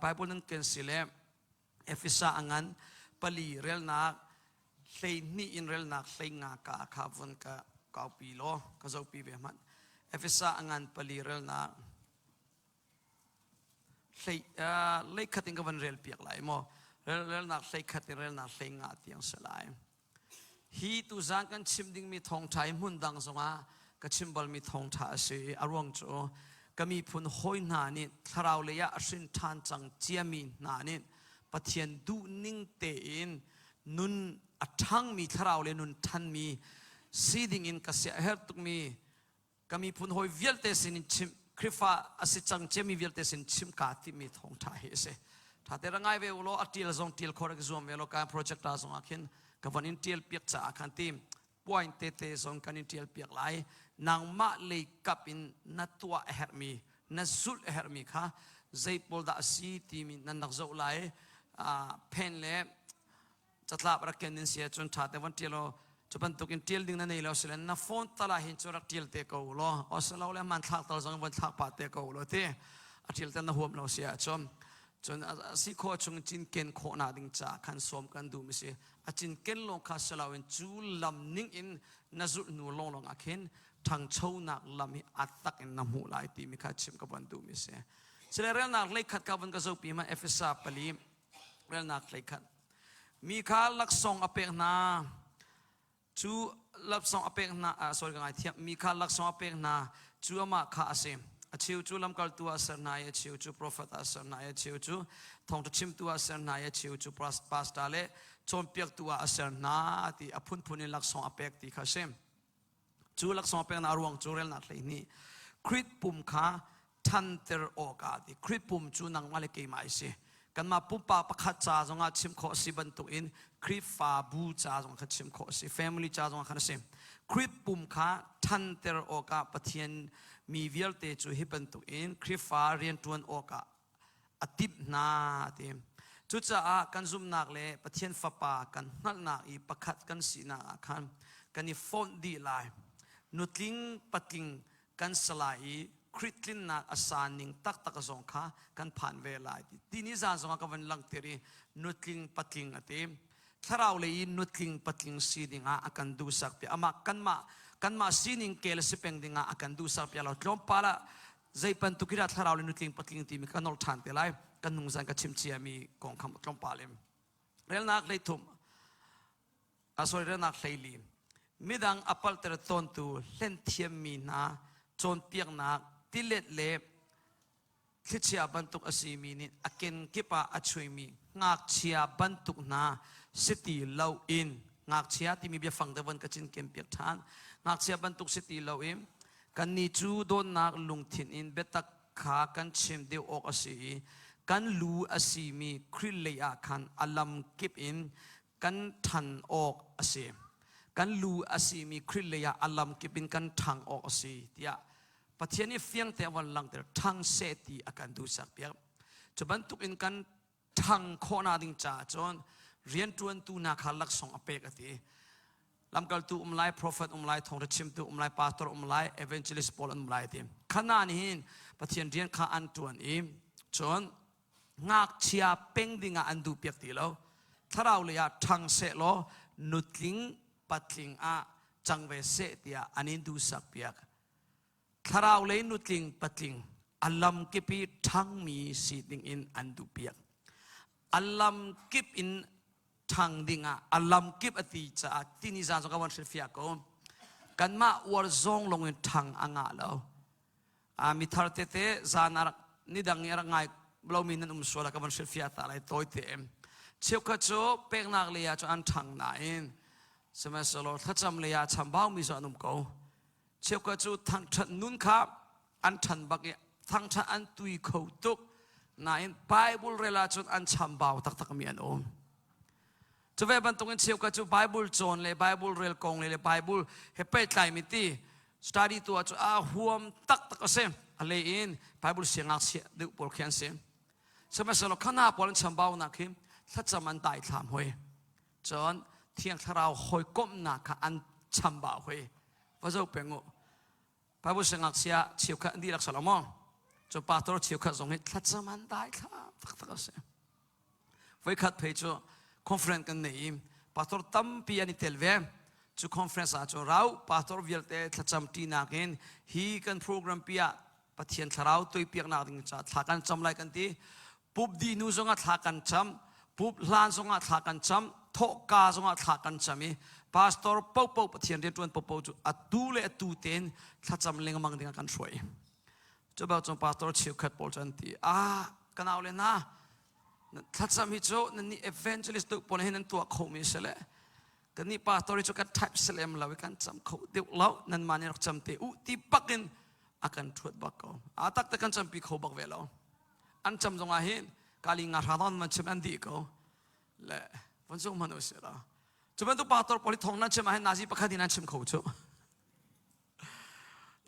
Bible nan ken si le Efesa a ngan pali relnak 12 in relnak 15 ka kha vun ka kaupi law ka zohpi ve hmanh. Efesa a ngan pali relnak hlei leikhat in ka van rel piak lai maw relnak 11 in relnak 15 tiang si lai. Hi tuzan kan chim dingmi thawngṭha hi hmun dang zongah ka chim balmi thawngṭha a si i a ruang cu ka miphun hawi hna nih thlarau lei ah a hrin ṭhan cang ciami hna nih Pathian duhning tein nun a ṭhangmi thlarau le nun ṭhanmi si dingin ka sia a herh tukmi ka miphun hawi vialte sin in chim Khrihfa a si cang ciami vialte sin chim kaa timi thawngṭha hi a si. Ṭha te ra ngai ve u law a ṭial zong ṭial khawh rak zuam ve law ka project ta zong ah khin ka von in ṭial piak caah khan ti point tete zong kan in ṭial piak lai. Nangmah lei kap in na tuah a herhmi na zulh a herhmi kha zei pawl dah a si timi nan rak zoh lai. Pen le catlap rak ken in si ahcun ṭha te von ṭial law cu bantuk in ṭial ding na nei lo si le na phone tal ah hin cu rak ṭial te ko law osilo le hmanthlak tal zong von thlak pah te ko law ti a ṭial te na huam lo si ahcun cun a si khawh chung cinken khawh nak ding caah khan sawm kan duh mi si a cinken lawng kha si loin cu lam ning in na zulh hnu lawnglawng ah khin ṭhangchonak lam hi a tak in na hmuh lai timi kha chim ka van duh mi si. Sile relnak hleikhat ka van ka zopi ma Efesa pali relnak hleikhat Mi kha laksawng a pek hna. Cu laksawng a pek hna, sorry ka ngaithiam. Mi kha laksawng a pek hna. Cu amah kha a si. A cheu cu lamkaltu ah a ser hna i a cheu cu profet ah a ser hna i a cheu cu thawngṭha chimtu ah a ser hna i a cheu cu pastor le cawnpiaktu ah a ser hna ti a phunphun in laksawng a pek ti kha a si. Cu laksawng peknak a ruang cu relnak 12 Krit pum kha ṭhanter awkah ti Krit pum cu nangmah le keimah i si. Kanmah pumpak pakhat ca zongah chim khawh a si bantukin Khrihfabu ca zong kha chim khawh a si, family ca zongah khan a si. Krit pum kha ṭhanter awkah Pathian mi vialte cu hi bantukin Khrihfa rianṭuan awkah a timh hna a ti. Cucaah kan zumhnak le Pathian Fapa kan hngalhnak i pakhat kan sinak ah khan kan i fonh dih lai. Nutling patling kan si lai i Khrih tlinnak a san ning taktak zong kha kan phan ve lai ti. Tini zan zongah ka van langhter i nutling patling a ti. Thlarau lei i nutling patling si dingah a kan duhsak piak. Amah kanmah kanmah sining kel si peng dingah a kan duhsak piak lo. Tlawmpal ah zei bantuk hi dah thlarau le nutling patling timi ka nolh ṭhan te lai kan nungzan ka chim ciami kong kha tlawmpal in relnak 13 a sorry relnak 14 midang a palter tawntu hlen thiammi hna cawnpiaknak tilet le thlichia bantuk a simi nih a kenkip ah a chuimi ngakchia bantuk hna si ti loin ngakchia timi biafang te von ka cinken piak ṭhan ngakchia bantuk si ti loin Kannih cu dawtnak lungthin in biatak kha kan chim deuh awk a si i kan lu a simi Khrih lei ah khan a lam kip in kan ṭhan awk a si. Kan lu a simi Khrih lei ah a lam kip in kan ṭhang awk a si tiah Pathian nih fiang te a von langhter ṭhang seh ti a kan duhsak piak. Cu bantuk in kan ṭhang khawhnak ding caah cun rianṭuantu hna kha laksawng a pek a ti. Lamkaltu um lai, prophet um lai, thawngṭha chimtu um lai, pastor um lai, evangelist pawl an um lai ti. Khana nih hin Pathian rian kha an ṭuan i cun ngakchia peng dingah an duh piak ti lo. Thlarau lei ah ṭhang seh law nutling patling ah cang ve seh tiah an in duhsak piak. Thlarau lei nutling patling a lamkip i ṭhangmi si dingin an duhpiak. A lamkip in ṭhang dingah a lamkip a ti caah tini zan zong ka van hrilhfiah ko. Kanmah uar zong lawng in ṭhang a ngah lo. A mithar tete zan a rak nidang i a rak ngai lomi nan um sual ah ka van hrilhfiah ta lai tawi te. Cheukhat cu peknak lei ah cun an ṭhang nain sihmanhsehlaw thlacam lei ah chambaumi cu an um ko. Cheukhat cu thangṭhat nun kha an ṭhan bak i thangṭhat an tui kho tuk nain Bible rel ahcun an chambau taktakmi an um. Cu ve bantukin cheukhat cu Bible cawn le Bible rel kong le Bible he pehtlaimi ti study tu ahcun a huam taktak a si. A lei in Bible siangngakchia deuh pawl khi an si. Sihmanhsehlaw khana pawl an chambaunak hi thlacam an daithlam hoi. Cun Thiang Thlarau hawikomhnak kha an chambau hoi. Va zoh peng u. Bible siangngakchia cheukhat an dihlak salo maw? Cu pastor cheukhat zong hi thlacam an daithlam. Taktak a si. Voikhat phei cu conference kan nei i pastor tampi an i tel ve. Cu conference ah cun rau pastor vialte thlacam ṭinak in hi kan program pi ah Pathian thlarau tuipiaknak ding ca thla kan cam lai kan ti. Pup dih hnu zongah thla kan cam, pup hlan zongah thla kan cam, thawhka zongah thla kan cam i pastor popo Pathian rianṭuan popo cu atu le atu tein thlacam lengmang ding ah kan hruai. Cu bak cun pastor cheukhat pawl cu an ti, ah ka nau le hna, thlacam hi cu nan nih evangelist deuh pawl hin nan tuah khomi si le kan nih pastor hi cu kan type selem lo i kan cam kho deuh lo nan mah nih rak cam te u ti bak in a kan thuat bak ko a tak te kan campi kho bak ve lo an cam zong ah hin kali nga hra don man chim an dih ko le von sung man u si la cu bantuk pastor pawl hi thong nan chim ah hin nazi pakhat in an chim kho cu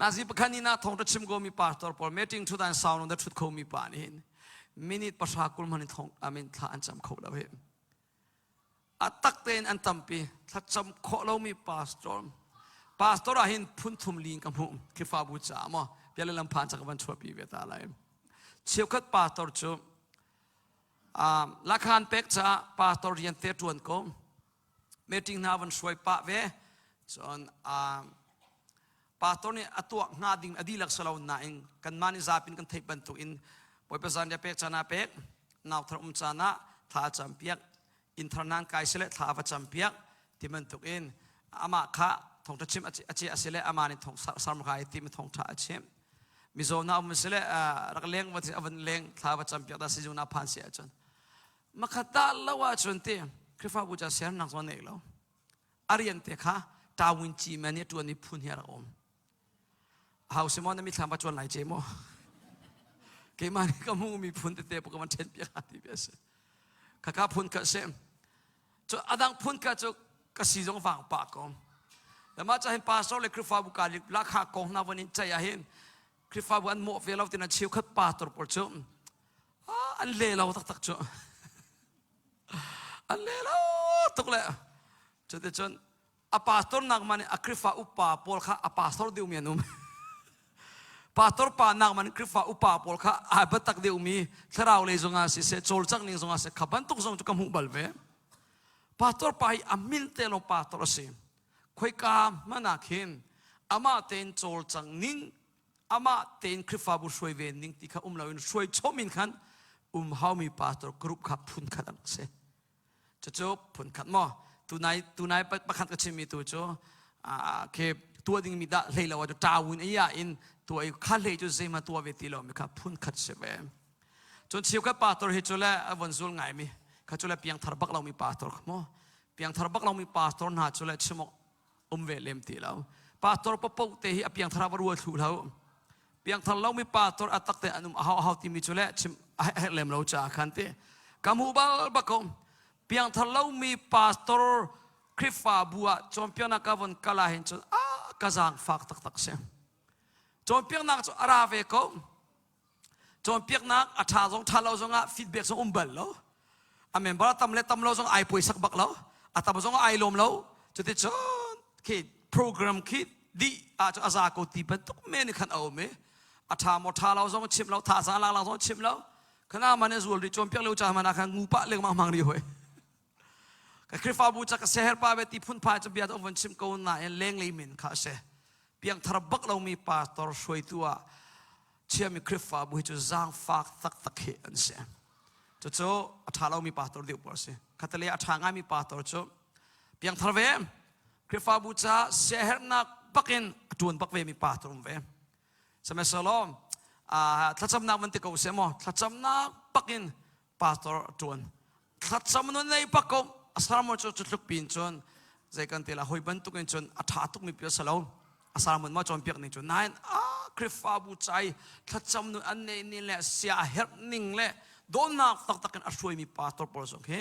Nazi pakhat ni na thong ta chim ko mi pastor pawl meeting thut an sau da thut kho mi pa nih hin minute pahra kul man thong amin thla an cam kho lo hi a tak tein an tampi thlacam khawh lomi pastor pastor ah hin phun thum ling ka hmuh Khrihfabu caah maw bia le lam phan ca ka van chuahpi ve ta lai cheukhat pastor cu lakhan pek caah pastor rian te tuan ko meeting hna van hruai pah ve cun pastor nih a tuah hnga ding a dihlak salo nain kanmah nih zapin kan theih bantuk in Bawipa zan pek caan ah pek nau thar um caan ah thla a cam piak inn thar nan kai sile thla a va cam piak ti bantuk in amah kha thongtha chim a che asile amah nih thong sarmaka i ti mi thongtha a chim mizaw na um sile rak leng va van leng thla va cam piak da sizung na phan si ahcun makhat dah lo ahcun ti Khrihfabu ca sernak zong nei lo a rian te kha tawin ci men i tuan i phun hi a rak um hau si maw na mithlam va chuan lai ce maw keimah nih ka hmu mi phun tete pa ka van ṭhen piak ti bia si khaka phun kha si cu adang phun kha cu ka si zong vang pa ko lama cha hin pastor le Khrihfabu ka lakha kong na van in chai ah hin Khrihfabu an mawh ve lo tina cheukhat pastor pawl cu an le lo taktak cu an le lo tuk le cuticun a pastor nak man a Khrihfa upa pawl kha a pastor deuhmi an um pastor pa nak man Khrihfa upa pawl kha ai biatak deuhmi thlarau lei zongah siseh cawlcangh ning zongah siseh kha bantuk zong cu ka hmuh bal ve pastor pa hi a min te lo pastor a si khoika hmanh ah khin amah tein cawlcang ning amah tein Khrihfabu hruai ve ning ti kha um loin hruai chom in khan um haumi pastor group kha phun khat an si cucu phun khat maw tunai tunai pakhat ka chimmi tu cu khi tuah dingmi dah hlei lo ah tawun iya in tuah i kha hlei cu zeima tuah ve ti lo mi kha phun khat si ve cun chiukhat pastor hi cu le a von zul ngai mi kha cu le piangthar bak lomi pastor kha maw piangthar bak lomi pastor hna cu le chimok um ve lem ti lo pastor papo te hi a piangthar va rual thlu lo piangthar lomi pastor a tak te an um ahau ahau timi cu le chim a herh lem lo ca khan ti ka hmu bal bak ko piangthar lomi pastor Khrihfabu ah cawnpiaknak ka von kala hin cun a ka zaang fak taktak si cawnpiaknak cu a ra ve ko cawnpiaknak a ṭha zong ṭha lo zongah feedback zong um bal lo a member a tam le tam lo zong ai puaisak bak lo a tam zong ai lawm lo cuticun khi program khi dih ah cu a za ko ti bantuk men khan a um i a ṭha maw ṭha lo zong chim lo tha za lang lang zong chim lo khana man zual ri cawnpiak lo cha man khan ngu pah lengmang mang ri hoi ka Khrihfabu ca ka seher pa ve ti phunphai cu bia von chim ko nain lenglei min kha a si piangthar bak lomi pastor hruaitu ah chiami Khrihfabu hi cu zaangfak taktak hi an si cucu a ṭha lomi pastor deuh pawl a si khatale a ṭha ngaimi pastor cu piangthar ve Khrihfabu ca siaherhnak bakin a ṭuan bak ve mi pastor um ve sihmanhsehlaw thlacamnak van ti ko seh maw thlacamnak bakin pastor a ṭuan thlacam nun nei bak ko a sermon cu cu tluk pin cun zei kan ti la hoi bantuk in cun a ṭha tuk mi pi a si lo a sermon ma cawnpiak ning cu nain a Khrihfabu cai thlacam nun an nei ning le sia herh ning le dawtnak taktak in a hruaimi pastor pawl zong hi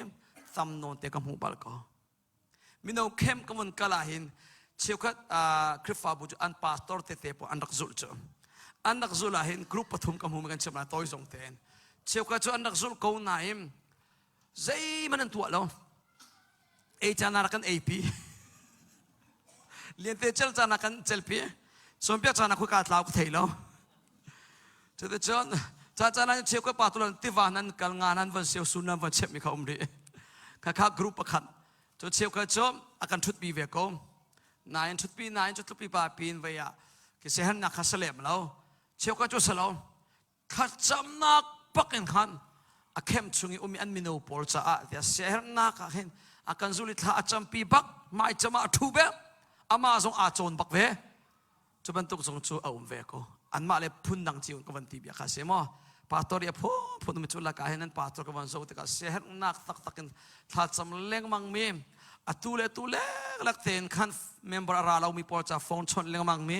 tam nawn te ka hmuh bal ko Mino camp ka vun kal ahhin cheukhat Khrihfabu cu an pastor tete pawl an rak zulh cu. An rak zulh ahhin group pathum ka hmu kan chim lai tawi zong tein. Cheukhat cu an rak zulh ko nain zeihmanh an tuah lo. Ei caan ah rak kan eipi. Liante cel caan ah kan celpi. Cawnpiak caan ah khuika tlau ka thei lo. Cuticun Ca caan ah cheukhat pa tulan tiva nan kal nga nan van sio sun nan van chep mi kha um rih. Kha kha group pakhat. Cu cheukhat cu a kan thutpi ve ko. Nain thutpi nain cu tlupi pa pin vei ah ki sehan nak kha salem lo. Cheukhat cu salo. Thlacamnak pak in khan a khem chung i umi an mino pawl caah tiah siaherhnak ah hin a kan zul i thla a campi bak mai cam ah a ṭhu bek amah zong aa cawn bak ve cu bantuk zong cu a um ve ko anmah le phun dang cio ka van ti bia kha si maw pastor i a phun phun mi cu laka hin an pastor ka van zo tikah siaherhnak taktak in thlacam lengmang mi atu le tu lek tein khan member a ra lomi pawl ca phone chawnh lengmang mi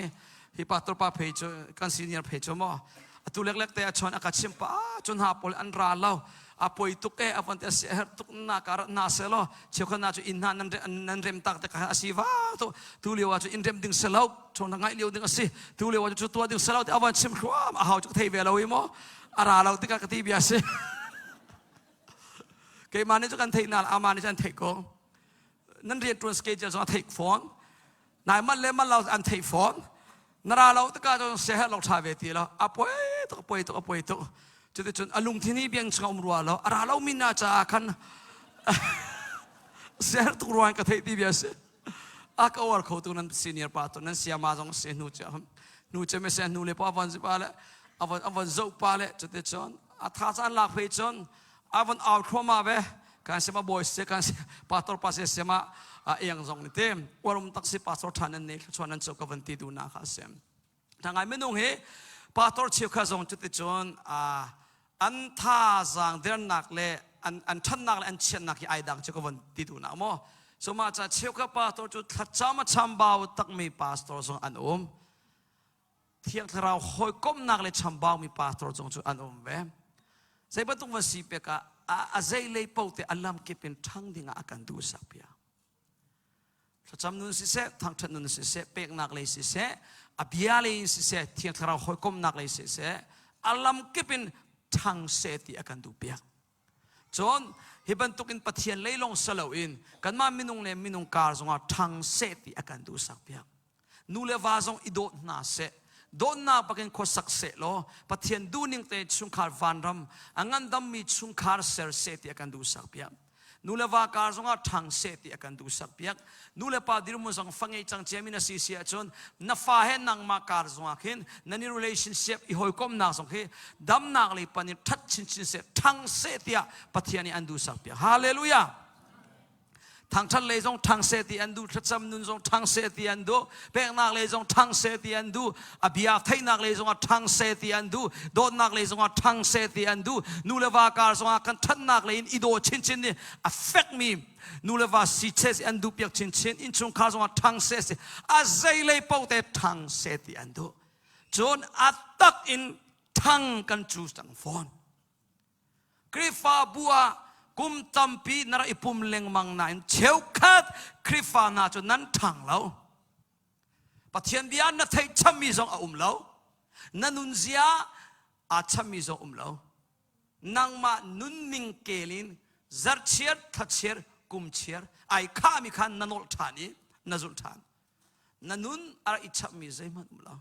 hi pastor pa phei cu kan senior phei cu maw atu lek lek te a chon a ka chim pa chun ha pawl an ra lo a poi tuk e a von te se her tuk na ka na se lo cheukhat na cu inn hna nan nan rem tak te ka asi wa to tu lio ah cu in rem ding se lo chon ngai lio ding asi tu lio ah cu tua ding se lo te avan chim hruam a hau chu thei ve lo i mo a ra lo tikah ka ti bia si Keimah nih cu kan theih na amah nih cun an theih ko. Nan rian ṭuan schedule zong a theih fawn. Nai man le man lo an theih fawn. Na ra lo tikah cun siaherh lo ṭha ve ti lo. A poi tuk, a poi tuk, a poi tuk. Cuticun a lungthin hi biang chung a um rua lo. A ra lo mi na caah khan siaherh tuk ruang ka theih ti bia si. A ka uar kho tu nan senior pa tu nan siama zong si hnu cu hnu cu me se hnu le pa van pa le avon avon zoh pa le cuticun a tha caan lak phei cun avon au thluahmah ve kan sema boy se kan pastor pa se sema eng zong ni te uarum tak si pastor than nan nei thluachuah nan cho ka van ti du na kha sem Ngai minung hi pastor cheukhat zong cuticun an thazaang dernak le an an ṭhatnak le an chiatnak hi ai dang cu ka von ti duh nak maw. So mah ca cheukhat pastor cu thlacam a chambau takmi pastor zong an um. Thiang Thlarau hawikomhnak le chambaumi pastor zong cu an um ve. Zei bantuk van si pek ah a zei lei paoh te a lam kip in ṭhang ding ah a kan duh sak piak. Thlacam nun siseh, thangṭhat nun siseh, peknak lei siseh, a bia lei in siseh, Thiang Thlarau hawikomhnak lei siseh, a lamkip in ṭhang seh ti a kan duhpiak. Cun hi bantukin Pathian lei lawng si loin kanmah minung le minung kar zongah ṭhang seh ti a kan duhsakpiak. Nu le va zong i dawt hna seh. Dawtnak bakin khuasak seh law Pathian duhning te chungkhar vanram a ngandammi chungkhar ser seh ti a kan duhsakpiak. Nu le va kar zongah ṭhang seh ti a kan duhsakpiak. Nu le pa dirhmun zong fa ngei cang ciami na si si ahcun na fa he nangmah kar zongah khin nan i relationship i hawikomhnak zong khi damnak lei pan in ṭhat chinchin seh ṭhang seh tiah Pathian nih an duhsakpiak. Hallelujah! Thangṭhat lei zong ṭhang seh ti an duh, thlacam nun zong ṭhang seh ti an duh, peknak lei zong ṭhang seh ti an duh, a bia theihnak lei zongah ṭhang seh ti an duh, dawtnak lei zongah ṭhang seh ti an duh, nu le va kar zongah kan ṭhatnak lei in i daw chinchin nih a fekmi nu le va si seh an duh piak chinchin, innchungkhar zongah ṭhang seh si, a zei lei paoh te ṭhang seh ti an duh. Cun a tak in ṭhang kan cu cang fawn. Khrihfabu ah kum tampi na rak i pum lengmang nain cheukhat Khrihfa hna cu nan ṭhang lo. Pathian bia na theih chammi zong a um lo. Na nunzia aa chammi zong um lo. Nangmah nunning kel in zarhchiar, thlachiar, kumchiar ai khahmi khan na nolh ṭhan i na zulh ṭhan. Na nun a rak i chapmi zeihmanh um lo.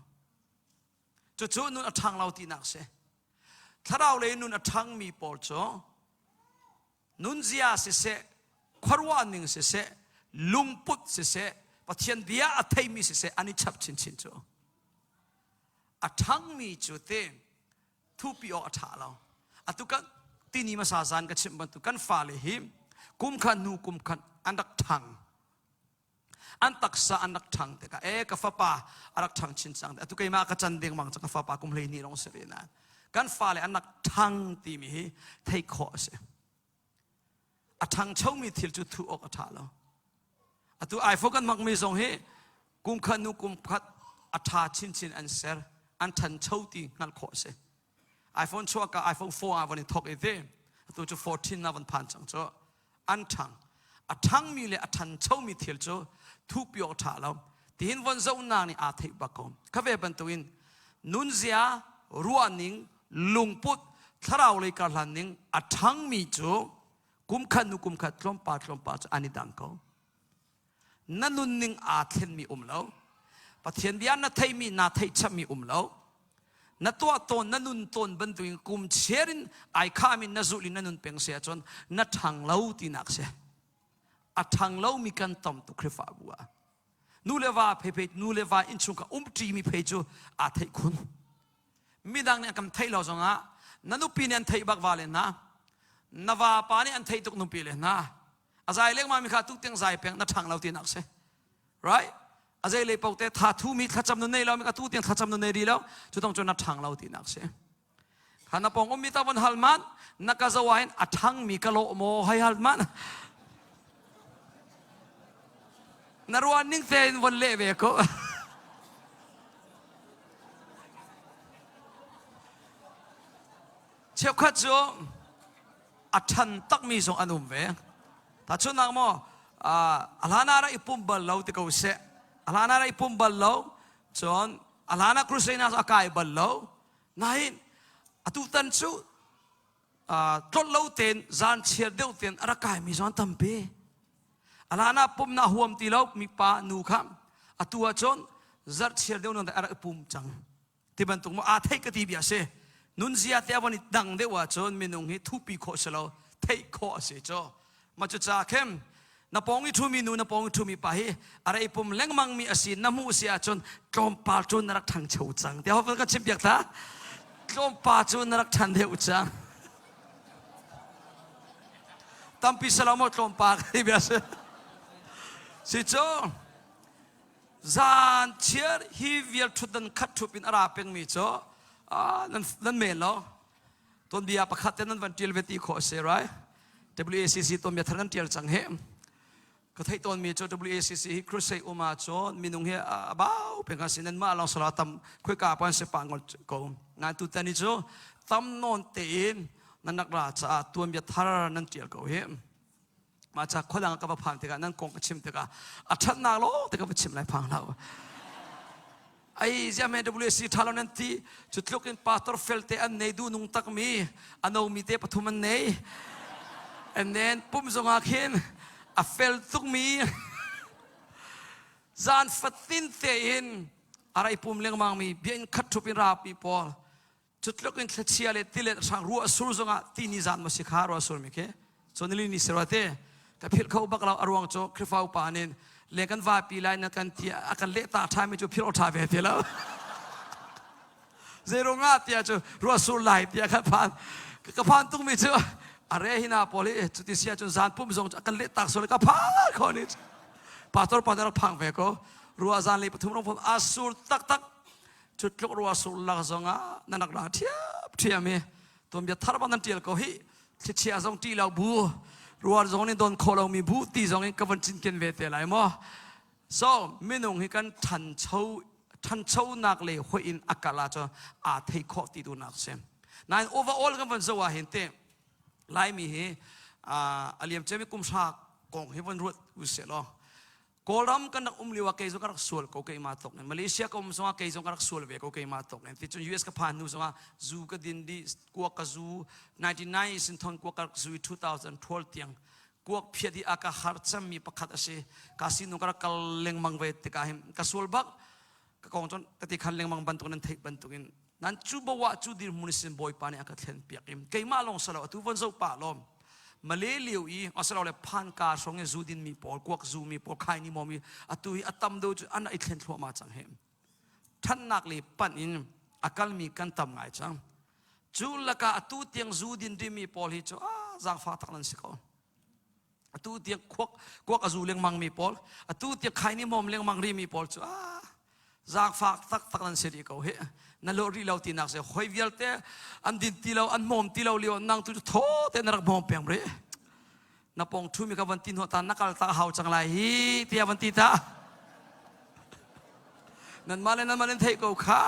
Cucu nun a ṭhang lo tinak si. Thlarau lei nun a ṭhangmi pawl cu nunzia siseh, khuaruah ning siseh, lungput siseh, Pathian bia a theimi siseh an i chap chinchin cu. A ṭhangmi cu te thupi awk a ṭha lo. Atu kan tini hmasa zan ka chimh bantuk kan fale hi kum khat hnu kum khat an rak ṭhang. An taksa an rak ṭhang tikah e ka fapa a rak ṭhang chin cang atu keimah ka can dengmang cang ka fapa kum 12 lawng si ve nain kan fale an rak ṭhang timi hi theih khawh a si. A ṭhangchomi thil cu thuh awk a ṭha lo. Atu iPhone kan hmangmi zong hi kum khat hnu kum khat a ṭha chinchin an ser, an ṭhancho ti hngalh khawh a si. iPhone chuah ka iPhone 4 ah van i thawk i te atu cu 14 na van phan cang cu an ṭhang. A ṭhangmi le a ṭhanchomi thil cu thuhpi awk a ṭha lo. Tihin von zohnak nih aa theih bak ko. Kha ve bantukin nunzia, ruahning, lungput, thlarau lei karhlan ning a ṭhangmi cu kum khat hnu kum khat tlawmpal tlawmpal cu an i dang ko. Na nunning aa thlenmi um lo. Pathian bia na theihmi, naa theihchapmi um lo. Na tuah tawn na nun tawn bantukin kum chiar in ai khami na zulh in na nun peng si ahcun na ṭhang lo tinak si. A ṭhang lomi kan tam tuk Khrihfabu ah. Nu le va phei nu le va innchung ka umṭimi phei cu aa theih khun. Midang nih an kan theih lo zongah na nupi nih an theih bak va le hna. Na vapa nih an theih tuk nupi le hna. A zai lengmang mi kha tu tiang zai peng na ṭhang lo tinak si. Right? A zei lei paoh te tha thu mi thlacam nu nei lo mi ka tu tiang thlacam nu nei ri lo cu tong cu na ṭhang lo tinak si. Kha na pong ummi ta von hal man na ka zo ah hin a ṭhang mi ka lawh maw hei hal man. Na ruan ning tein von leh ve ko. Cheukhat cu a ṭhan takmi zong an um ve. Tahchunhnak maw, a hlan ah rak i pum bal lo ti ko seh. A hlan ah rak i pum bal lo, cun a hlan ah crusade a kai bal lo. Nain atu tan cu tlolh lo tein zan chiar deuh tein a rak kaimi zong an tampi. A hlan ah pum na huam ti lo mi pa nu kha atu ah cun zarh chiar deuh nan a rak i pum cang. Ti bantuk maw aa theih ka ti bia si. Nunzia te a von i dang deuh ahcun minung hi thupi khawh si lo, theih khawh a si cu. Mah cucaah khin na pawng i ṭhumi nu na pawng i ṭhumi pa hi a rei pum lengmang mi a si na hmuh si ahcun tlawmpal cu na rak ṭhangcho cang tiah ka chim piak ta tlawmpal cu na rak ṭhan deuh cang tampi salo maw tlawmpal ka ti bia si si cu zan chiar hi vial ṭhutdan khat ṭhup in a ra pengmi cu nan nan men lo Tuanbia pakhat te nan van ṭial ve ti khawh a si right? WACC tuanbia thar nan ṭial cang hi. Ka theih tawnmi cu WACC hi crusade um ahcun minung hi a bau peng a si nan mah lawng sala tam khuika pa an si pa ngol ko. Ngan tutan hi cu tam nawn tein nan rak ra caah tuanbia thar nan ṭial ko hi. Mah ca khuadang ka va phan tikah nan kong ka chim tikah a ṭhatnak lawng te ka va chim lai phang hlah. Ai ziah men WC ṭha lo nan ti cu tluk in pastor fel te an nei du nung tak mi a no mi te pathum an nei and then pum zongah khin a fel tuk mi zan fatin tein a rai pum lengmang mi bia in khat ṭhup in rapi pawl Cu tluk in thlichia le tilet hrang ruah sur zongah ti ni zan maw si kha ruah sur mi khi cun ni si rua te ka philh kho bak lo a ruang cu Khrihfa upa nin le kan vapi lai na kan ti a kan leh ta ṭha mi cu philh ṭha ve ti lo zeirungah tiah cu ruah sur lai tiah ka phan ka phan tung mi cu are hina pawl hi cuti sia cun zan pum zong cu a kan leh tak sur ka phan kho ni pastor pa rak phang ve ko ruah zan le pathum rong phom asur tak tak Cu tluk rua sur lak zongah nan rak ra ṭhiamṭhiam i tuanbia thar bang nan ṭial ko hih. Thlichia zong ṭih lo bu, ruah zong nih don khawh lomi bu ti zong in ka von cinken ve te lai maw. So minung hi kan ṭhancho ṭhanchonak le hoih in a kal ahcun aa thei khawh ti duhnak si. Nain overall kan von zoh ah hin te Laimi hi a liam ciami kum hra kong hi von ruat usih law Kawlram kan rak um lio ah kei zong ka rak sual ko keimah tok in Malaysia ka um zongah kei zong ka rak sual ve ko keimah tok in ticun US ka phan hnu zongah zu ka din di kuak ka zu 99 sin thon kuak ka rak zu 2012 tiang kuak phiat i a ka har cemmi pakhat a si ka sinu ka rak kal lengmang ve tikah hin ka sual bak ka kong cun ka ti khan lengmang bantuk nan theih bantukin nan cu bawa cu dirhmun sin bawipa nih a ka thlen piak im keimah lawng salo atu von zo pa lawm Malay lio i asilole phanka hrawng i zu din mi pawl kuak zu mi pawl khai ni maw mi atu hi a tam deuh cu an i thlen thluahmah cang he thannak le pan in a kalmi kan tam ngai cang cu lakah atu tiang zu din rimi pawl hi cu a zaangfah tak nan si ko atu tiang khuak kuak a zu lengmang mi pawl atu tiang khai ni mom lengmang ri mi pawl cu a zaangfak taktak nan si rih ko hi na lawh rih lo tinak si hoi vialte an din ti lo an hmawm ti lo lio nang tu tho te na rak hmawm peng ri na pong thu mi ka van ti hnuah ta na kal ta hau cang lai hi tiah van ti ta nan mah le nan mah nan theih ko kha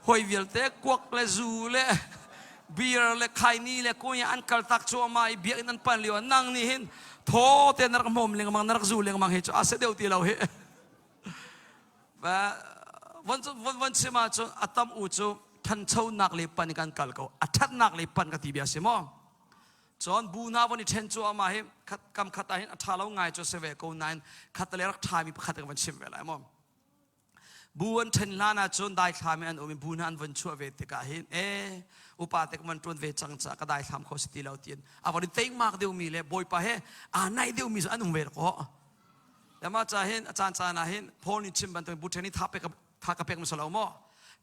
hoi vialte kuak le zu le beer le khaini le kunya an kal tak cuahmah i biakinn an pan lio nang nih hin thaw te na rak hmawm lengmang na rak zu lengmang hi cu a se deuh ti lo hi von von von chim ahcun a tam u cu thanchonak le pan kan kal ko a thatnak le pan ka ti bia si maw cun bu hna von i then cuahmah hi khat kam khat ah hin a tha lo ngai cu si ve ko nain khat le rak tha mi pakhat ka van chim ve lai maw. Bu an ṭhen hlan ahcun daithlam in an um i bu hna an von chuah ve tikah hin e upa te ka van ṭuan ve cang caah ka daithlam kho si ti lo tiin a von i teihmak deuhmi le Bawipa he aa naih deuhmi cu an um ve ko. Le mah ca hin a caan caan ah hin Paul nih chim bantukin bu ṭhen i tha pek tha ka pek hmasa lo maw?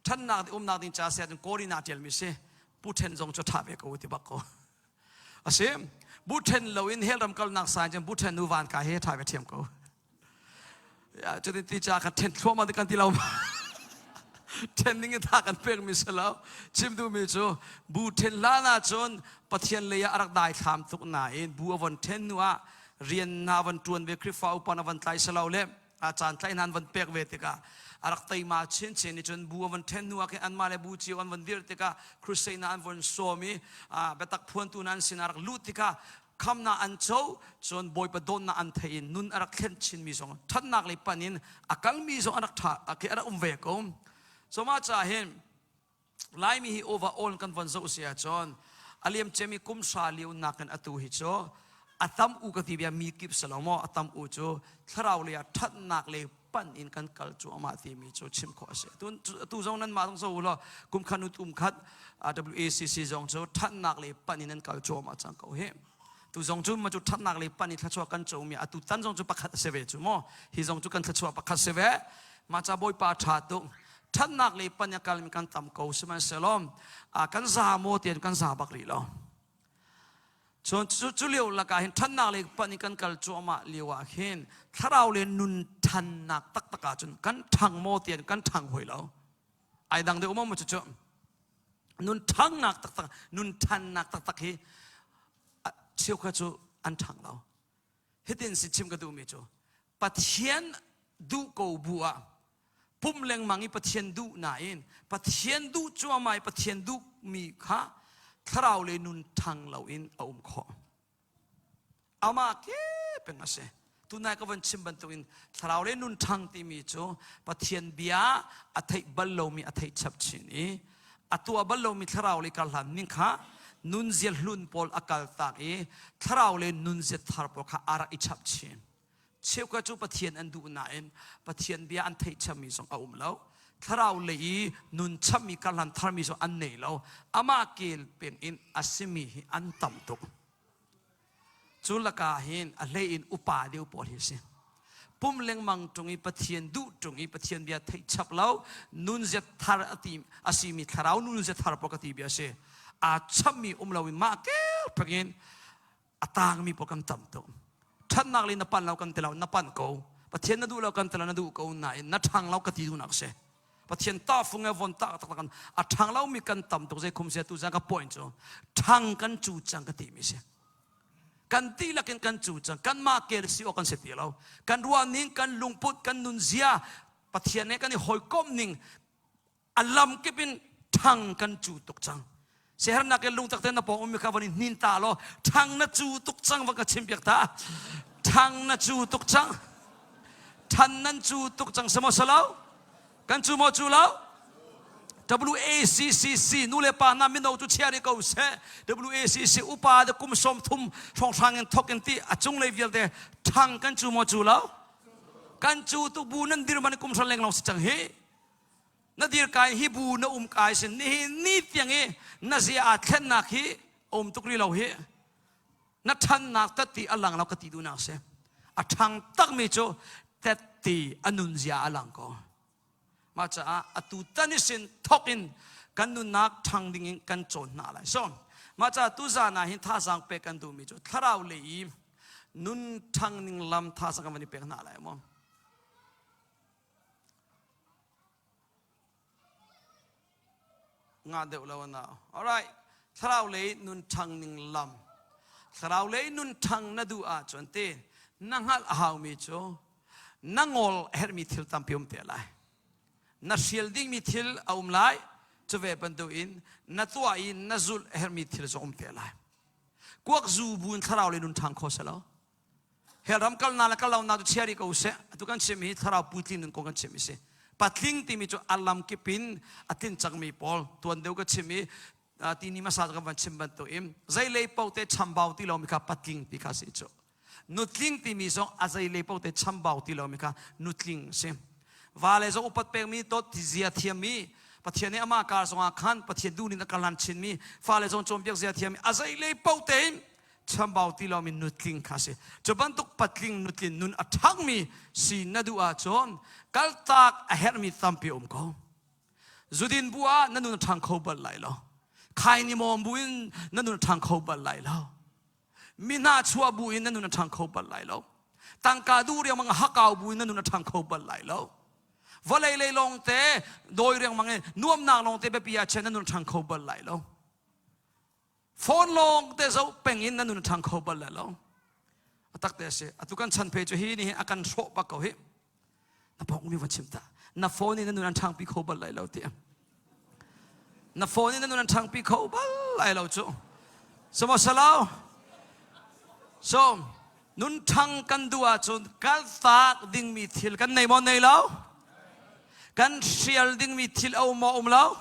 Ṭhannak umnak ding ca si ahcun Korin ah ṭialmi si. Bu ṭhen zong cu ṭha ve ko ti bak ko. A si. Bu ṭhen lo in hell ram kalnak sa in bu ṭhen nu van kai he ṭha ve ṭhiam ko. Ya, cutin ti ca kan ṭhen thluahmah ti kan ti lo. Ṭhen ding in tha kan pekmi si lo. Chim duhmi cu bu ṭhen hlan ahcun Pathian lei ah a rak daithlam tuk nain bu a von ṭhen hnu ah rian hna van ṭuan ve Khrihfa upa na van tlai si lo le a caan tlaih hna an van pek ve tikah a rak teima chinchin i cun bu a van ṭhen hnu ah khin anmah le bu cio an van dirh tikah crusade hna an von sawm i biatak phuantu hna an sinah rak lut tikah khamnak an co cun Bawipa dawtnak an theih in nun a rak thlen chinmi zong ṭhatnak lei pan in a kalmi zong a rak ṭha a rak um ve ko. So mah caah hin Laimi hi overall kan von zoh si ahcun a liam ciami kum hra lio nakin atu hi cu a tam u ka ti bia mi kip si lo maw a tam u cu thlarau lei ah ṭhatnak lei pan in kan kal cuahmah timi cu chim khawh a si. Atu zong nan mah zong zo u law kum khat nu tum khat WACC zong cu ṭhatnak lei pan in an kal cuahmah cang ko hi. Tu zong cu ma cu ṭhatnak lei pan in thluachuah kan comi atu tan zong cu pakhat a si ve cu maw hi zong cu kan thluachuah pakhat si ve. Mah ca Bawipa ṭha tuk. Ṭhatnak lei pan in a kalmi kan tam ko sihmanhsehlaw kan za maw tian kan za bak rih lo. Cun cu lio lakah hin ṭhannak lei panh in kan kal cuahmah lio ah khin thlarau le nun ṭhannak taktak ahcun kan ṭhang maw tian kan ṭhang hoi lo. Ai dang deuh maw cucu nun ṭhangnak taktak nun ṭhannak taktak hi cheukhat cu an ṭhang lo. Hitin si chim ka duhmi cu Pathian duh ko bu ah pum lengmang i Pathian duh nain Pathian duh cuahmah i Pathian duhmi kha thlarau le nun ṭhang loin a um khawh. Amah ke peng a si. Tunai ka van chim bantukin thlarau le nun ṭhang timi cu Pathian bia a theih bal lomi a theih chap chin i a tuah bal lomi thlarau le karhlan ning kha nunzia hlun pawl a kal tak i thlarau le nunzia thar pawl kha a rak i chap chin. Cheukhat cu Pathian an duh nain Pathian bia an theih chapmi zong a um lo. Thlarau lei i nun chapmi karhlan tharmi zong an nei lo. Amah kel peng in a simi hi an tam tuk. Cu lakah hin a hlei in upa deuh pawl hi si. Pum lengmang ṭung i Pathian duh ṭung i Pathian bia theih chap lo, nunzia thar a ti a simi thlarau nunzia thar pawl ka ti bia a si. Aa chapmi um lo in mah kel peng in a tangmi pawl kan tam tuk ṭhatnak le na pan lo kan ti lo na pan ko pathian na duh lo kan ti lo na duh ko nain na ṭhang lo ka ti duhnak si pathian tahfung he von tak tak kan a ṭhang lomi kan tam tuk zei khum sia tu zan ka point cu ṭhang kan cu cang ka ti mi si kan dihlak in kan cu cang kan mah kel si awk kan si ti lo kan ruah ning kan lungput kan nunzia pathian he kan i hawikomh ning a lam kip in ṭhang kan cu tuk cang siahernak in lungtak tein na pawng ummi kha von in hnin ta law ṭhang na cu tuk cang va ka chim piak ta ṭhang na cu tuk cang ṭhan nan cu tuk cang samaw salo kan cu maw cu lo WACCC nu le pa hna mino cu chia rih ko seh WACC upa de kum 30 hrawnghrang in thok in ti a cunglei vialte ṭhang kan cu maw cu lo kan cu tuk bu nan dir man kum hran leng long si cang hi Na dir kai hi bu na um kai sin nihin ni tiang i na zia aa thlennak hi a um tuk rih lo hi. Na ṭhannak tatti a lang lo ka ti duhnak si. A ṭhang takmi cu tetti a nunzia a lang ko. Mah caah atu tan i sin thok in kan nunnak ṭhang ding in kan cawn hna lai. So, mah caah tuzaan ah hin thazaang pek kan duhmi cu thlarau lei i nun ṭhang ning lam thazaang kan van i pek hna lai maw? Ngah deuh lo na. Alright. Thlarau lei nun ṭhang ning lam. Thlarau lei nun ṭhang na duh ahcun te na hngalh a haumi cu na ngol a herhmi thil tampi um te lai. Na hrial dingmi thil a um lai. Cu ve bantukin na tuah i na zulh a herhmi thil zong um te lai. Kuak zu bu in thlarau lei nun ṭhang kho selo. Hell ram kalnak le kal lonak cu chia rih ko seh. Atu kan chim hi thlarau puitling nun kong kan chim i si. Patling timi cu a lam kip in a tlin cangmi pawl tuan deuh ka chim i tini hmasa kan van chim bantuk in zeilei paoh te chambau ti lomi kha patling ti kha si cu. Nutling timi zong a zeilei paoh te chambau ti lomi kha nutling si. Va le zong upat pekmi, dawt zia thiammi, Pathian nih amah kar zongah khan Pathian duh ning a karhlan chinmi, fale zong cawnpiak zia thiammi, a zei lei paoh tein chambau ti lomi nutling kha si. Cu bantuk patling nutlin nun a ṭhangmi si na duh ahcun kaltak a herhmi tampi um ko. Zudin bu ah na nun a ṭhang kho bal lai lo. Khaini mawm bu in na nun a ṭhang kho bal lai lo. Mi hna chuah bu in na nun a ṭhang kho bal lai lo. Tangka duh riangmang hakau bu in na nun a ṭhang kho bal lai lo. Vawlei lei lawng te dawi riangmang in nuamnak lawng te biapi ah chiah na nun a ṭhang kho bal lai lo. Phone lawng te zoh peng in na nun a ṭhang kho bal lai lo. A tak te a si. Atu kan chan phe cu hi nih hin a kan hrawh bak ko hi. Na pawng mi va chim ta. Na phone in na nun an ṭhangpi kho bal lai lo ti. Na phone in na nun an ṭhangpi kho bal lai lo cu. Samo salau. So nun ṭhang kan duh ahcun kaltak dingmi thil kan nei maw nei lo? Kan hrial dingmi thil a um maw um lo?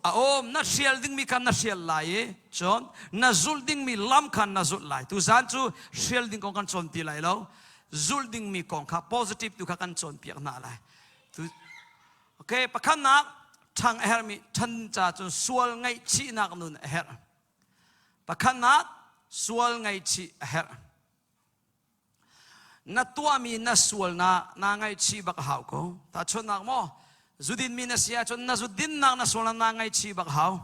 A um. Na hrial dingmi khan na hrial lai i cun na zulh dingmi lam khan na zulh lai. Tuzaan cu hrial ding kong kan cawn ti lai lo. Zulh dingmi kong kha positive tu kha kan cawnpiak hna lai. Tu Okay, pakhatnak ṭhang a herhmi ṭhan ca cun sual ngaihchihnak nun a herh. Pakhatnak sual ngaihchih a herh. Na tuahmi na sualnak naa ngaihchih bak a hau ko. Tahchunhnak maw, zudinmi na si ahcun na zudinnak na sualnak naa ngaihchih bak a hau.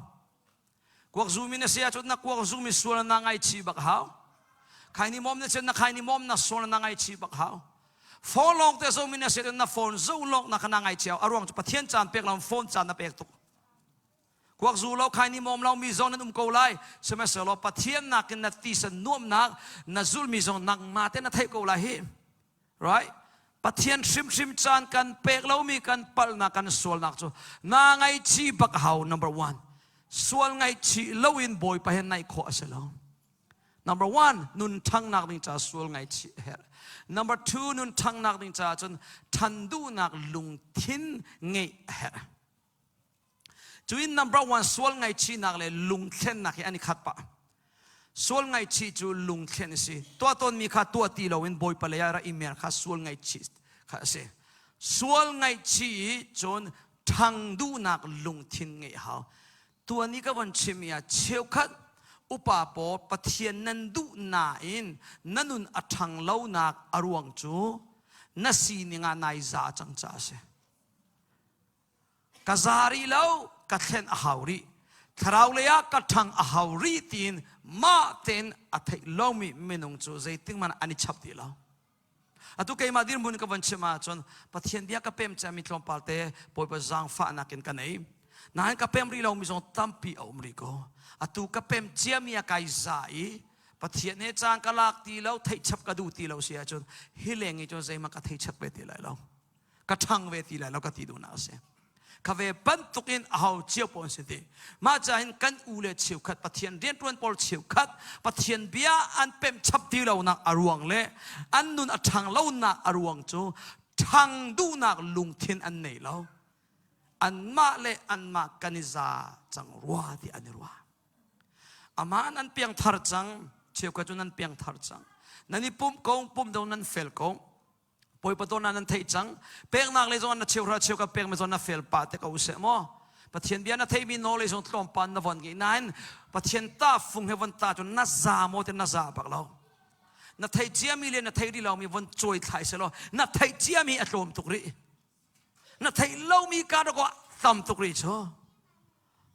Kuak zumi na si ahcun na kuak zumi sualnak naa ngaihchih bak a hau. Khaini mawm na si na khaini mawm na sualnak naa ngaihchih bak a hau. Phone lawng te zomi na si ahcun na phone zo lawng na kha naa ngaihchih a hau. A ruang cu Pathian caan pek lo phone caan na pek tuk. Kuak zu lo khaini mawm lo mi zong nan um ko lai. Sihmanhsehlaw Pathian nakin na tisa nuamnak na zulmi zong nangmah te na theih ko lai hi. Right? Pathian hrimhrim caan kan pek lomi kan palhnak kan sualnak cu naa ngaihchih bak a hau number one. Sual ngaihchih loin Bawipa he naih khawh a si lo. Number one, nun ṭhangnak ding caah sual ngaihchih a herh. Number two, nun ṭhangnak ding caah cun ṭhan duhnak lungthin ngeih a herh. Cu in number one sual ngaihchihnak le lungthlennak hi an i khat pah. Sual ngaihchih cu lungthlen a si. Tuah tawnmi kha tuah ti loin Bawipa lei ah rak i mer kha sual ngaihchih kha a si. Sual ngaihchih i cun ṭhang duhnak lungthin ngeih hau. Tuan i ka von chimmi ah cheukhat upa pawl Pathian nan duh nain na nun a ṭhang lonak a ruang cu na sining ah nai za cang caah a si. Ka za rih lo, ka thlen a hau rih. Thlarau lei ah ka ṭhang a hau rih tiin mah tein a theih lomi minung cu zeitinhmanh an i chap ti lo. Atu keimah dirhmun ka von chim ahcun Pathian bia ka pem ciami tlawmpal te Bawipa zaangfahnak in ka nei. Nain ka pem rih lomi zong tampi a um rih ko. Atu ka pem ciami ah kai za i Pathian he caan ka lak ti lo, theih chap ka duh ti lo si ahcun hi leng i cun zeihmanh ka thei chap ve ti lai lo. Ka ṭhang ve ti lai lo ka ti duhnak a si. Kha ve bantuk in aho cio pawl si ti. Mah ca hin kan u le cheukhat Pathian rianṭuan pawl cheukhat Pathian bia an pemh chap ti lonak a ruang le an nun a ṭhang lonak a ruang cu ṭhang duhnak lungthin an nei lo. Anmah le anmah kan i za cang rua ti an i ruah. Amah nan piangthar cang, cheukhat cu nan piangthar cang. Nan i pumh ko, pumh dong nan fel ko. Bawipa dawtnak nan theih cang. Peknak lei zong na cheuhra cheu ka pek mi zong na fel pah te ko seh maw. Pathian bia na theihmi nawl lei zong tlawmpal na von ngei nain Pathian ta fung he von ta cun na za maw te na za bak lo. Na theih ciami le na theih rih lomi von cawi thlai selaw na theih ciami a tlawm tuk rih. Na theih lomi ka rak tam tuk rih cu.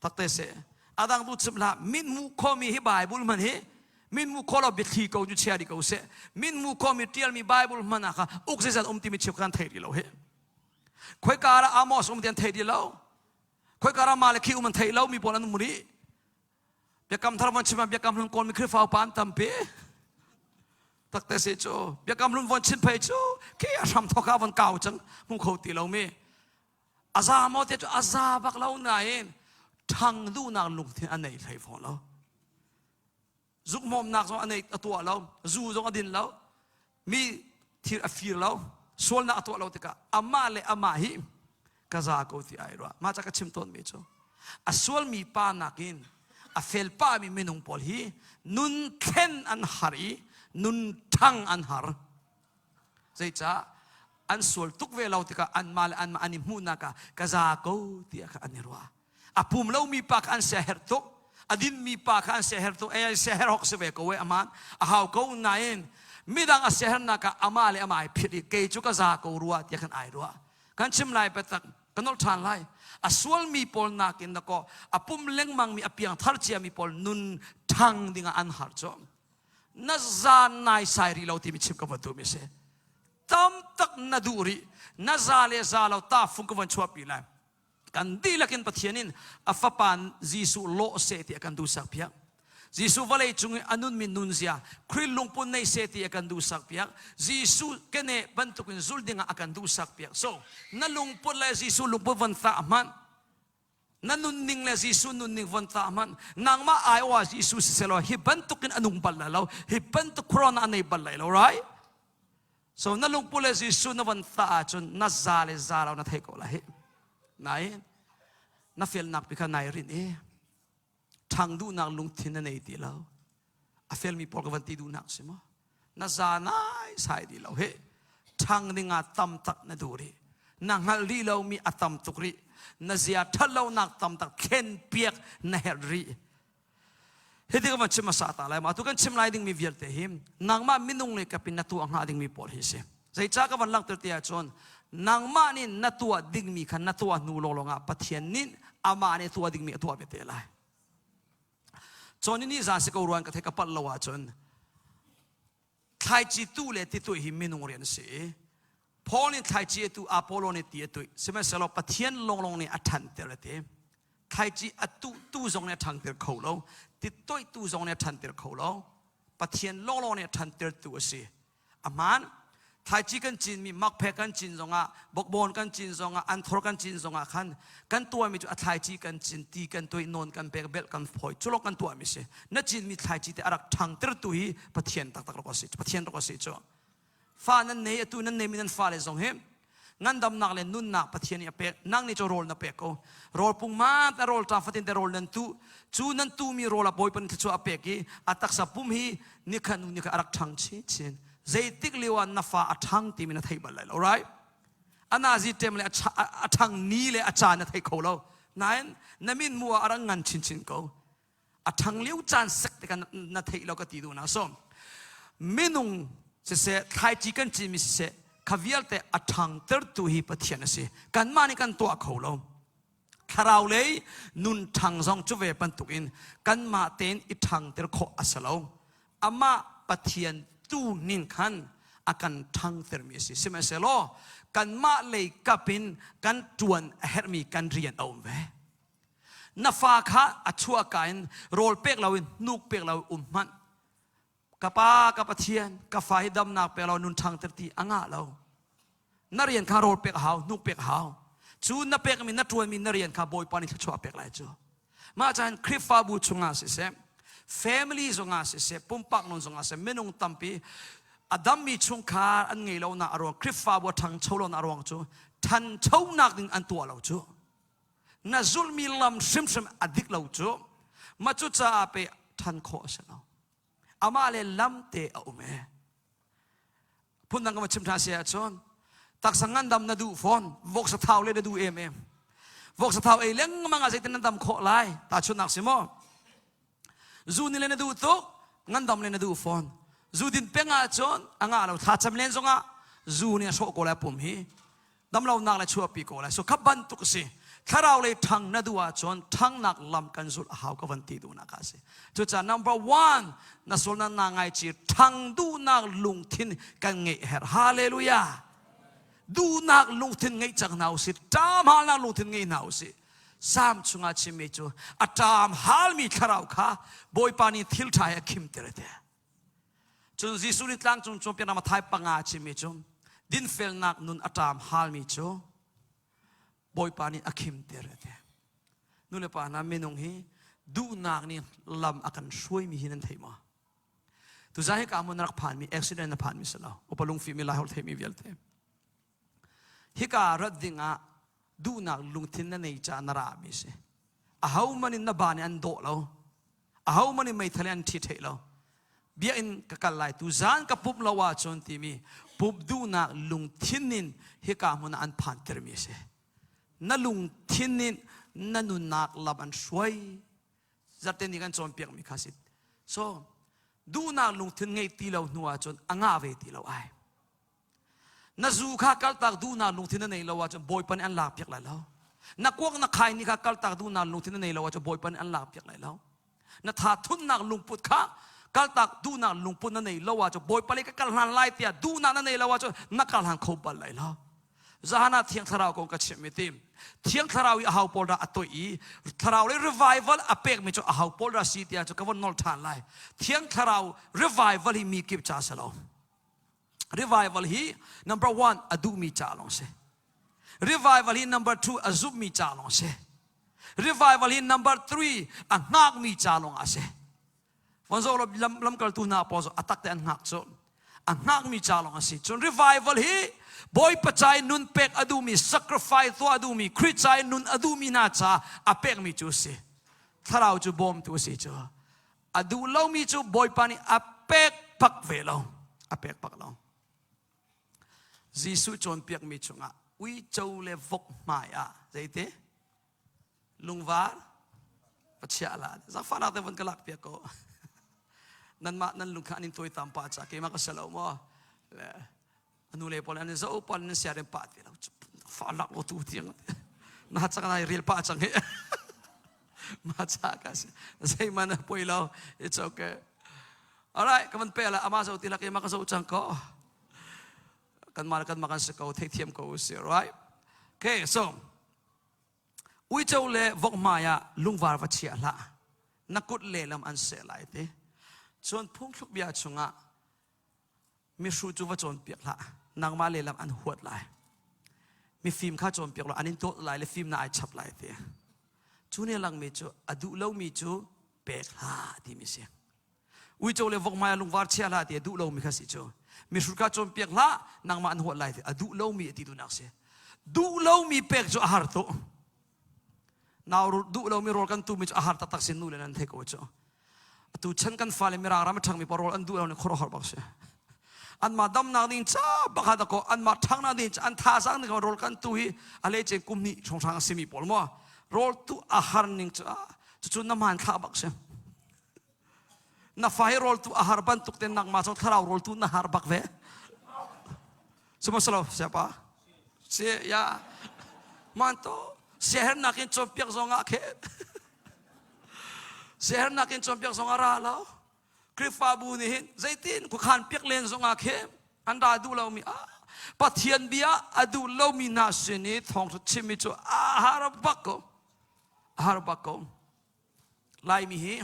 Takte seh. Adang tu chim hlah min mu khomi hi Bible hman hi min mu kho lo biathli ko cu chia di ko seh. Min mu khomi tialmi Bible hman ah kha uk zeizat um timi chim kan thei rih lo hi. Khoi kara Amos um ti an thei rih lo. Khoi kara Malakhi um an thei lo mi pawl an um rih. Biakam thar von chim ah biakam hlun kawlmi Khrihfa upa an tampi. Takte si cu biakam hlun von chim phei cu khi a hram thawk ah von kau cang hmu kho ti lomi. A za maw te cu a za bak lo nain ṭhang duhnak lungthin a nei hlei fawn lo. Zukmawmnak zong a nei a tuah lo, zu zong a din lo, mi thil a fir lo, sualnak a tuah lo tikah amah le amah hi ka za ko ti ai ruah. Mah ca ka chim tawnmi cu a sualmi pa nakin a fel pahmi minung pawl hi nun thlen an har i nun ṭhang an har. Zeicah? An sual tuk ve lo tikah anmah le anmah an i hmuhnak ah ka za ko tiah kha an i ruah. A pum lomi pa kha an siaherh tuk. A dinmi pa kha an siaherh tuk. E siaherh hok si ve ko e aman. A hau ko nain midang a siaherhnak ah amah le amah ai philh i kei cu ka za ko rua tiah khan ai ruah. Kan chim lai biatak kan nolh ṭhan lai. A sualmi pawl nakin na kaw a pum lengmangmi a piang thar ciami pawl nun ṭhang dingah an har cu. Na za nai sai rih lo timi chim ka van duhmi si. Tam tak na duh rih. Na za le za lo ta fung ka van chuahpi lai. Kan dihlak in Pathian in a fapa Jesuh lawh seh ti a kan duhsak piak. Jesuh vawlei cung i a nunmi nunzia Khrih lungput nei seh ti a kan duhsak piak. Jesuh kene bantukin zul dingah a kan duhsak piak. So na lungput le Jesuh lungput von tah hmanh. Na nunning le Jesuh nunning von tah hmanh. Nangmah ai ah Jesuh si selaw hi bantukin a nung bal lai lo. Hi bantuk corona a nei bal lai lo, right? So na lungput le Jesuh na von tah ahcun na za le za lo na thei ko lai. Nain na felnak pi kha nai rinh i ṭhang duhnak lungthin na nei ti lo. A felmi pawl ka van ti duhnak si maw? Na za nai sai ti lo he. Ṭhang ding ah tam tak na duh rih. Na hngalh rih lomi a tam tuk rih. Na zia ṭhat lonak tam tak thlen piak na herh rih. Hiti ka van chim hmasa ta lai ma tu kan chim lai dingmi vialte hi nangmah minung le kapin na tuah hnga dingmi pawl hi si. Zeicah ka van langhter ti ahcun nangmah nih na tuah dingmi kha na tuah hnu lawnglawng ah Pathian nih amah nih tuah dingmi a tuah ve te lai. Cun ni zan si ko ruan ka thei ka palh lo ahcun thlaici tu le ti tuih hi minung rian a si i Paul nih thlaici a tu Apollo nih ti a tuih sihmanhsehlaw Pathian lawnglawng nih a ṭhanter a ti. Thlaici a tuh tu zong nih a ṭhangter kho lo, ti toihtu zong nih a ṭhanter kho lo. Pathian lawnglawng nih a ṭhantertu a si. A hmaan. Thlaici kan cinmi makphek kan cin zongah, bokbawn kan cin zongah, anthor kan cin zongah khan kan tuahmi cu a thlaici kan cin, ti kan tuih, nawn kan pek, belh kan phawi, cu lawng kan tuahmi si. Na cinmi thlaici te a rak ṭhangtertu hi Pathian taktak rak a si. Pathian rak a si cu. Fa nan nei, atu nan neimi nan fale zong hi ngandamnak le nunnak Pathian nih a pek. Nang nih cu rawl na pek ko. Rawl pungmat a rawl ṭa fatin te rawl nan tu. Cu nan tumi rawl a Bawipa nih thluachuah a pek i a taksa pum hi nikhat hnu nikhat a rak ṭhang chinchin. Zeitik lio ah na fa a ṭhang timi na thei bal lai lo, right? A nazi ṭem le a ṭhang ni le a caan na thei kho lo. Nain na min mu ah a rak ngan chinchin ko. A ṭhang lio caan sek te kan na theih lo ka ti duh na so minung siseh thlaici kan cinmi siseh kha vialte a ṭhangtertu hi Pathian a si. Kanmah nih kan tuah kho lo. Thlarau lei nun ṭhang zong cu ve bantukin kanmah tein i ṭhangter khawh a si lo. Amah Pathian tu ning khan a kan ṭhangtermi a si. Sihmanhsehlaw kanmah lei kap in kan ṭuan a herhmi kan rian a um ve. Na fa kha a chuahka in rawl pek loin hnuk pek lo um hmanh. Ka pa, ka Pathian, ka fa hi damnak pek lo nun ṭhangter ti a ngah lo. Na rian kha rawl pek a hau, hnuk pek a hau. Cu na pekmi, na ṭuanmi na rian kha Bawipa nih thluachuah a pek lai cu. Mah caan Khrihfabu chungah siseh, family zongah siseh, pumpak nun zongah siseh, minung tampi a dammi chungkhar an ngei lonak a ruang, Khrihfabu a ṭhangcho lonak a ruang cu ṭhanchonak ding an tuah lo cu. Na zulhmi lam hrimhrim a dik lo cu mah cu caah pe ṭhan khawh a si lo. Amah le lam te a um e. Phundang ka va chim ṭha si ahcun taksa ngandam na duh fawn, voksa thau le na duh em em. Voksa thau ei lengmang ah zeitin na dam khawh lai? Tahchunhnak si maw? Zu ni le na duh tuk, ngandam le na duh fawn. Zu din peng ahcun a ngah lo thlacam len zongah zu nih a hrawh ko lai pum hi. Damlonak le chuahpi ko lai. So kha bantuk a si. Thlarau lei ṭhang na duh ahcun ṭhangnak lam kan zulh a hau ka van ti duhnak a si. Cucaah number one, na sualnak naa ngaichir ṭhang duhnak lungthin kan ngeih herh. Hallelujah. Duhnak lungthin ngeih cang hna usih. Ṭam halnak lungthin ngei hna usih. Salm chungah chimmi cu a ṭam halmi thlarau kha Bawipa nih thil ṭha he a khimter a ti. Cun Jesuh nih tlangcung cawnpiaknak Matthai panga a chimmi cu dinfelnak nun a ṭam halmi cu Bawipa nih a khimter a ti. Nu le pa hna minung hi duhnak nih lam a kan hruaimi hi nan thei maw? Tuzan hi ka hmun rak phanmi accident na phanmi si lo. Upa lungfimi lai holh theimi vialte. Hika rat ding ah duhnak lungthin na nei caah na rami si. Ahohmanh in na ba nih an dawh lo. Ahohmanh in meithal in an ṭhi ṭheh lo. Biakinn ka kal lai tu zan ka pumh lo ahcun timi Pumh duhnak lungthin in hika hmun ah an phantermi a si. Na lungthin in na nunnak lam an hruai. Zarhte ni kan cawnpiakmi kha si. So, duhnak lungthin ngei ti lo hnu ahcun a ngah ve ti lo ai. Na zu kha kaltak duhnak lungthin na nei lo ahcun Bawipa nih an lakpiak lai lo. Na kuak na khai ni kha kaltak duhnak lungthin na nei lo ahcun Bawipa nih an lakpiak lai lo. Na tha thunnak lungput kha kaltak duhnak lungput na nei lo ahcun Bawipa lei ka kal hlan lai tiah duhnak na nei lo ahcun na kal hlan kho bal lai lo. Zahan ah Thiang Thlarau kong ka chimh i tim. Thiang Thlarau i a hau pawl dah a toih i Thlarau le revival a pekmi cu a hau pawl dah si tiah cu ka von nol ṭhan lai. Thiang Thlarau revival hi mi kip ca si lo. Revival hi number one a duhmi ca lawng si. Revival hi number two a zumhmi ca lawng si. Revival hi number three a hngakmi ca lawng a si. Von zo lam lamkaltu hna pawl a tak te an hngak cu. A hngakmi ca lawng a si. Cun revival hi Bawipa ca i nun pek a duhmi, sacrifice tuah a duhmi, Khrih ca i nun a duhmi hna ca a pekmi cu a si. Thlarau cu bawmtu a si cu. A duh lomi cu Bawipa nih a pek bak ve lo. A pek bak lo. Jesuh cawnpiakmi chungah uico le vok hmai ah zeiti lungvar va chia la zaangfahnak te von ka lak piak ko nanmah nan lung kha an in tuaitam pa ca keimah ka si lo maw le a nu le pawl an zo pawl nan siarin pah ti lo fa lak lo tu tiang na chang nai ril pa chang hi ma cha ka si zei man poi lo it's okay alright ka van pe la ama zo ti la ke ma ka zo chang ko kan ma kan ma kan se ko thei thiam ko si right okay so Uico le vok hmai ah lungvar va chia hlah. Na kut lehlam an seh lai ti. Cun phungthluk bia chungah mihru cu va cawnpiak hlah. Nangmah lehlam an huat lai. Mifim kha cawnpiak law an in dawt lai le fimnak ai chap lai ti. Cu nih langmi cu a duh lomi cu pek hlah timi si. Uico le vok hmai ah lungvar chia hlah ti a duh lomi kha si cu. Mihrut kha cawnpiak hlah, nangmah an huat lai ti a duh lomi a ti duhnak si. Duh lomi pek cu a har tuk. Nau duh lomi rawl kan tumi cu a har taktak sin nu le nan thei ko cu. Atu chan kan fale mirang ram a ṭhangmi pa rawl an duh lo ni khuaruahhar bak si. Anmah damnak ding ca bakhat ko anmah ṭhangnak ding an thazaang ding rawl kan tu hi a lece kum hnih hrawnghrang a simi pawl maw rawl tu a har ning cu cucu na hmaan thlah bak si. Na fa hi rawl tu a har bantuk ten nangmah cu thlarau rawl tu na har bak ve. Sihmanhsehlaw siapa si ya man to siahernak in cawnpiak zong ah khe siahernak in cawnpiak zong ah ra lo Khrihfabu nih hin zeitin khuakhan piak len zong ah khe an ra duh lomi ah Pathian bia a duh lomi hna sin i thawngṭha chimmi cu a har bak ko a har bak ko Laimi hi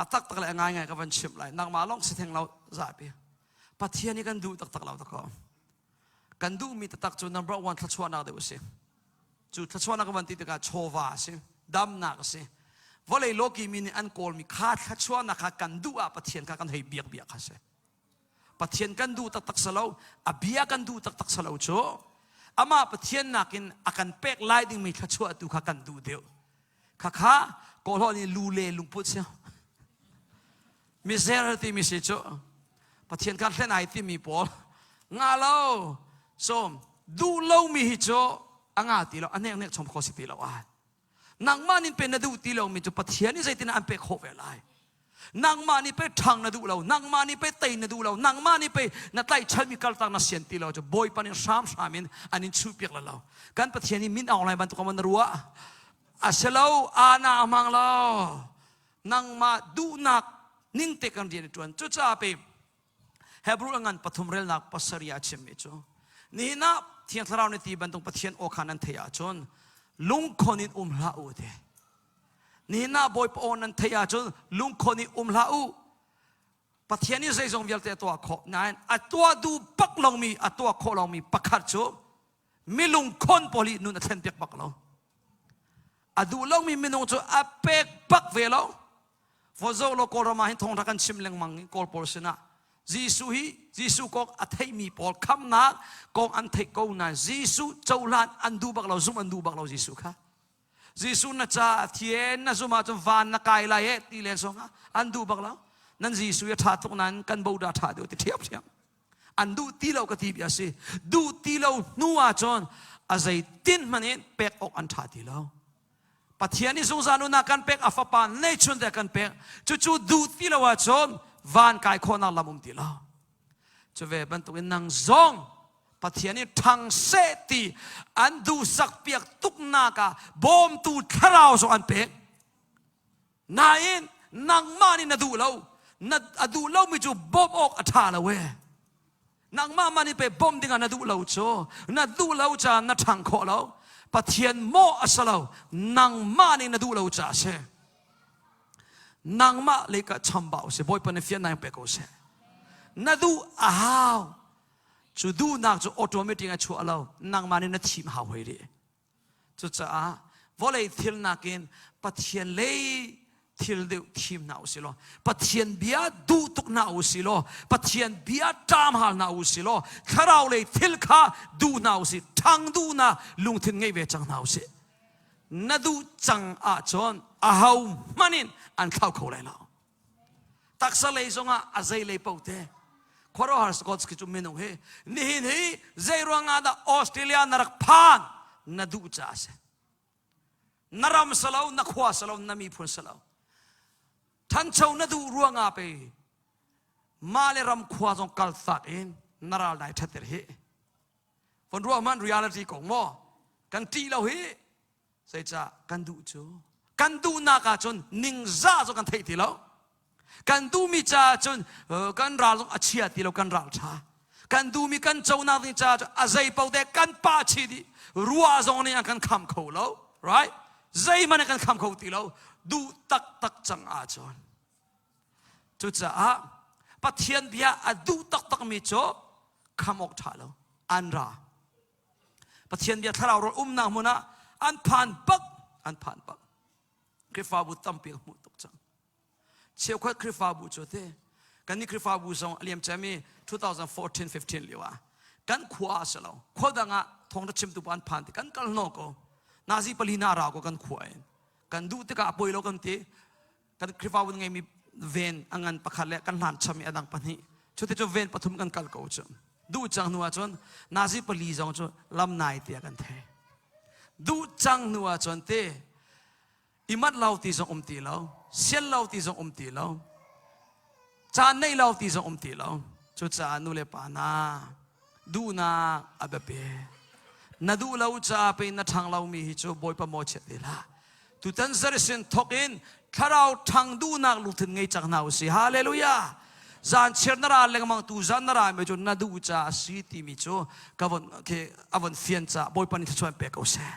a taktak le a ngaingai ka van chimh lai. Nangmah lawng si theng lo zapi. Pathian hi kan duh taktak lo tako. Kan duhmi taktak cu number one thluachuahnak deuh a si. Cu thluachuahnak ka van ti tikah chawva a si, damnak a si. Vawlei lawki mi nih an kawlmi kha thluachuahnak kha kan duh ah Pathian kha kan hei biak biak kha si. Pathian kan duh taktak salo, a bia kan duh taktak salo cu amah Pathian nakin a kan pek lai dingmi thluachuah tu kha kan duh deuh. Khakha kawlhaw nih lu le lungput si. Mizer timi si cu Pathian kan hlen ai timi pawl nga lo. So duh lomi hi cu a nga ti lo, a nek nek chom kho si ti lo ai. Nangmah nin pe na duh ti lomi cu Pathian nih zeitin an pek khawh ve lai. Nangmah nih pe ṭhang na duh lo, nangmah nih pe tei na duh lo, nangmah nih pe na tlaihchanmi kaltak na sian ti lo cu Bawipa nih hramhram in an in chuhpiak la lo. Kan Pathian nih min aung lai bantuk in na ruah. A si lo, ana a hmang lo. Nangmah duhnak ning te kan rian i ṭuan. Cucaah pe Hebrew a ngan pathum relnak pasarih ah chimmi cu nihin ah Thiang Thlarau nih ti bantuk Pathian aw kha nan theih ahcun lungkhon in um hlah u ti. Nihin ah Bawipa aw nan theih ahcun lungkhon in um hlah u. Pathian nih zeizong vialte a tuah khawh nain a tuah duh bak lomi a tuah khawh lomi pakhat cu milungkhon pawl hi nun a thlen piak bak lo. A duh lomi minung cu a pek bak ve lo. Vozo lo Kawlram ah hin thawngṭha kan chim lengmang i Kawl pawl sinah Jesuh hi Jesuh kong a theimi pawl khamnak kong an theih ko nain Jesuh cohlan an duh bak lo zumh an duh bak lo Jesuh kha Jesuh na ca thien na zum ahcun van na kai lai e ti len zong ah an duh bak lo nan Jesuh hi a ṭha tuk nain kan boda ṭha deuh ti ṭhiamṭhiam. An duh ti lo ka ti bia si. Duh ti lo hnu ah cun a zeitin hmanh in pek awk an ṭha ti lo. Pathian nih zungzal nunnak kan pek, a fapa neihchun te kan pek. Cucu duh ti lo ahcun van kai khawhnak lam um ti lo. Cu ve bantukin nang zong Pathian nih ṭhang seh ti an duhsak piak tuknak ah bawmtu thlarau zong an pek. Nain nangmah nih na duh lo. Na a duh lomi cu bawmh awk a ṭha lo ee. Nangmah man i pe bawmh dingah na duh lo cu na duh lo caah na ṭhang khawh lo. Pathian mawh a si lo. Nangmah nih na duh lo caah a si. Nangmah lei ka chambau si. Bawipa nih fiannak in pe ko seh. Na duh a hau. Cu duhnak cu automatic a chuah lo. Nangmah nih na thim hau hoi rih. Cucaah vawlei thil nakin Pathian lei thil deuh thim hna usih law Pathian bia duh tuk hna usih law Pathian bia ṭam hal hna usih law thlarau lei thil kha duh hna usih ṭhang duhnak lungthin ngei ve cang hna usih na duh cang ahcun aho hmanh in an thlau kho lai lo taksa lei zongah a zei lei paoh te khuaruahhar Scots khi cu minung hi nihin hi zei ruangah dah Australia na rak phan na duh caah a si na ram salo na khua salo na miphun salo thancho na duh ruangah pe mah le ram khua zong kal tak in na ral dai thatter hi von ruah man reality kong maw kan ṭih lo hi Zeicah kan duh cu kan duhnak ahcun ningzah cu kan theih ti lo. Kan duhmi caah cun kan ral zong a chia ti lo kan ral ṭha. Kan duhmi kan conak ding caah cun a zei paoh te kan pah chih dih. Ruah zong nih a kan kham kho lo. Right? Zeihmanh a kan kham kho ti lo. Duh taktak cang ahcun. Cucaah Pathian bia a duh taktakmi cu kham awk ṭha lo. An ra. Pathian bia thlarau rawl umnak hmun ah an phan bak an phan bak Khrihfabu tampi ka hmuh tuk cang cheukhat Khrihfabu cu te kan ni Khrihfabu zong a liam cami 2014-15 lio ah kan khua ah si lo khua dang ah thawngtha chimtu pa an phan ti kan kal hno ko nazi pali na ra ko kan khua in kan duh tikah a poi lo kan ti kan Khrihfabu ngeimi ven a ngan pakhat le kan hlan chami a dang pahnih cuti cu ven pathum kan kal ko cu duh cang hnu ahcun nazi pali zong cu lam nai tiah kan thei duh cang hnu ahcun te i mat lo ti zong um ti lo sian lo ti zong um ti lo caan neih lo ti zong um ti lo cucaah nu le pa na duhnak a biapi na duh lo caah pe na ṭhang lomi hi cu Bawipa maw chiat ti hlah tutan zarisin thok in thlarau ṭhang duhnak lungthin ngei cang hna usih hallelujah zan chiar na ra lengmang tu zan na ra mi cu na duh caah a si timi cu ka von khi a von fian caah Bawipa nih thluachuah pe ko seh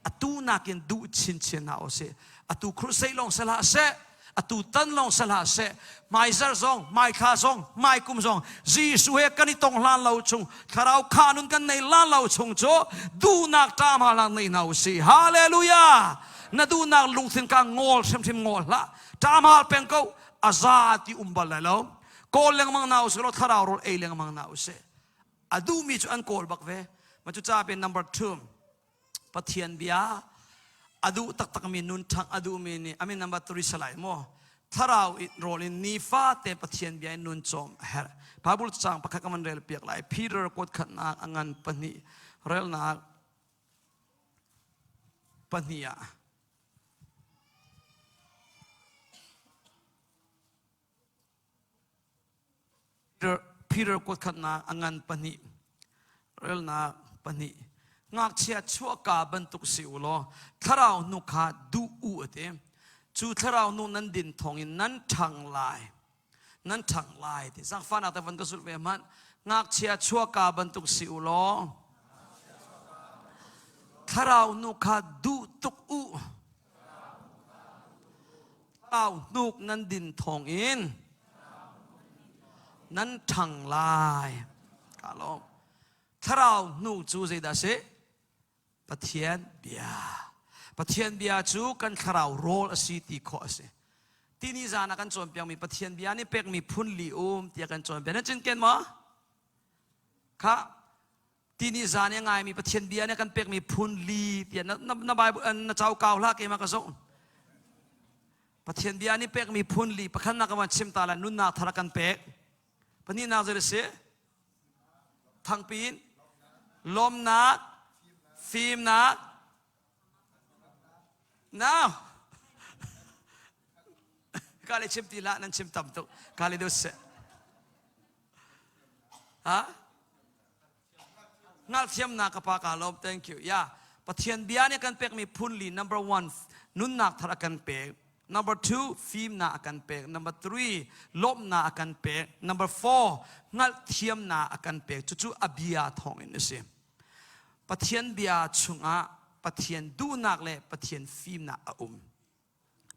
atu nakin duh chinchin hna usih atu crusade lawng si hlah seh atu tan lawng si hlah seh hmaizar zong hmaithla zong hmaikum zong Jesuh he kan i tong hlan lo chung thlarau kha nun kan nei lan lo chung cu duhnak ṭam ha lang nei hna usih hallelujah na duhnak lungthin ka ngawl hrimhrim ngawl hlah ṭam hal peng ko a za ti um bal lai lo kawl lengmang na usih law thlarau rawl ei lengmang na usih a duhmi cu an kawl bak ve ma cu ca number 2 Pathian bia a duh taktakmi nun ṭhangh a duhmi nih amin number 3 salai maw thlarau rawl in nifate Pathian bia in nun cawm a herh Bible cang pakhat ka van rel piak lai Peter kuat khatnak a ngan pahnih relnak pahnih ah Peter kuatkhatnak a ngan pahnih relnak pahnih ngakchia chuahka bantuk si u law thlarau hnu kha duh u a ti cu thlarau nu nan din thawngin nan ṭhang lai nan ṭhang lai ti zaangfahnak te van ka zulh ve hmanh ngakchia chuahka bantuk si u law thlarau nu kha duh tuk u Thlarau hnuk nan din thawngin nan ṭhang lai. Ka lawm. Thlarau hnuk cu zeidah a si? Pathian bia. Pathian bia cu kan thlarau rawl a si ti khawh a si. Tini zan ah kan cawnpiakmi Pathian bia nih pekmi phun li um tiah kan cawnpiak. Nan cinken maw? Kha Tini zan i a ngaimi Pathian bia nih a kan pekmi phun li tiah na, na, na Bible na cau kau hlah keimah ka zoh. Pathian bia nih pekmi phun li pakhatnak ka van chim ta la nunnak thar a kan pek. Pahnihnak zei a si? Thangpi in lawmnak, fimnak. Now, ka le chim ti hlah, nan chim tam tuk. Ka le deuh seh. Ha? Hngalhthiamnak ka pa ka lawm. Thank you. Yeah. Pathian bia nih kan pekmi phunli number one nunnak thar a kan pek. Number two fimnak a kan pek. Number three lawmhnak a kan pek. Number four hngalhthiamnak a kan pek. Cucu a bia thawngin a si. Pathian bia chungah Pathian duhnak le Pathian fimnak a um.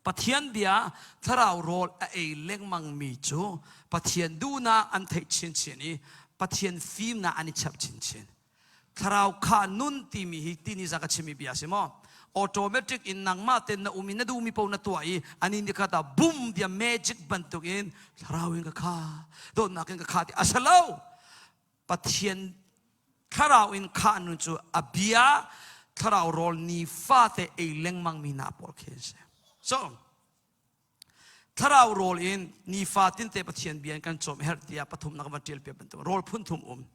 Pathian bia thlarau rawl a ei lengmangmi cu Pathian duhnak an theih chinchin i Pathian fimnak an i chap chinchin. Thlarau kha nun timi hi tini za ka chimmi bia si maw? Automatic in nangmah ten na um i na duhmi paoh na tuah i ani ni khat ah bum dia magic bantuk in thlarau in ka kha dawtnak in ka kha ti a si lo. Pathian thlarau in khah nun cu a bia thlarau rawl nifate ei lengmang mi hna pawl khi an si. So, thlarau rawl in nifatin te Pathian bia in kan cawm herh tiah pathumnak van ṭial piak bantuk rawl phun thum um.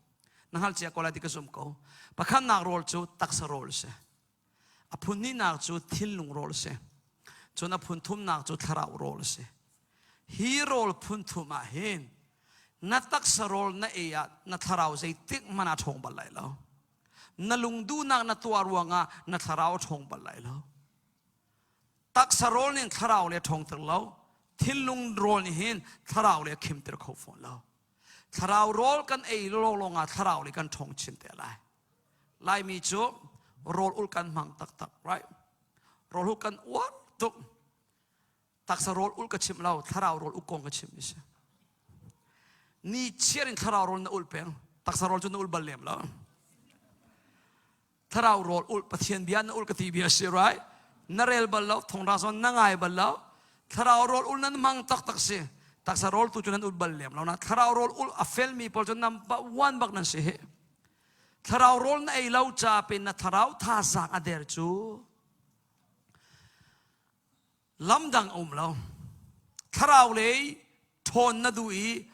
Na hngal cia ko lai ti ka zum ko. Pakhatnak rawl cu taksa rawl a si. A phun hnihnak cu thinlung rawl a si. Cun a phun thumnak cu thlarau rawl a si. Hi rawl phun thum ah hin na taksa rawl na ei ah na thlarau zeitik hmanh ah ṭhawng bal lai lo. Na lungduhnak na tuah ruangah na thlarau a ṭhawng bal lai lo. Taksa rawl nih thlarau le a ṭhawngter lo. Thinlung rawl nih hin thlarau le a khimter kho fawn lo. Thlarau rawl kan ei lawnglawng ah thlarau le kan ṭhawng chin te lai. Laimi cu rawl ulh kan hmang taktak, right? Rawl ulh kan uar tuk. Taksa rawl ulh ka chim lo, thlarau rawl uk kong ka chim mi si. Ni chiar in thlarau rawl na ulh peng, taksa rawl cu na ulh bal lem lo. Thlarau rawl ulh Pathian bia na ulh ka ti bia si, right? Na rel bal lo, thongra zon na ngai bal lo. Thlarau rawl ulh nan hmang taktak si. Taksa rawl tu cu nan ulh bal lem lo na. Thlarau rawl ulh a felmi pawl cu number one bak nan si hi. Thlarau rawl na ei lo ca pe na thlarau thazaang a der cu lamdang a um lo. Thlarau lei ṭhawn na duh i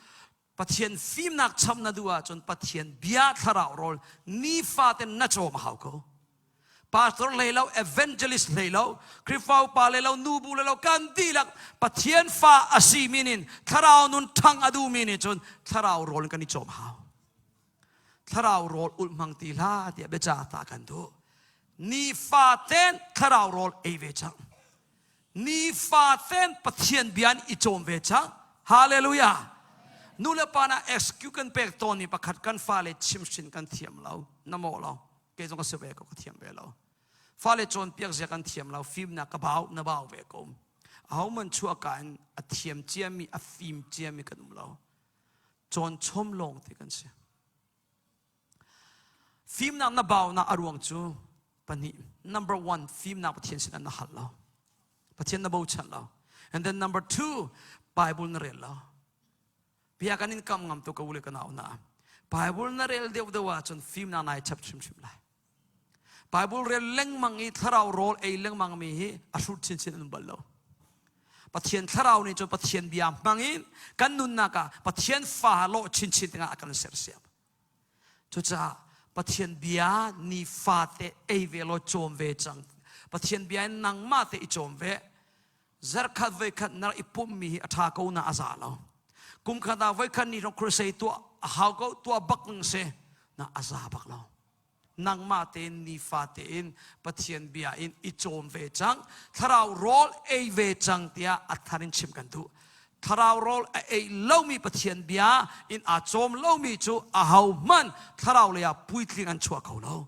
Pathian fimnak cham na duh ahcun Pathian bia thlarau rawl nifate na cawm a hau ko. Pastor hlei lo, evangelist hlei lo, Khrihfa upa hlei lo, nubu hlei lo, kan dihlak Pathian fa a si mi nin thlarau nun ṭhang a duhmi nih cun thlarau rawl in kan i cawm hau. Thlarau rawl ulh hmang ti hlah tiah biaca ta kan duh. Nifaten thlarau rawl ei ve cang. Nifaten Pathian bia in i cawm ve cang. Hallelujah. Nu le pa na excuse kan pek tawn mi pakhat kan fale chimhrin kan thiam lo. Na mawh lo. Kei zong ka si ve ko ka thiam ve lo. Fale cawnpiak zia kan thiam lo. Fimnak ka bau na bau ve ko. Aho man chuah ka in a thiam ciami a fim ciami kan um lo. Cawn chom lawng te kan si. Fimnak na baunak a ruang cu pahnih. Number one, fimnak Pathian sinah na hal lo. Pathian na bochan lo. And then number two, Bible na rel lo. Bia kan in kam ngam tu ka ule ka nau na. Bible na rel deuh deuh ahcun fimnak nai chap hrimhrim lai. Bible rel lengmang i thlarau rawl ei lengmang mi hi a hrut chinchin an um bal lo. Pathian thlarau nih cun Pathian bia hmang in kan nunnak ah Pathian fa lawh chinchin dingah a kan sersiam. Cucaah Pathian bia nifate ei ve law cawm ve cang. Pathian bia in nangmah te i cawm ve. Zarkhat voikhat na i pummi hi a ṭha ko na a za lo. Kum khat ah voikhat ni rong crusade tuah a hau ko tuah bak ning si na a za bak lo. Nangmah tein nifa tein Pathian bia in i cawm ve cang. Thlarau rawl ei ve cang tiah a thar in chim kan duh. Thlarau rawl a ei lomi Pathian bia in aa cawm lomi cu ahohmanh thlarau lei ah puitling an chuah kho lo.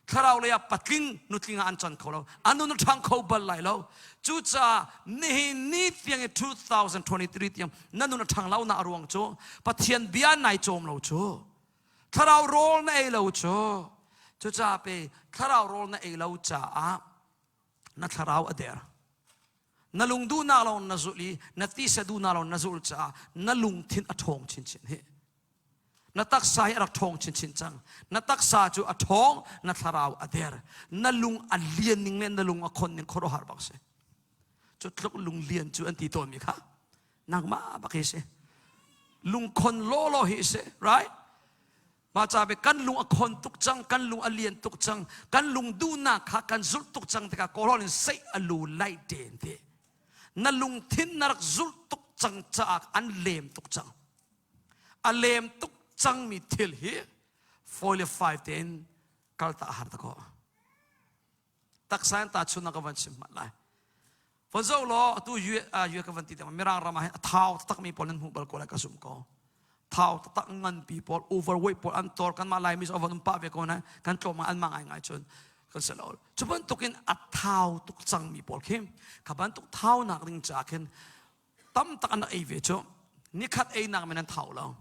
Thlarau lei ah patling nutling ah an can kho lo. An nun a ṭhang kho bal lai lo. Cucaah nihin ni tiang i 2023 tiang na nun a ṭhang lo nak a ruang cu Pathian bia nai cawm lo cu. Thlarau rawl na ei lo cu. Cucaah pe thlarau rawl na ei lo caah na thlarau a der. Na lung duhnak lawng na zulh i na tisa duhnak lawng na zulh caah na lungthin a ṭhawng chinchin hi. Na taksa hi a rak ṭhawng chinchin cang. Na taksa cu a ṭhawng, na thlarau a der. Na lung a lian ning le na lung a khon ning khuaruahhar bak si. Cu tluk lung lian cu an ti tawnmi kha nangmah bak hi si. Lungkhon lawlaw hi si, right? Mah ca be kan lung a khon tuk cang, kan lung a lian tuk cang, kan lung duhnak kha kan zulh tuk cang tikah kawlhawl in seih a lu lai ten ti. Na lungthin na rak zulh tuk cang caah an lem tuk cang. A lem tuk cangmi thil hi fawi le fai tein kal ta a har ta ko. Taksa in tahchunnak ka van chim hmanh lai. Von zoh law atu US ka van ti te Mirang ram ah hin a thau taktakmi pawl nan hmuh bal ko lai ka zumh ko. Thau taktak nganpi pawl overweight pawl an tor kanmah Laimi zong van um pah ve ko na kan tlawm an mah ngai ngai cun kan si lo. Cu bantukin a thau tuk cangmi pawl khi kha bantuk thaunak ding ca khin tam tak an ei ve cu nikhat ei nak men an thau lo.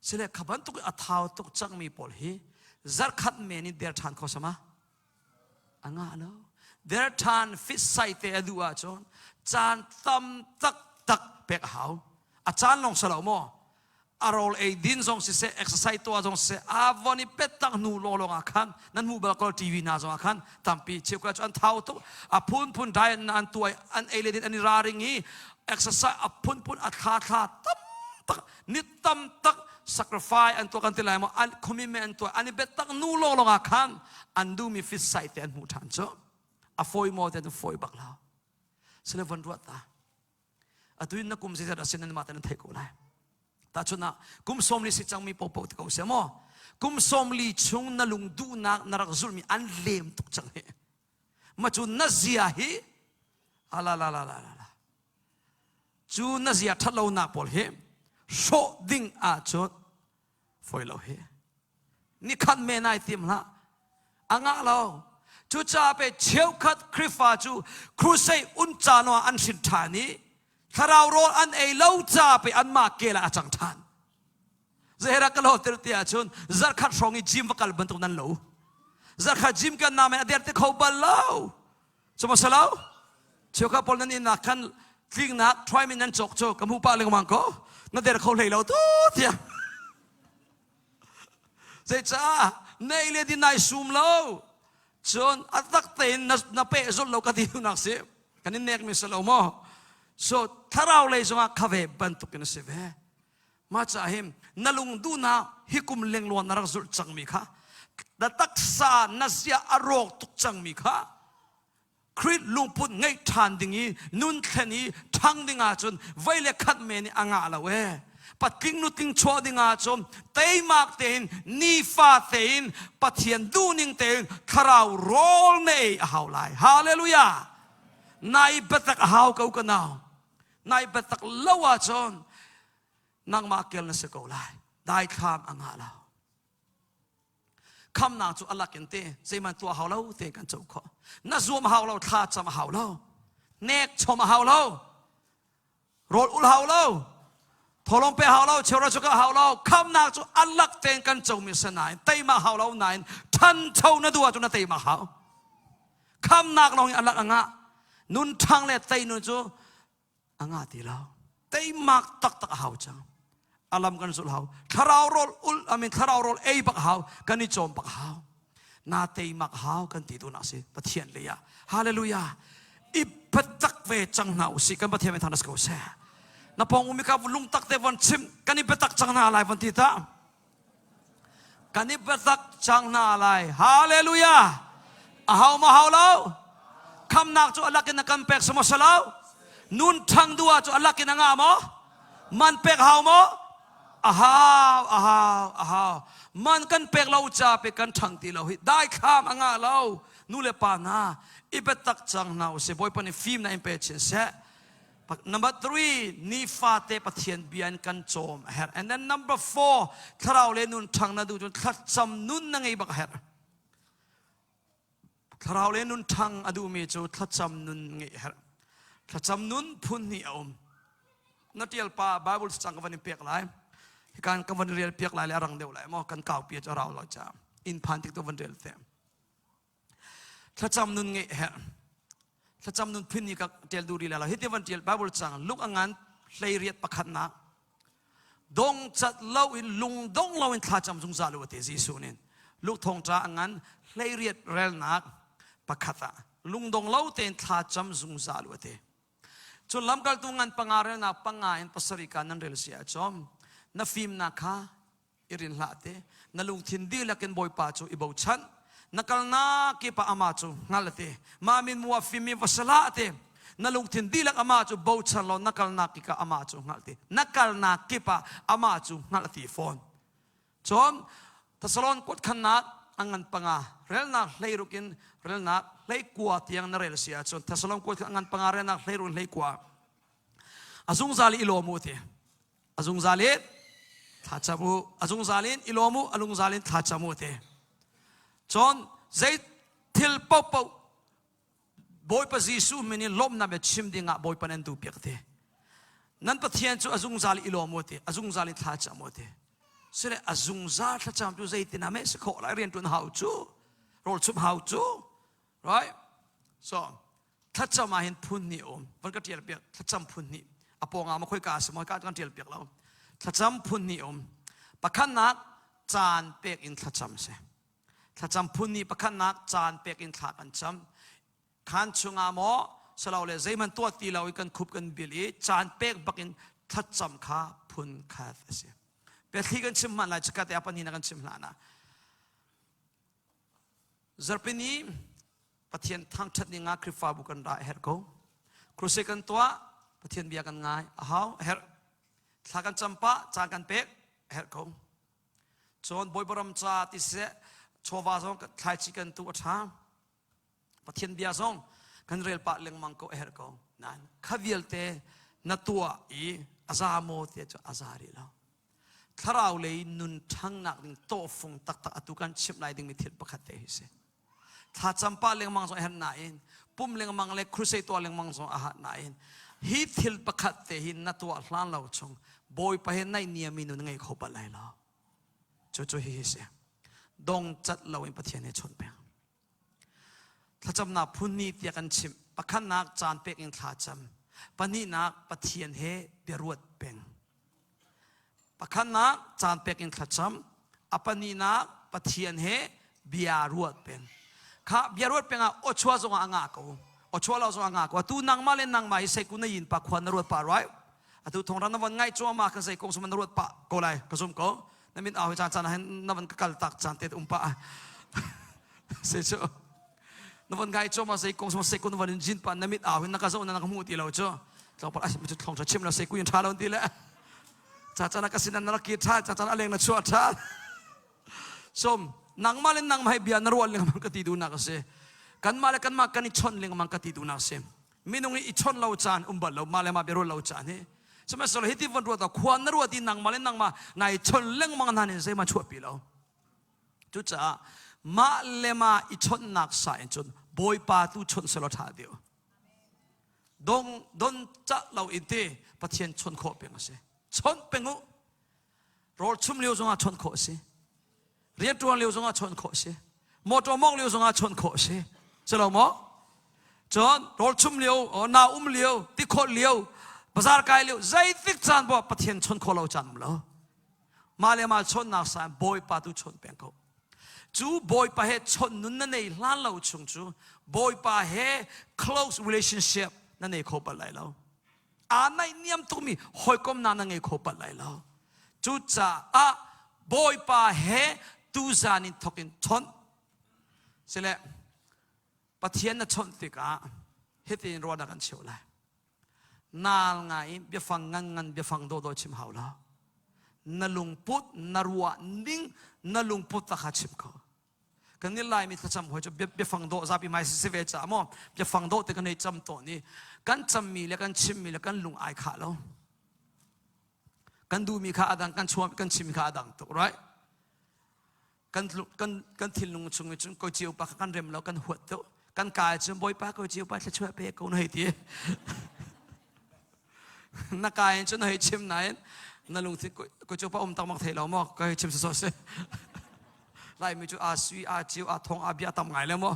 Sile kha bantuk a thau tuk cangmi pawl hi zarkhat men in der ṭhan kho sama a ngah lo. Der ṭhan fit sai te a duh ahcun caan tam taktak pek a hau. A caan lawng si lo maw? A rawl ei din zong siseh, exercise tuah zong siseh, a von i pet tak hnu lawng ah khan nan hmuh bal ko TV hna zong ah khan tampi cheukhat cu an thau tuk. A phunphun diet na an tuah an ei le din an i raring i exercise a phunphun a thla thla tam tak ni tam tak sacrifice an tuah kan ti lai maw an commitment an tuah an i biatak nu lawng lawng ah khan an duhmi fit sai te an hmuh ṭhan cu a fawi maw te an fawi bak lo sile von ruat ta atu in na kum zeizat a sin nan mah te nan theih ko lai tahchun ah kum 40 si cangmi popo ti ko se maw kum 40 chung na lung duhnak na rak zulmi an lem tuk cang hi ma cu na zia hi ala la la la la Cu na zia ṭhatlonak pawl hi hrawh ding ahcun fawi lo hi. Nikhat men ai tim hlah. A ngah lo. Cucaah pe cheukhat Khrihfa cu crusade un caan ah an hrin ṭhan i thlarau rawl an ei lo ca pe anmah kel ah a cang ṭhan. Zeihera ka lo tir ti ahcun zarkhat hrawng i gym va kal bantuk nan lo. Zarkhat gym kan namen a der te kho bal lo. Cuma salo cheukhat pawl nan inn ah khan tlingnak try min nan cawk cu ka hmu pah lengmang ko na der kho hlei lo tu tiah zeicah nei le din nai sum lo cun a tak tein na peh zulh lo ka ti nak si kan in nek mi si lo maw so thlarau lei zongah khave bantuk in a si ve Mah caah hin na lungduhnak hi kum lengluan na rak zulh cangmi kha na taksa na zia a rawk tuk cangmi kha Khrih lungput ngeih ṭhan ding i nun thlen i ṭhang ding ahcun vei le khat men i a ngah lo ee. Patling nutling chuah ding ahcun teimak tein nifa tein Pathian duhning tein thlarau rawl na ei a hau lai. Hallelujah! Nai biatak a hau ko ka nau. Nai biatak lo ahcun nangmah kel na si ko lai daithlam a ngah lo khamnak cu alak in te zeiman tuah hau lo te kan co khawh na zuam hau lo thla cam hau lo nek chom hau lo rawl ul hau lo tholong pe hau lo cheura chuka hau lo khamnak cu alak ten kan co mi se nain teima hau lo nain thancho na duh ahcun na teima hau khamnak lawng in alak anga nun thang le tei nun cu a ngah ti lo teimak taktak a hau cang alam kan zulh hau thlarau rawl ul amin thlarau rawl ei bak hau kan i cawm bak hau na teimak hau kan ti tu nak si pathian lei ah hallelujah i biatak ve cang hna usih kan pathian min thang ko seh na pong umi ka lungtak te von chim kan i biatak cang hna lai von ti ta Kan i biatak cang hna lai. Hallelujah! A hau ma hau lo? Khamnak cu alak in a kan pek sama salo? Nun ṭhang dua cu alak in a ngah maw? Man pek hau maw? A hau, a hau, a hau. Man kan pek lo ca pe kan ṭhang ti lo hi. Daithlam a ngah lo. Nu le pa hna, i biatak cang hna usih. Bawipa nih fim na in pe chin seh. Number three, nifate Pathian bia in kan cawm a herh. And then number four, thlarau le nun ṭhang na duh cun thlacam nun na ngei bak a herh. Thlarau le nun ṭhang a duhmi cu thlacam nun ngeih a herh. Thlacam nun phun hnih a um. Na ṭial pa Bible cang ka van in pek lai. Hikan ka van rel piak lai le a rang deuh lai maw kan kau pi cu a rau lo ca. Inn phan tik tu van rel te. Thlacam nun ngeih herh. Thlacam nun phun ni ka ṭial duh rih lai lo. Hiti van ṭial Bible cang Luke a ngan 18 pakhatnak. Dong cat lo in lung dong lo in thlacam zungzal u ati Jesuh nih. Luke thawngṭa a ngan 18 relnak pakhat ah lungdong lo tein thlacam zungzal u ati. Cun lamkaltu ngan panga relnak panga in pasarih ka nan rel si ahcun na fimnak kha i rin hlah te. Na lungthin dihlak in Bawipa cu i bochan. Na kalnak kip ah amah cu hngal te. Mah min mu ah fimmi va si hlah te. Na lungthin dihlak amah cu bochan law na kalnak kip ah amah cu hngal te. Na kalnak kip ah amah cu hngalh ti fawn. Cun Thessalon kuatkhannak a ngan panga relnak 16 in relnak 19 tiang na rel si ahcun Thessalon kuatkhan a ngan panga relnak 16 in 19 a zungzal i lawm u ti. A zungzal in thlacam u. A zungzal in i lawm u. A lungzal in thlacam u ti. Cun zei thil paohpaoh Bawipa Jesuh min in lawmhnak bia chim ding ah Bawipa nan duh piak ti. Nan Pathian cu a zungzal i lawm u ti. A zungzal in thlacam u ti. Sile a zungzal thlacam cu zeitin ah meh si khawh lai rian ṭuan hau cu rawl chumh hau cu right so thlacam ah hin phun hnih um van ka ṭial piak thlacam phun hnih a pawng ah ma khoi ka si maw ka kan ṭial piak lo thlacam phun hnih um pakhatnak caan pek in thlacam si thlacam phun hnih pakhatnak caan pek in thla kan cam khan chungah maw salo le zeihmanh tuah ti lo i kan khup kan bil i caan pek bakin thlacam kha phun khat a si biathli kan chim hmanh lai chikat te a pahnih kan chim hlan ah Zarhpini Pathian thangṭhat ning ah Khrihfabu kan ra a herh ko. Crusade kan tuah, Pathian bia kan ngai a hau a herh. Thla kan cam pah, caan kan pek a herh ko. Cun Bawipa ram ca ti siseh, chawva zong thlaici kan tu a ṭha. Pathian bia zong kan rel pah lengmang ko a herh ko. Nain kha vialte na tuah i a za maw ti cu a za rih lo. Thlarau lei nun ṭhangnak ding tawhfung taktak atu kan chimh lai dingmi thil pakhat te hi si. Thlacam pah lengmang zong a herh nain pum lengmang le crusade tuah lengmang zong a hat nain hi thil pakhat te hi na tuah hlan lo chung Bawipa he naihniami nun ngei kho bal lai lo. Cucu hi hi si. Dong cat lo in Pathian he chawnh peng. Thlacamnak phun nih tiah kan chimh. Pakhatnak caan pek in thlacam. Pahnihnak Pathian he biaruat peng. Pakhatnak caan pek in thlacam, a pahnihnak Pathian he bia ruat peng. Kha bia ruat peng ah awchua zong ah a ngah ko. Awchua lo zong a ngah ko. Atu nangmah le nangmah hi seikun na yin pa khua na ruat pa right? Atu thongrang na von ngai cuahmah kan zei kong sum na ruat pa ko lai ka zum ko. Na min au hi caan caan ah hin na van ka kal tak caan te um pa. Se cu. Na von ngai cu ma sei kong sum sei kun van in jin pa na mit au hin na ka zo na ka hmu ti lo cu. Tlawmpal as cu thlong chim lo sei kuin tha lo ti le. Cha chan ka sinan na rak ki tha cha chan aleng na chuah tha. Som nangmah le nangmah hi bia na rual lengmang ka ti du nak a si. Kanmah le kanmah kan i chawnh lengmang ka ti du nak si. Minung i i chawnh lo caan um bal lo mah le mah bia rual lo caan hi. Sihmanhsehlaw hiti von ruat ah khua na ruat i nangmah le nangmah nai chawnh lengmang hna nih zeihmanh chuahpi lo. Cucaah mah le mah i chawnhnak sa in cun Bawipa tu chawnh selaw ṭha deuh. Dong don cah lo in te Pathian chawnh khawh peng a si. Chawnh peng u. Rawl chum lio zongah chawnh khawh a si. Rianṭuan lio zongah chawnh khawh a si. Motor mawngh lio zongah chawnh khawh a si. Si lo maw? Cun rawl chum lio, na um lio, tikhawt lio, bazar kai lio, zeitik caan poah Pathian chawnh khawh lo caan um lo. Mah le mah chawnhnak sa Bawipa tu chawnh peng ko. Cu Bawipa he chawnh nun na nei hlan lo chung cu Bawipa he close relationship na nei kho bal lai lo. Aa naihniam tukmi hawikomnak na ngei kho bal lai lo. Cucaah Bawipa he tuzan in thawk in chawnh. Sile Pathian na chawnh tikah hitin ruahnak kan cheuh lai. Naal ngai in biafang ngan ngan biafang dawhdawh chim hau lo. Na lungput na ruah ning na lungput ta kha chim ko. Kan ni Laimi thlacam hoi cu biafang dawh zapi mai si ve ca maw biafang dawh te kan hei cam tawn i kan cammi le kan chimmi le kan lung ai khah lo. Kan duhmi kha adang kan chuam kan chimmi kha adang tuk right? Kan kan kan thinlung chung i cun ko cio pa kha kan rem lo kan huat tuk kan ka cun bawipa ko cio pa thluachuah pe ko na hei ti na ka in cun na hei chim nain na lungthin ko cio pa um tak mak thei lo maw ka hei chim so si laimi cu aa sui aa ciu aa thong aa bia tam ngai le maw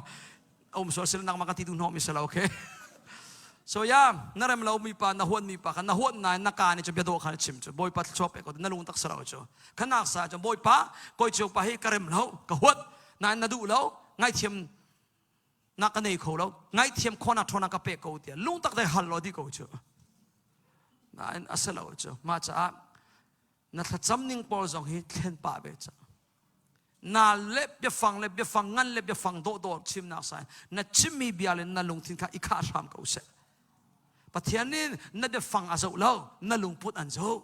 um so sil nak ma ka ti du hnawh mi se lo okay so ya na rem lo mi pa na huan mi pa kha na huan nain na ka nih cu bia dawh kha na chim cu bawipa thluachuah pe ko na lung tak salo cu khanak sa cu bawipa koi cio pa hi ka rem lo ka huat nain na duh lo ngaithiam na ka nei kho lo ngaithiam khona thona ka pe ko tiah lung tak dai hal lo di ko cu nain asalo cu ma caah na thlacam ning pawl zong hi thlen pah ve ca. Na le biafang le biafang ngan le biafang dawhdawh chimnak sai na chimmi bia le na lungthin kha i khah hram ko seh. Pathian nih na biafang a zoh lo, na lungput an zoh.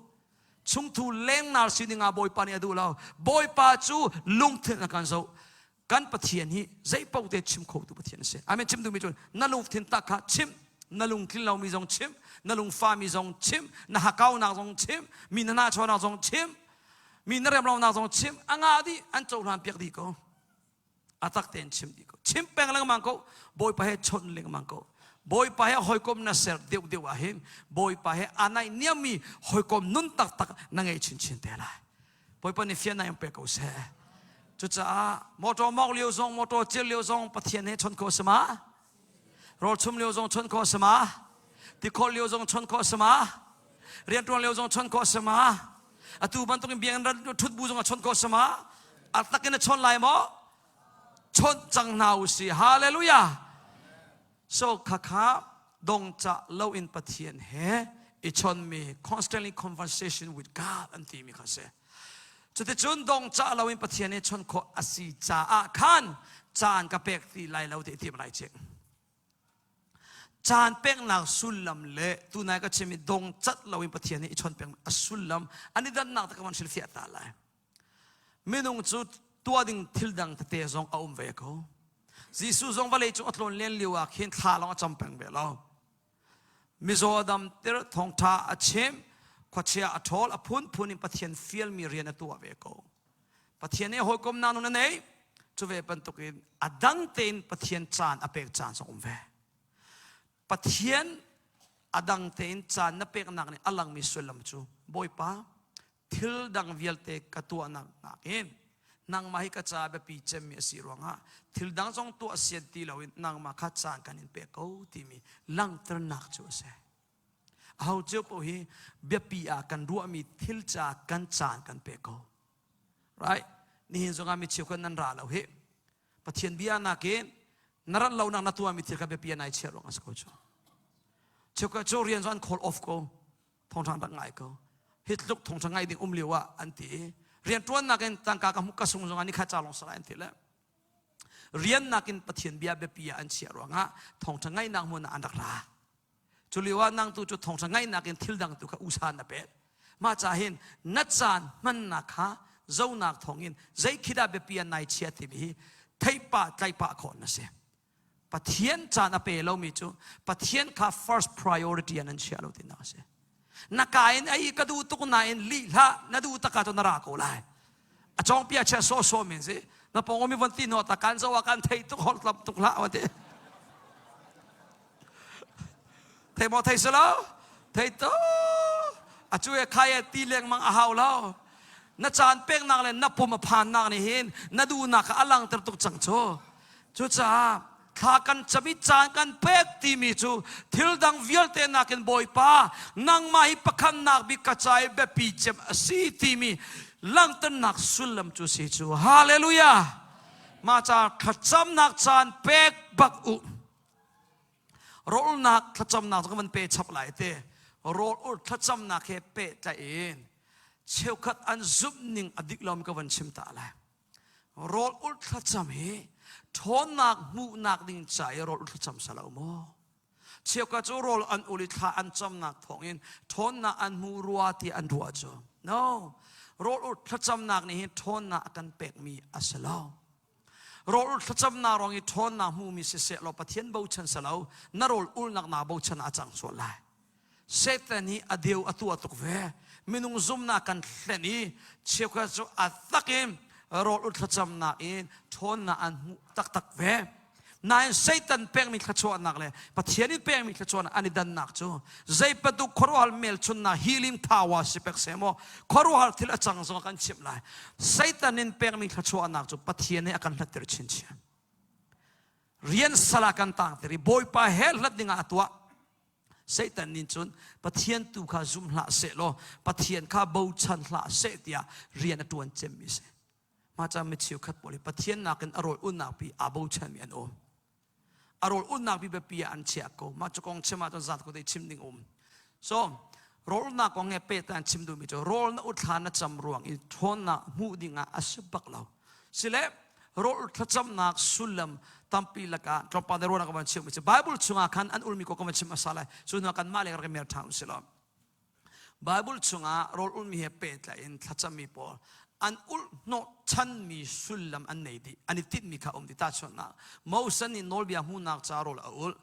Chungthu lengnar sining ah Bawipa nih a duh lo. Bawipa cu lungthin a kan zoh. Kan Pathian hi zei paoh te chim khotu Pathian a si. Amen. Chim duhmi cu na lungthin tak kha chim, na lungtlin lomi zong chim, na lungfami zong chim, na hakaunak zong chim, mi na nahchuahnak zong chim, mi na remlonak zong chim, a ngah dih, an cohlan piak dih ko. A tak tein chim dih ko. Chim peng lengmang ko. Bawipa he chawnh lengmang ko. Bawipa he hawikom na ser deuh deuh ah hin Bawipa he aa naih niammi hawikom nun taktak na ngei chinchin te lai. Bawipa nih fiannak in pe ko seh. Cucaah motor mawk lio zong motor cil lio zong Pathian he chawnh khawh si ma? Rawl chum lio zong chawnh khawh si ma? Tikhol lio zong chawnh khawh si ma? Rianṭuan lio zong chawnh khawh si ma? Atu bantukin biakinn rat ṭhut bu zong a chawnh khawh si ma? A tak in a chawn lai maw? Chawnh cang hna u si. Hallelujah! So khakha dongca lo in Pathian he i chawnmi constantly conversation with God an timi kha si. Cuticun dongca lo in Pathian he chawnh khawh a si caah khan caan ka pek ti lai lo ti tim lai cik. Caan peknak sullam le tunai ka chim i dongcat lo in Pathian he i chawn pek a sullam an i dannak te ka van hrilhfiah ta lai. Minung cu tuah ding thil dang tete zong a um ve ko. Jesuh zong vawlei cung a tlawn len lio ah khin thla lawng a cam peng ve lo. Mizaw a damter, thawngṭha a chim, khuachia a ṭhawl, a phunphun in Pathian fialmi rian a tuah ve ko. Pathian he hawikomnak nun a nei. Cu ve bantukin a dang tein Pathian caan a pek caan zong um ve. Pathian a dang tein caan na peknak nih a langmi sullam cu Bawipa thil dang vialte ka tuahnak nakin nangmah hi ka ca biapi cemmi a si ruangah thil dang zong tuah sian ti loin nangmah kha caan kan in pek ko timi langhternak cu a si. Aho cio paoh hi biapi ah kan ruahmi thil ca kan caan kan pek ko. Right? Nihin zongah mi cheukhat nan ra lo hi. Pathian bia nakin na rat lonak na tuahmi thil kha biapi ah nai chiah ruang a si ko cu. Cheukhat cu rian zong an call off ko. Thawngṭha rak ngai ko. Hi tluk thawngṭha ngai ding um lio ah an ti i rianṭuannak in tangka ka hmuh ka sung zongah nikhat ca lawng sarai an ti le rian nakin Pathian bia biapi ah an chiah ruangah thawngṭha ngaihnak hmun ah an rak ra. Cu lio ah nang tu cu thawngṭha ngaihnak in thil dang tu kha usa na pek. Mah ca hin na caan hmannak kha zonak thawngin zei khi dah biapi ah nai chia timi hi theihpah tlaihpah khawh na si. Pathian caan a pe lomi cu Pathian kha first priority ah nan chia lo tinak a si. Na ka in ai ka duh tuk nain lih hlah na duh tak ah cun na ra ko lai. A cawngpia chia sawhsawh men si. Na pawng mi von ti hnuah ta kan zo ah kan thei tuk holh tlap tuk hlah wan ti. Thei maw thei si lo? Thei to. A cu e khai e ti lengmang a hau lo. Na caan peknak le na pum a phannak nih hin na duhnak kha a langter tuk cang cu. Cucaah thla kan cam i caan kan pek timi cu thil dang vialte nakin Bawipa nangmah hi pakhatnak bik ka ca i biapi cem a si timi langhternak sullam cu si cu. Hallelujah! Mah ca thlacamnak caan pek bak u. Rawlnak thlacamnak cu ka van pe chap lai te. Rawl ur thlacamnak he pehtlaih in cheukhat an zumh ning a dik lomi ka van chim ta lai. Rawl ul thlacam hi ṭhawnnak hmuhnak ding ca i rawl ul thlacam sa lo maw? Cheukhat cu rawl an ul i thla an camnak thawngin ṭhawnnak an hmu rua ti an ruah cu. No. Rawl ul thlacamnak nih hin ṭhawnnak a kan pekmi a si lo. Rawl ul thlacamnak ruang i ṭhawnnak hmumi siseh law Pathian bochan si lo, na rawl ulnak naa bochan ah a cang sual lai. Satan hi a deu a tuah tuk ve. Minung zumnak kan hlen i cheukhat cu a tak in rawl ul thlacamnak in ṭhawnnak an hmuh taktak ve. Nain Satan pekmi thluachuahnak le Pathian in pekmi thluachuahnak an i dannak cu zei bantuk khuaruahhar hmelchunhnak healing power si pek seh maw khuaruahhar thil a cang zong kan chimh lai. Satan in pekmi thluachuahnak cu Pathian nih a kan hlatter chinchin. Rian sal ah kan tangter i Bawipa he hlat dingah a tuah. Satan nih cun Pathian tu kha zum hlah seh law Pathian kha bochan hlah seh tiah rian a ṭuan cemmi a si. Mah ca mi cheukhat pawl hi Pathian nakin a rawl unnak pi aa bochanmi an um. A rawl unnak pi biapi ah an chiah ko. Mah cu kong chim ahcun zat ko te chim ding um. So rawl unnak kong he pehtlai an chim duhmi cu rawl na uthla na cam ruang i ṭhawnnak hmuh ding ah a si bak lo. Sile rawl thlacamnak sullam tampi lakah tlawmpal te ruahnak ka van chimmi cu Bible chungah khan an ulmi ko ka van chim hmasa lai. Cu hnuah kanmah le rak i mer ṭhan u sih law. Bible chungah rawl ulmi he pehtlai in thlacammi pawl an ulh hnawh chanmi sullam an nei dih an i tinhmi kha um dih tahchunhnak Moses nih nawlbia hmuhnak ca rawl a ulh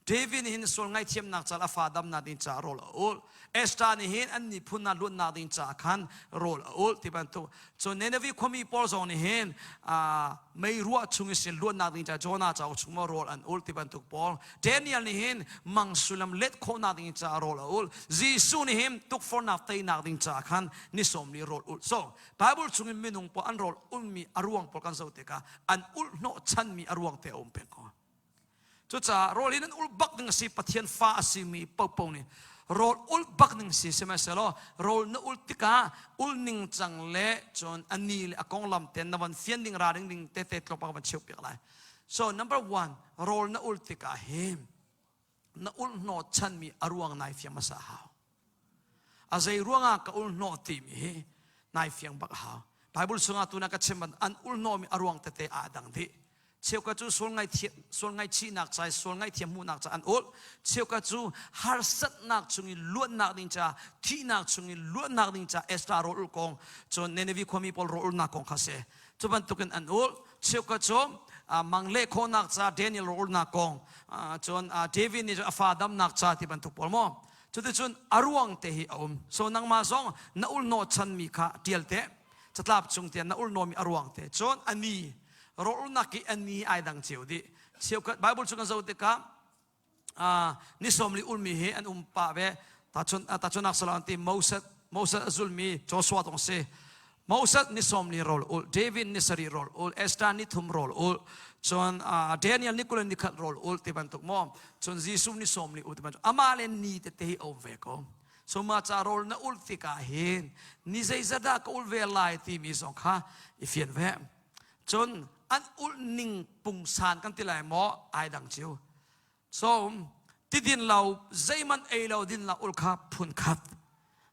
David nih hin sual ngaihthiamnak ca a fa damnak ding ca rawl a ulh Esther nih hin an miphun ah luatnak ding ca khan rawl a ulh ti bantuk cun Nineveh khuami pawl zong nih hin mei ruah chung i sin luatnak ding ca Jonah cauk chung maw rawl an ulh ti bantuk pawl Daniel nih hin mang sullam let khawhnak ding ca rawl a ulh Jesuh nih hin tukforhnak teinak ding ca khan ni sawmli rawl ulh so Bible chung in minung pawl an rawl ulhmi a ruang pawl kan zoh tikah an ulh hnawh chanmi a ruang te a um peng ko. Cucaah rawl hi nan ulh bak ding a si Pathian fa a simi paohpaoh nih rawl ulh bak ding si sihmanhsehlaw rawl na ulh tikah ulh ning cang le cun a ni le a konglam te na van fian ding ra ding ding tete tlawmpal ka van cheu piak lai. So number one rawl na ulh tikah hin na ulh hnawh chanmi a ruang nai fiang hmasa hau. A zei ruangah ka ul hnawh timi hi nai fiang bak a hau. Bible chungah tuna ka chim an ul hnawhmi a ruang tete aa dang dih. Cheukhat cu sual ngaihchihnak ca sual ngaihthiam hmuhnak ca an ul. Cheukhat cu harsatnak chung i luatnak ding ca, thihnak chung i luatnak ding ca Esther rawl ul kong, cun Nineveh khuami pawl rawl ulnak kong kha si. Cu bantukin an ul. Cheukhat cu mang leh khawhnak ca Daniel rawl ulnak kong, cun David nih a fa damnak ca ti bantuk pawl maw. Cuticun a ruang te hi a um. So nangmah zong na ulhnawh chanmi kha ṭial te. Catlap chung tiang na ulhnawhmi a ruang te. Cun a ni, rawlulnak i a ni ai dang cio dih. Cheukhat Bible chung kan zoh tikah ni sawmli ulmi hi an um pah ve. Tahchunhnak salah an ti Moses Moses a zulmi Joshua tong si. Moses ni sawmli rawl ul, David ni sarih rawl ul, Esther ni thum rawl ul, cun Daniel ni kul ni khat rawl ul ti bantuk maw, cun Jesuh ni sawmli ul ti bantuk amah le ni tete hi a um ve ko. So mah ca rawl na ul tikah hin ni zeizat dah ka ul ve lai timi zong kha i fian ve. Cun an ulh ning pungsan kan ti lai maw ai dang cio. So ti din lo zeihmanh ei lo din lo ul kha phun khat.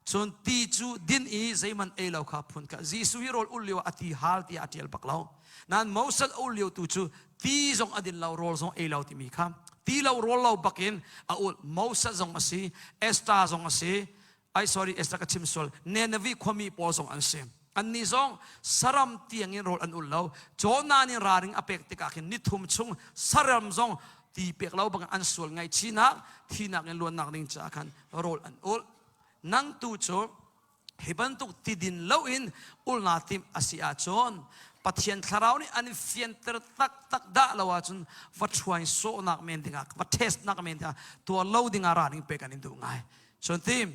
Cun ti cu din i zeihmanh ei lo kha phun khat. Jesuh hi rawl ul lio a ti hal tiah a ṭial bak lo. Nain Moses a ul lio tu cu ti zong a din lo rawl zong ei lo timi kha ti lo rawl lo bakin a ul. Moses zong a si, Esther zong a si, ai sorry Esther ka chim sual Nineveh khuami pawl zong an si annih zong saram tiangin rawl an ul lo Jonah nih ralring a pek tikah khin nithum chung saram zong ti pek lo bang an sual ngaihchihnak thinak in luannak ding caah khan rawl an ul nang tu cu hi bantuk tidin loin ulna timh a si ahcun Pathian thlarau nih an fianter taktak dah lo ahcun va ṭhuai sawhnak men dingah va testnak men dingah tuah lo dingah ralring pek an in duh ngai Cun ti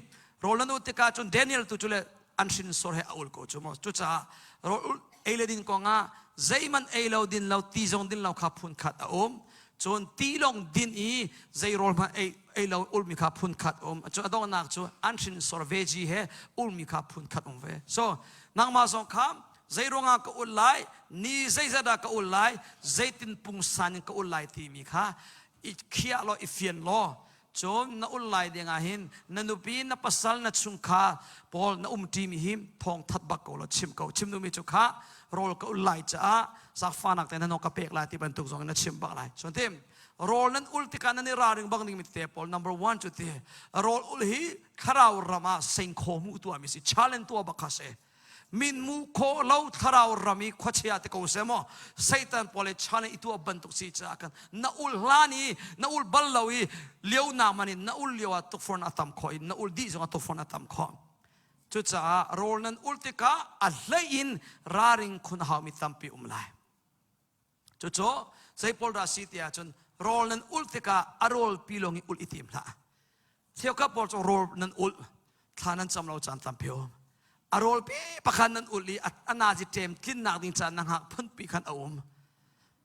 rawl nan uh tikah cun Daniel tu cu le an hrinsor he a ul ko cu maw. Cucaah rawl ei le din kongah zeihmanh ei lo din lo ti zong din lo kha phun khat a um. Cun ti lawng din i zei rawl hmanh ei, ei lo ulmi kha phun khat um. Cun a donghnak cu an hrinsor veggie he ulmi kha phun khat um ve. So nangmah zong kha zei ruangah ka ul lai, ni zeizat ah ka ul lai, zeitin pungsan in ka ul lai timi kha i khiah law i fian law Cun na ul lai ding ah hin na nupi, na pasal, na chungkhar pawl na umṭimi hi thawngthat bak ko law chim ko. Chim duhmi cu kha rawl ka ul lai caah zaangfahnak te na ka pek lai ti bantuk zong in na chim bak lai. Cun tim rawl nan ul tikah nan i ralring bak dingmi tete pawl number one cu ti rawl ul hi thlarau ram ah sengkhaw hmuh tuahmi si challenge tuah bak kha si. Minmu khawh lo thlarau ram i khuachia te ko seh maw Satan pawl le chan i tuah bantuk si caah kan na ul hlan i na ul bal lo i lio na man in na ul lio ah tukforn a tam khawh i na ul dih zong ah tukforn a tam khawh cucaah rawl nan ul tikah a hlei in raring khun a haumi tampi um lai Cucu zei pawl dah si ti ahcun rawl nan ulh tikah a rawl pi lawng i ulh i tim hlah. Cheukhat pawl cu rawl nan ulh thla nan cam lo caan tampi um. A rawl pi pakhat nan ulh i a nazi ṭem tlinnak ding caan na hngak phunpi khan a um.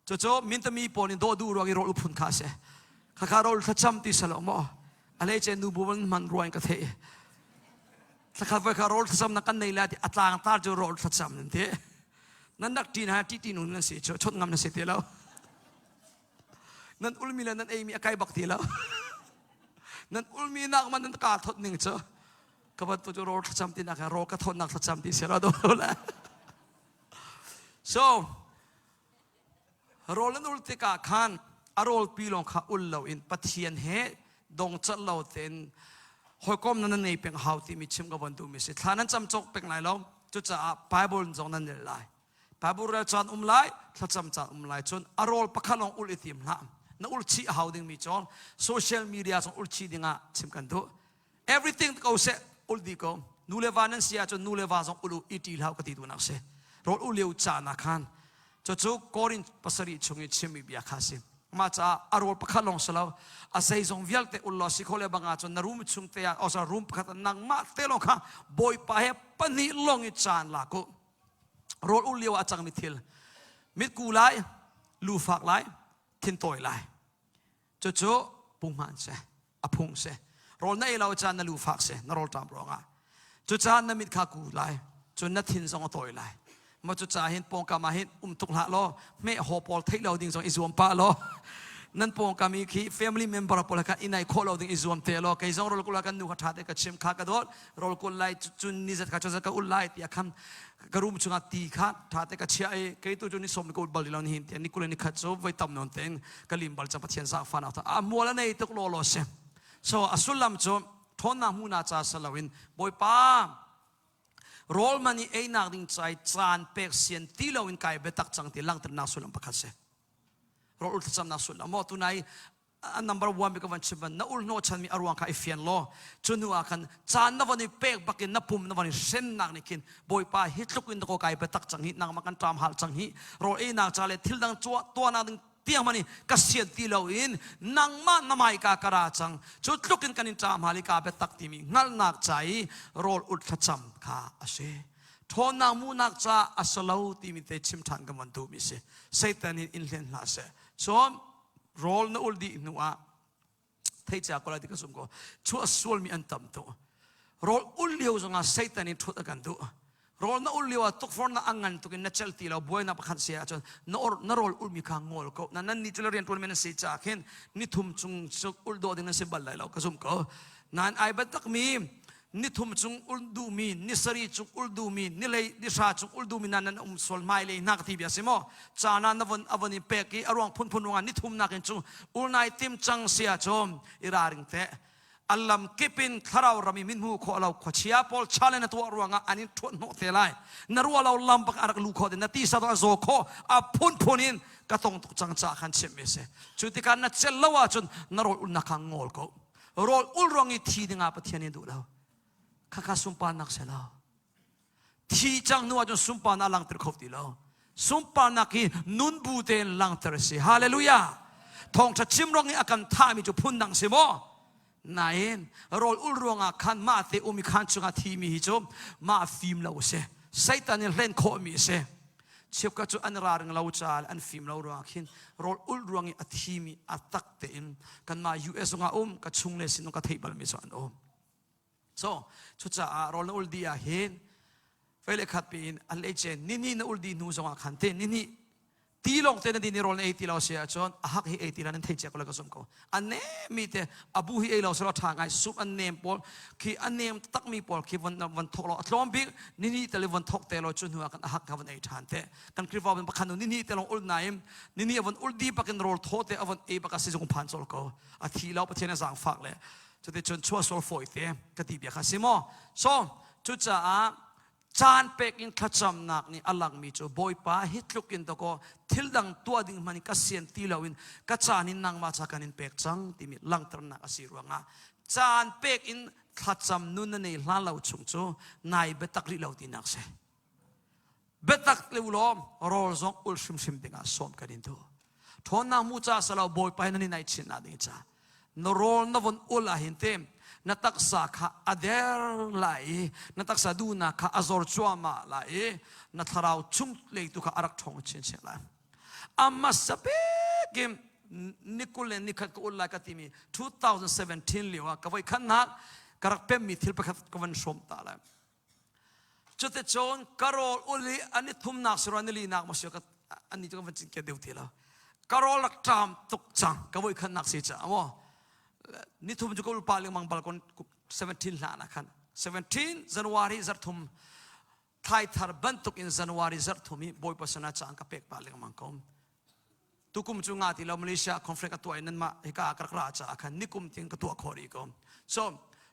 Cucu mintami pawl nih dawh duh ruang i rawl u phun kha a si. Khakha rawl thlacam ti salo maw? A leice nu bu man hman ruang in ka theih. Thlakhat voi kha rawl thlacam na kan nei lai ti a tlangtar cu rawl thlacam nan ti. Nan rak ṭin ha ṭi nun nan si cu chawt ngam na si ti lo. Nan ulmi le nan eimi a kai bak ti lo. Nan ulmi nak man nan ka thot ning cu ka bantuk cu rawl thlacam ti nak rawl ka thotnak thlacam ti si lo do la. So. Rawl an ul tikah khan a rawlpi lawng kha ul loin Pathian he dongcat lo tein hawikom nan nei peng hau timi chim ka van duhmi si. Thla nan cam cawk peng lai lo. Cucaah Bible zong nan rel lai. Bible rel caan um lai, thlacam caan um lai. Cun a rawl pakhat lawng ul i tim hlah. Na ul chih a hau dingmi cawng social media zong ul chih dingah chim kan duh. Everything ko seh ul di ko. Nu le va nan si ahcun nu le va zong ul u i ṭi hlah ka ti duhnak si. Rawl ul lio caan ah khan cucu Korin pasarih chung i chimmi bia kha si. Mah caah a rawl pakhat lawng si lo a zeizong vialte ul law si kho le bang ahcun na room chung te ah osa room pakhat nangmah te lawng kha Bawipa he pahnih lawng i caan lak u. Rawl ul lio ah a cangmi thil mitku lai, lu fak lai, thintawi lai. Cucu punghman si, a phung si. Rawl na ei lo caan na lu fak si, na rawl ṭam ruangah. Cucaah na mit kha ku lai, cun na thin zong a tawi lai. Ma cucaah hin pawngkam ah hin um tuk hlah law, hmeh haw pawl theih lo ding zong i zuam pah law, nan pawngkam i khi family member pawl kha i naih khawh lo ding i zuam te law, kei zong rawl kul ah kan nu kha ṭha te ka chim kha ka dawt, rawl kul lai cun ni zat kha cun ka ul lai tiah khan ka room chungah ti kha ṭha te ka chiah i kei tu cu ni sawm ni ka ul bal lo ni hin tiah ni 21 cu voi tam nawn tein ka lim bal cang Pathian zaangfahnak tha a mual a nei tuk law law si so a sullam cu ṭhawnnak hmuhnak ca si loin Bawipa rawl man i einak ding cai caan pek sian ti loin kai biatak cang ti langhternak sullam pakhat si rawl ul thlacamnak sullam maw tunai a number one bik van chim ban na ul hnawh chanmi a ruang kha i fian law cu hnu ah khan caan na von i pek bakin na pum na von i hrennak nih khin Bawipa hi tluk in ko kai biatak cang hi nangmah kan ṭam hal cang hi rawl einak ca le thil dang tuahnak ding tiang man i ka sian ti lo in nangmah na mai ka kara cang cu tluk in kan in ṭam hal i ka biatak timi hngalhnak ca i rawl ul thlacam kha a si ṭhawnnak munak ca a si lo timi te chim ṭhan kan van duhmi si Satan in in hlen hlah seh cun rawl na ul dih hnu ah theicia ko lai ti ka zum ko chuah sualmi an tam tuk rawl ul lio zongah Satan in ṭhut a kan duh rawl na ul lio ah tukforhnak a ngan tuk in na cel ti lo buainak pakhat si ahcun na or na rawl ulmi kha ngol ko na nan ni cu le rian ṭuan men na si caah khin ni thum chung ul dawh ding na si bal lai lo ka zum ko nain ai biatak mi ni thum chung ul duhmi ni sarih chung ul duhmi ni lei ni hra chung ul duhmi nan nan um sual hmai lei hna ka ti bia si maw caan ah na von avon i pek i a ruang phunphun ruangah ni thum nakin cu ul nai tim cang sia chom i raring te alam kipin thlarau rami min hmu khawh lo khuachia pawl chale na tuah ruangah an in thuat hnawh te lai na ruah lo lam bak arak lu kho te na ti sa a zaw kho a phunphun in ka tong tuk cang cha khan chim mi si cu tikah na cel lo ahcun na rawl ul na kha ngol ko rawl ul ruang i thi dingah Pathian nih duh lo khakha sunparnak se lo thi cang hnu ahcun sunparnak langter kho ti lo sunparnak hi nun bu tein langter a si hallelujah thawngtha chim ruang i a kan thahmi cu phun dang si maw nain rawl ul ruangah khan mah te um i khan chungah thimi hi cu mah fim lo a si Satan in hlen khawhmi a si Cheukhat cu an raring lo caah an fim lo ruangah khin rawl ulh ruang i a thimi a tak tein kanmah US zongah um ka chung le sin ka theih balmi cu an um. So cucaah rawl na ul dih ah hin fei le khat piin a leice nini na ul dih hnu zongah khan te nini ti lawng te na din i rawl na ei ti lo si ahcun a hak hi ei ti la nan thei cia ko le ka zum ko a nem mi te a bu hi ei lo selaw ṭha ngai sup an nem pawl khi a nem takmi pawl khi von von thok lo a tlawm bik nini te le von thok te lo cu hnu ah kan a hak kha von ei ṭhan te kan Khrihfa ban pakhat nu nini te long ul naim nini a von ul di bakin rawl thaw te a von ei bak a sizung phan chol ko a thi lo Pathian a zaangfak le cuti cun chuah sual fawi te ka ti bia kha si maw so cucaah Caan pek in thlacamnak nih a langmi cu Bawipa hi tluk in dakaw thil dang tuah ding hmanh in ka sian ti loin ka caan in nangmah ca kan in pek cang timi langhternak a si ruangah caan pek in thlacam nun na nei hlan lo chung cu nai biatak rih lo tinak si. Biatak le ulaw rawl zong ul hrimhrim dingah sawm kan in duh. Ṭhawnnak mu ca salo Bawipa hi nan i naih chin nak ding ca. Na rawl na von ul ah hin te na taksa kha a der lai i na taksa duhnak kha a zor cuahmah lai i na thlarau chung lei tu kha a rak ṭhawng chinchin lai. A hmasa bik in nikul le nikhat ka ul lai ka timi 2017 lio ah ka voi khatnak ka rak pemmi thil pakhat ka van hrawm ta lai. Cuticun ka rawl ul i an i thumnak si rua nili nak maw si ka annih cu ka van cinken deuh ti lo. Ka rawl rak ṭam tuk cang ka voi khatnak si caah maw ni thum cu ka ul pa lengmang balkon 17 hlan ah khan 17 January zarh thum thlaithar bantuk in January zarh thum i Bawipa sinah caan ka pek pah lengmang ko. Tukum cu nga ti lo Malaysia conference ka tuah in nanmah hika ka rak ra caah khan nikum tiang ka tuah khawh rih ko. So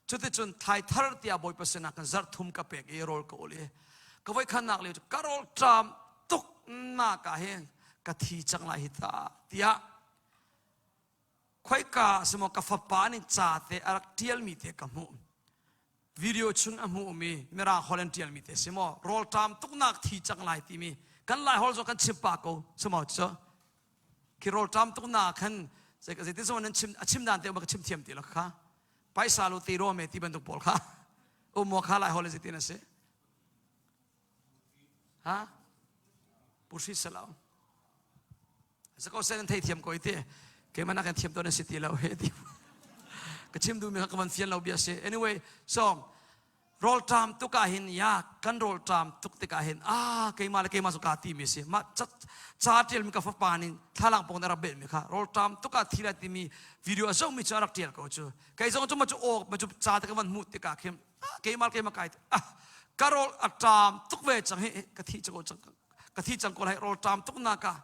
cuticun thlai thar tiah Bawipa sinah kan zarh thum ka pek i rawl ka ul i ka voi khannak lio cu ka rawl ṭam tuk nak ah hin ka thi cang lai hi ta tiah khoika simaw ka fapa nih ca te a rak ṭialmi te ka hmuh. Video chung a hmuhmi Mirang holh an ṭialmi te si maw rawlṭam tuknak thi cang lai timi kan Lai holh zong kan chim pah ko si maw cu khi rawlṭam tuknak khan zeitin zong nan chim a chim dan te um ka chim thiam ti lo kha paisa lu ti ro me ti bantuk pawl kha um maw kha Lai holh zeitin a si Ha? Puhri selo. Zako sen an thei thiam ko iti. Keimah nak kan thiam tawn si ti lo he ti. Ka chim duhmi kha ka van fian lo bia si. Anyway, so rawlṭam tuk ah hin ya kan rawlṭam tuk tikah hin ah keimah le keimah cu kaa ti mi si mah ca ṭial mi ka fapa nih thlalang pong na rak beh mi kha rawlṭam tuk ah thi lai timi video a zoh mi cu a rak ṭial ko cu kei zong cu ma cu aw ma cu ca te ka van hmuh tikah khin keimah keimah kai ah ka rawl a ṭam tuk ve cang hi ka thi cang cang ka thi cang ko lai rawl ṭam tuk na ka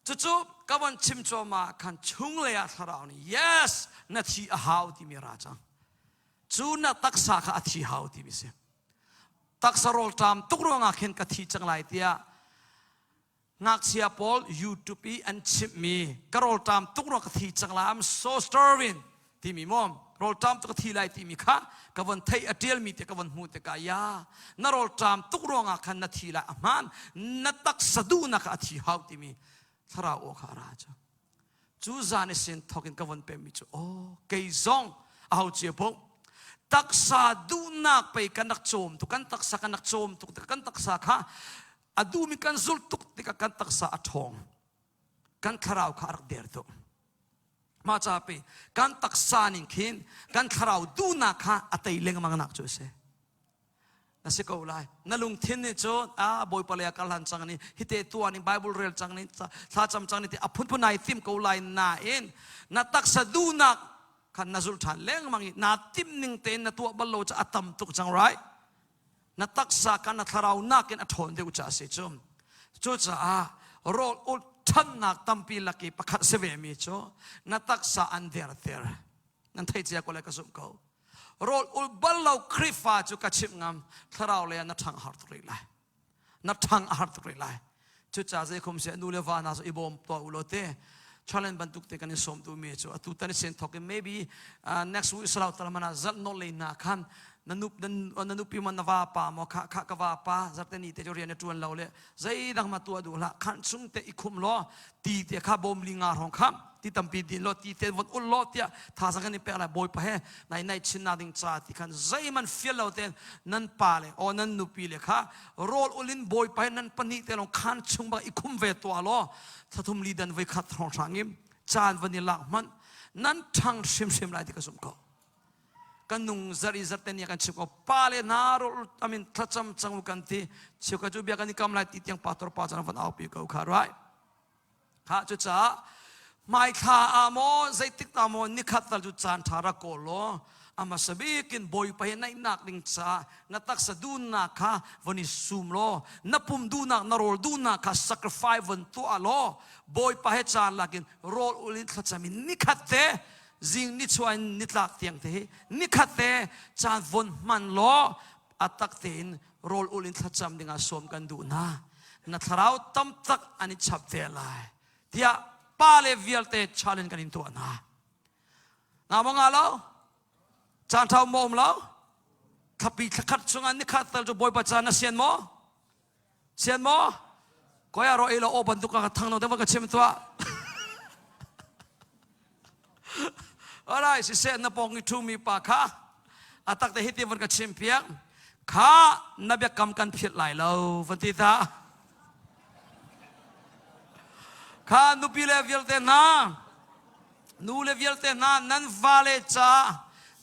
cucu ka von chim cuahmah khan chung lei ah thlarau nih yes na thi a hau timi ra cang cu na taksa kha a thi hau timi si taksa rawl ṭam tuk ruangah khin ka thi cang lai tiah Ngakchia pawl YouTube i an chimhmi ka rawlṭam tuk rua ka thi cang lai I'm so starving timi maw rawlṭam tuk ka thi lai timi kha ka von theih a ṭialmi te ka von hmuh tikah ya na rawlṭam tuk ruangah khan na thi lai a hmaan na taksa duhnak a thi hau timi thlarau aw kha a ra cu Cu zan i sin thawk in ka von pemmi cu aw kei zong aho cia poh taksa duhnak pei kan rak cawm tuk kan taksa kan rak cawm tuk tikah kan taksa kha a duhmi kan zulh tuk tikah kan taksa a ṭhawng kan thlarau kha a rak der tuk mah ca pe kan taksa ning khin kan thlarau duhnak kha a tei lengmang nak cu a si Na si ko lai. Na lungthin nih cun a Bawipa lei ah kal han cang ni hite tuah ning Bible rel cang ni thlacam cang ni ti a phunphun ai tim ko lai nain na taksa duhnak khan na zulh ṭhan lengmang i naa timh ning tein na tuah bal lo ca a tam tuk cang right na taksa kha na thlarau nakin a ṭhawn deuh ca a si cu cucaah rawl ulh ṭhannak tampi lak i pakhat si ve mi cu na taksa an derter nan thei cia ko lai ka zumh ko Rawl ul bal lo Khrihfa cu ka chimh ngam thlarau lei ah na ṭhang a har tuk rih lai. Na ṭhang a har tuk rih lai. Cucaah zeikhum seh nu le va hna cu i bawm tuah u law te challenge bantuk te kan i sawm duhmi cu atu tan i sen thawk in maybe uh, next week salau talamana zalh nawl lei hna khan na nup na nupi man na va pa maw kha kha ka va pa zarte ni te cu rian na ṭuan lo le zeidang ma tuah duh hlah khan chung te i khum law ti te kha bawm li nga hrawng kha ti tampi din law ti te von ul law tiah thazaang kan i pek lai bawipa he nai nai chin na ding ca ti khan zeiman fial lo ten nan pa le o nan nupi le kha rawl ulin bawipa he nan pahnih te long khan chung bak i khum ve tua law thathum li dan voi khat hrawng hrang im caan van i lak hmanh nan ṭhang hrimhrim lai ti ka zumh ko kan nung zar i zarten ni kan chim ko pa le hna rawl amin thlacam cang u kan ti cheu ka cu bia kan i kam lai ti tiang pastor pa chan van au pi ko kha right kha cu caah hmaithla ah maw zeitik ta maw nikhat tal cu caan ṭha rak kawl law ama sabikin bawipa he naihnak ding caah na taksa duhnak kha von i sum law na pum duhnak na rawl duhnak kha sacrifice von tuah law bawipa he caan lakin rawl ul in thlacam in nikhat te zing nichuah in nitlak tiang te hi nikhat te caan von hman law a tak tein rawl ul in thlacam dingah sawm kan duh hna na thlarau tamtak an i chap te lai tiah pa le vialte challenge kan in tuah hna nga maw nga lo caan ṭha um maw um lo thlapi thlakhat chungah nikhat tal cu bawipa caan na sian maw Sian maw? Koi aro ei lo aw bantuk ka thang no te ka chim tuah. Alright, siseh na pong i thu mi pa kha atak te hiti van ka chim piak. Kha na biakam kan philh lai lo van ti ta. Kha nupi le vialte hna nu le vialte hna nan vale ca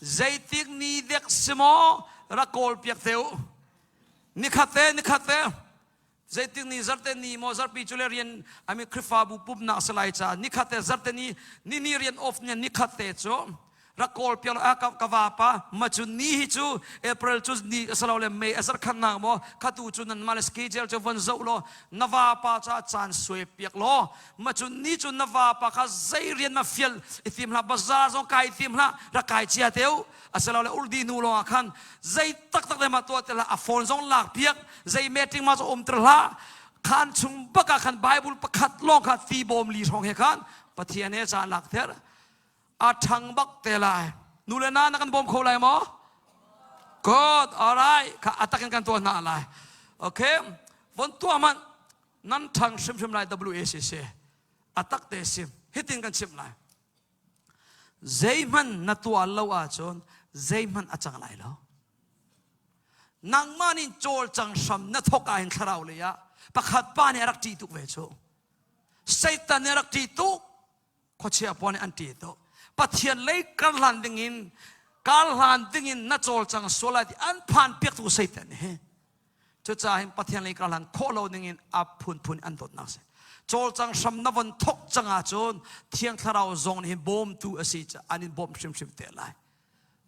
zeitik ni dek si maw rak kawl piak te u. Nikhat te nikhat te zeitik ni zarte ni maw zarpi cu le rian ami Khrihfabu pumnak salai caah nikhat te zarte ni ni ni rian off ni nikhat te cu Rak kawl piak lo ka, ka vapa ma cu ni hi cu April cu ni asalo le May asar khan nak mo khatu cu nan mah le schedule cu von zoh law na vapa ca caan suai piak law ma cu ni cu na vapa kha zei rian ma fial i tim hlah bazaar zong kai tim hlah rak kai cia teu asilo le urdi nu lawng ah khan zei taktak le ma tuah te hlah a phone zong lak piak zei meeting ma zong um ter hlah khan chung bak ah khan Bible pakhat lawng kha ti bawm li hrawng he khan Pathian he caan lak ther a ṭhang bak te lai nu le na na kan bawm kho lai maw good all right kha atak in kan tuah hna lai okay von tuah man nan ṭhang hrimhrim lai WACC atak te sim hitin kan chim lai Zeihmanh na tuah lo ahcun zeihmanh a cang lai lo. Nangmah nih cawlcang hram na thawk ahhin thlarau lei ah pakhat pa nih a rak ṭih tuk ve cu. Satan nih a rak ṭih tuk. Khuachia pawl nih an ṭih tuk. Pathian lei kar hlan dingin kar hlan dingin na cawlcang sual lai ti an phan piaktu Satan hi. Cucaah hin Pathian lei karhlan khawh lo dingin a phunphun an dawtnak si. Cawlcang hram na von thok cang ahcun Thiang Thlarau zong nih hin bawmtu a si caah an in bawmh hrimhrim te lai.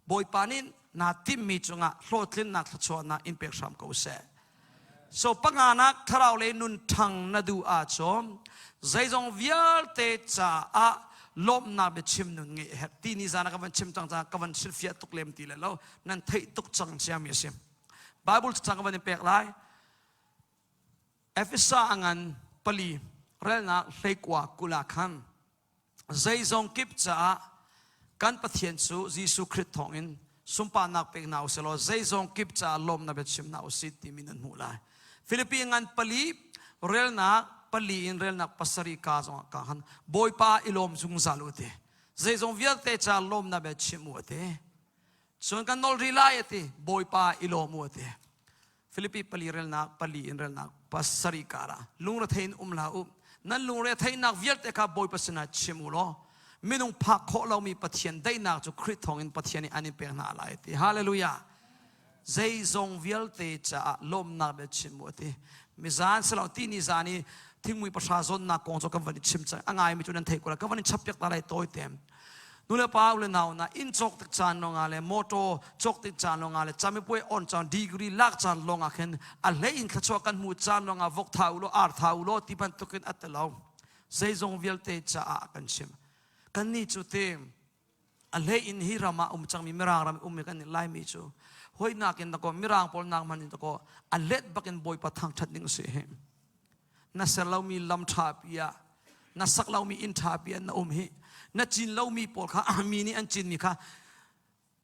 Bawipa nih naa timhmi cungah hlawhtlinnak thluachuahnak in pek hram ko seh. So panganak thlarau lei nun ṭhang na duh ahcun zeizong vialte caah lawmhnak biachim nun ngeih a herh. Ti ni zan ah ka van chim cang caah ka van hrilhfiah tuk lem ti le lo nan theih tuk cang ciami a si. Bible cacang ka van in pek lai. Efesa a ngan pali relnak hleikua kul ah khan zeizong kip caah kan Pathian cu Jesuh Khrih thawngin sunparnak pek hna usih law zeizong kip caah lawmnak biachim hna usih timi nan hmuh lai. Filipi ngan pali relnak pali in relnak pasarih ka zongah ka khan Bawipa i lawm zungzal u ti. Zeizong vialte caah lawmnak bia chim u ti. Cun kan nawl rih lai a ti. Bawipa i lawm u a ti. Filipi pali relnak pali in relnak pasarih kar ah lungrethei in um hlah u. Nan lungretheihnak vialte kha Bawipa sinah chim u law minung phak khawh lomi Pathian daihnak cu Khrih thawngin Pathian nih an in pek hna lai a ti. Hallelujah. Zeizong vialte caah lawmnak bia chim u a ti. Mizan silo ti ni zan i thingmui pahra zawnnak kong cu kan van i chim cang. A ngaimi cu nan theih ko lai. Ka van in chappiak ta lai tawi te. Nulepa u le nau na inn cawk tik caan lawngah le motor cawk tik caan lawngah le camipuai on caan degree lak caan lawngah khin a hlei in thluachuah kan hmuh caan lawngah vok tha u law ar tha u law ti bantukin a telo zeizong vialte caah kan chim kannih cu te a hlei in hi ram ah um cangmi mirang ram ummi kan laimi cu hoinak in dakaw mirang pawl nak man in dakaw a let bakin bawipa thangthat ding si hi na ser lomi lam ṭha pi ah na sak lomi inn ṭha pi ah na um hi na cin lomi pawl kha mi nih an cinmi kha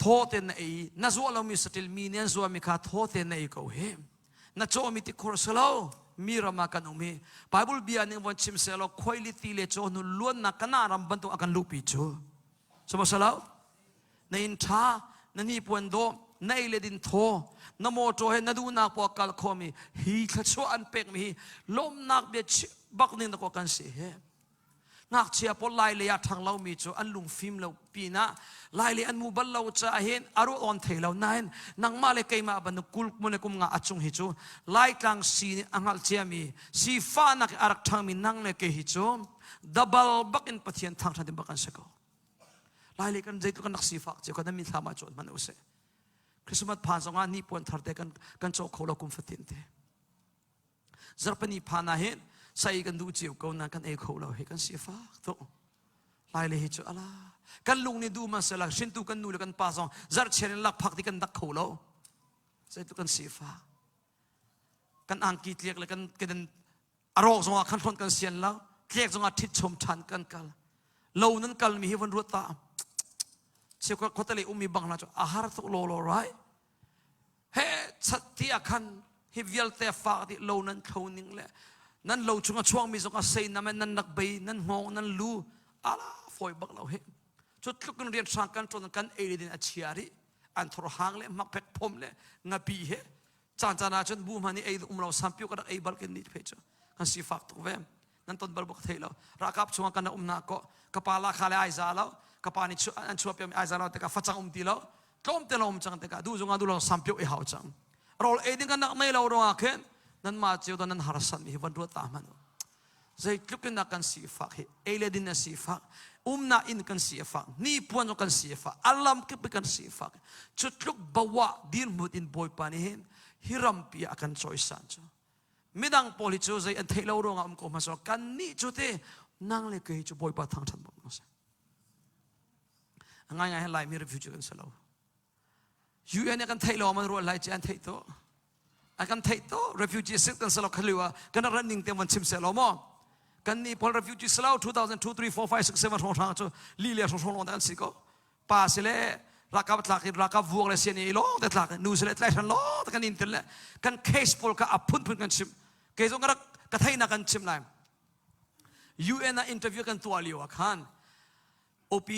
thaw tein na ei na zuah lomi saṭil mi nih an zuahmi kha thaw tein na ei ko hi na cawmi tikhur si lo mi ram ah kan um hi Bible bia ning von chim seh law khuailiti le caw hnu luannak kana ram bantuk a kan luhpi cu sihmanhsehlaw na inn ṭha na hnipuan dawh na ei le din thaw na mawṭaw he na duhnak poah kal khomi hi thluachuah an pekmi hi lawmhnak bia bak ning na kan si he ngakchia pawl lai lei ah ṭhang lomi cu an lungfim lo pinah lai lei an mu bal lo caah hin a ruah on thei lo nain nangmah le keimah bantuk kul kum le kum nga a cung hi cu laitlang si nih a hngalh ciami sifahnak i a rak ṭhangmi nang le kei hi cu dabal bakin Pathian thangṭhat in bak kan si ko Lai le kan zeitluk kan rak sifak cio kan mi thlam ah cawn hmanh usih. Christmas phan zongah ni puan thar te kan kan cawk kho lo kum fatin te. Zarhpini phan ah hin sai kan duh cio ko na kan ei kho lo hi kan sifak to. Lai le hi cu ala kan lung ni du ma sela hrintu kan nu le kan pa zong zarhchian in lakphak ti kan dak kho lo. Zeitluk kan sifak. Kan angki tliak le kan kan a rawk zongah khan hlonh kan sian lo tlek zongah ṭhit chom ṭhan kan kal lo nan kalmi hi von ruat ta cheukhat khuatale ummi bang hna cu a har tuk law law right he chat ti ah khan hi vialte fak dih lo nan thlo ning le nan lo chung a chuangmi zong a sei nam nan nak bei nan hngawng nan lu ala foi bak lo hi cu tluk in rian hrang kan ṭuan kan ei din a chia rih an thor hang le makpek phom le ngapi he caan caan ah cun bu hman i ei um lo sampiu ka rak ei bal kin ni phe cu kan sifak tuk ve nan ton bal bak thei lo ralkap chungah kan um na ko ka pa la kha le ai za lo ka pa nih an chuah piam ai za lo tikah facang um ti lo tlawm te lo um cang tikah du zunga du lo sampiu i hau cang rawl ei ding kan nak nei lo ruangah khin nan ma cio nan harsat mi hi van ruat ta hman. Zeitluk in kan sifak hi ei le din a sifak, umnak inn kan sifak, hnipuan zong kan sifak, a lam kip kan sifak. Cu tluk bawa dirhmun in Bawipa nih hin hi rampi ah a kan cawisan cu. Midang pawl hi cu zei an theih lo ruangah um ko hmasa kan nih cu te nang le kei cu Bawipa thangṭhat bak na si. Ngai ngai Laimi refugee kan si lo. UN nih kan theih lo man ruah lai ci an theih to. A kan theih to refugee sit kan salo khaliu ah kan ran ning te van chim se lo mo. Kan ni pawl refugee salo 2002 3 4 5 6 7 hrong hrang cu li le hrong hrong long kan si ko. Pa si le rakap tlak in rakap vuak le sian i long te tlak nu si le tlai hran lo te kan in tel le kan case pawl kha a phun phun kan chim. Kei zong ka rak ka theihnak kan chim lai. UN ah interview kan tuah lio ah khan OP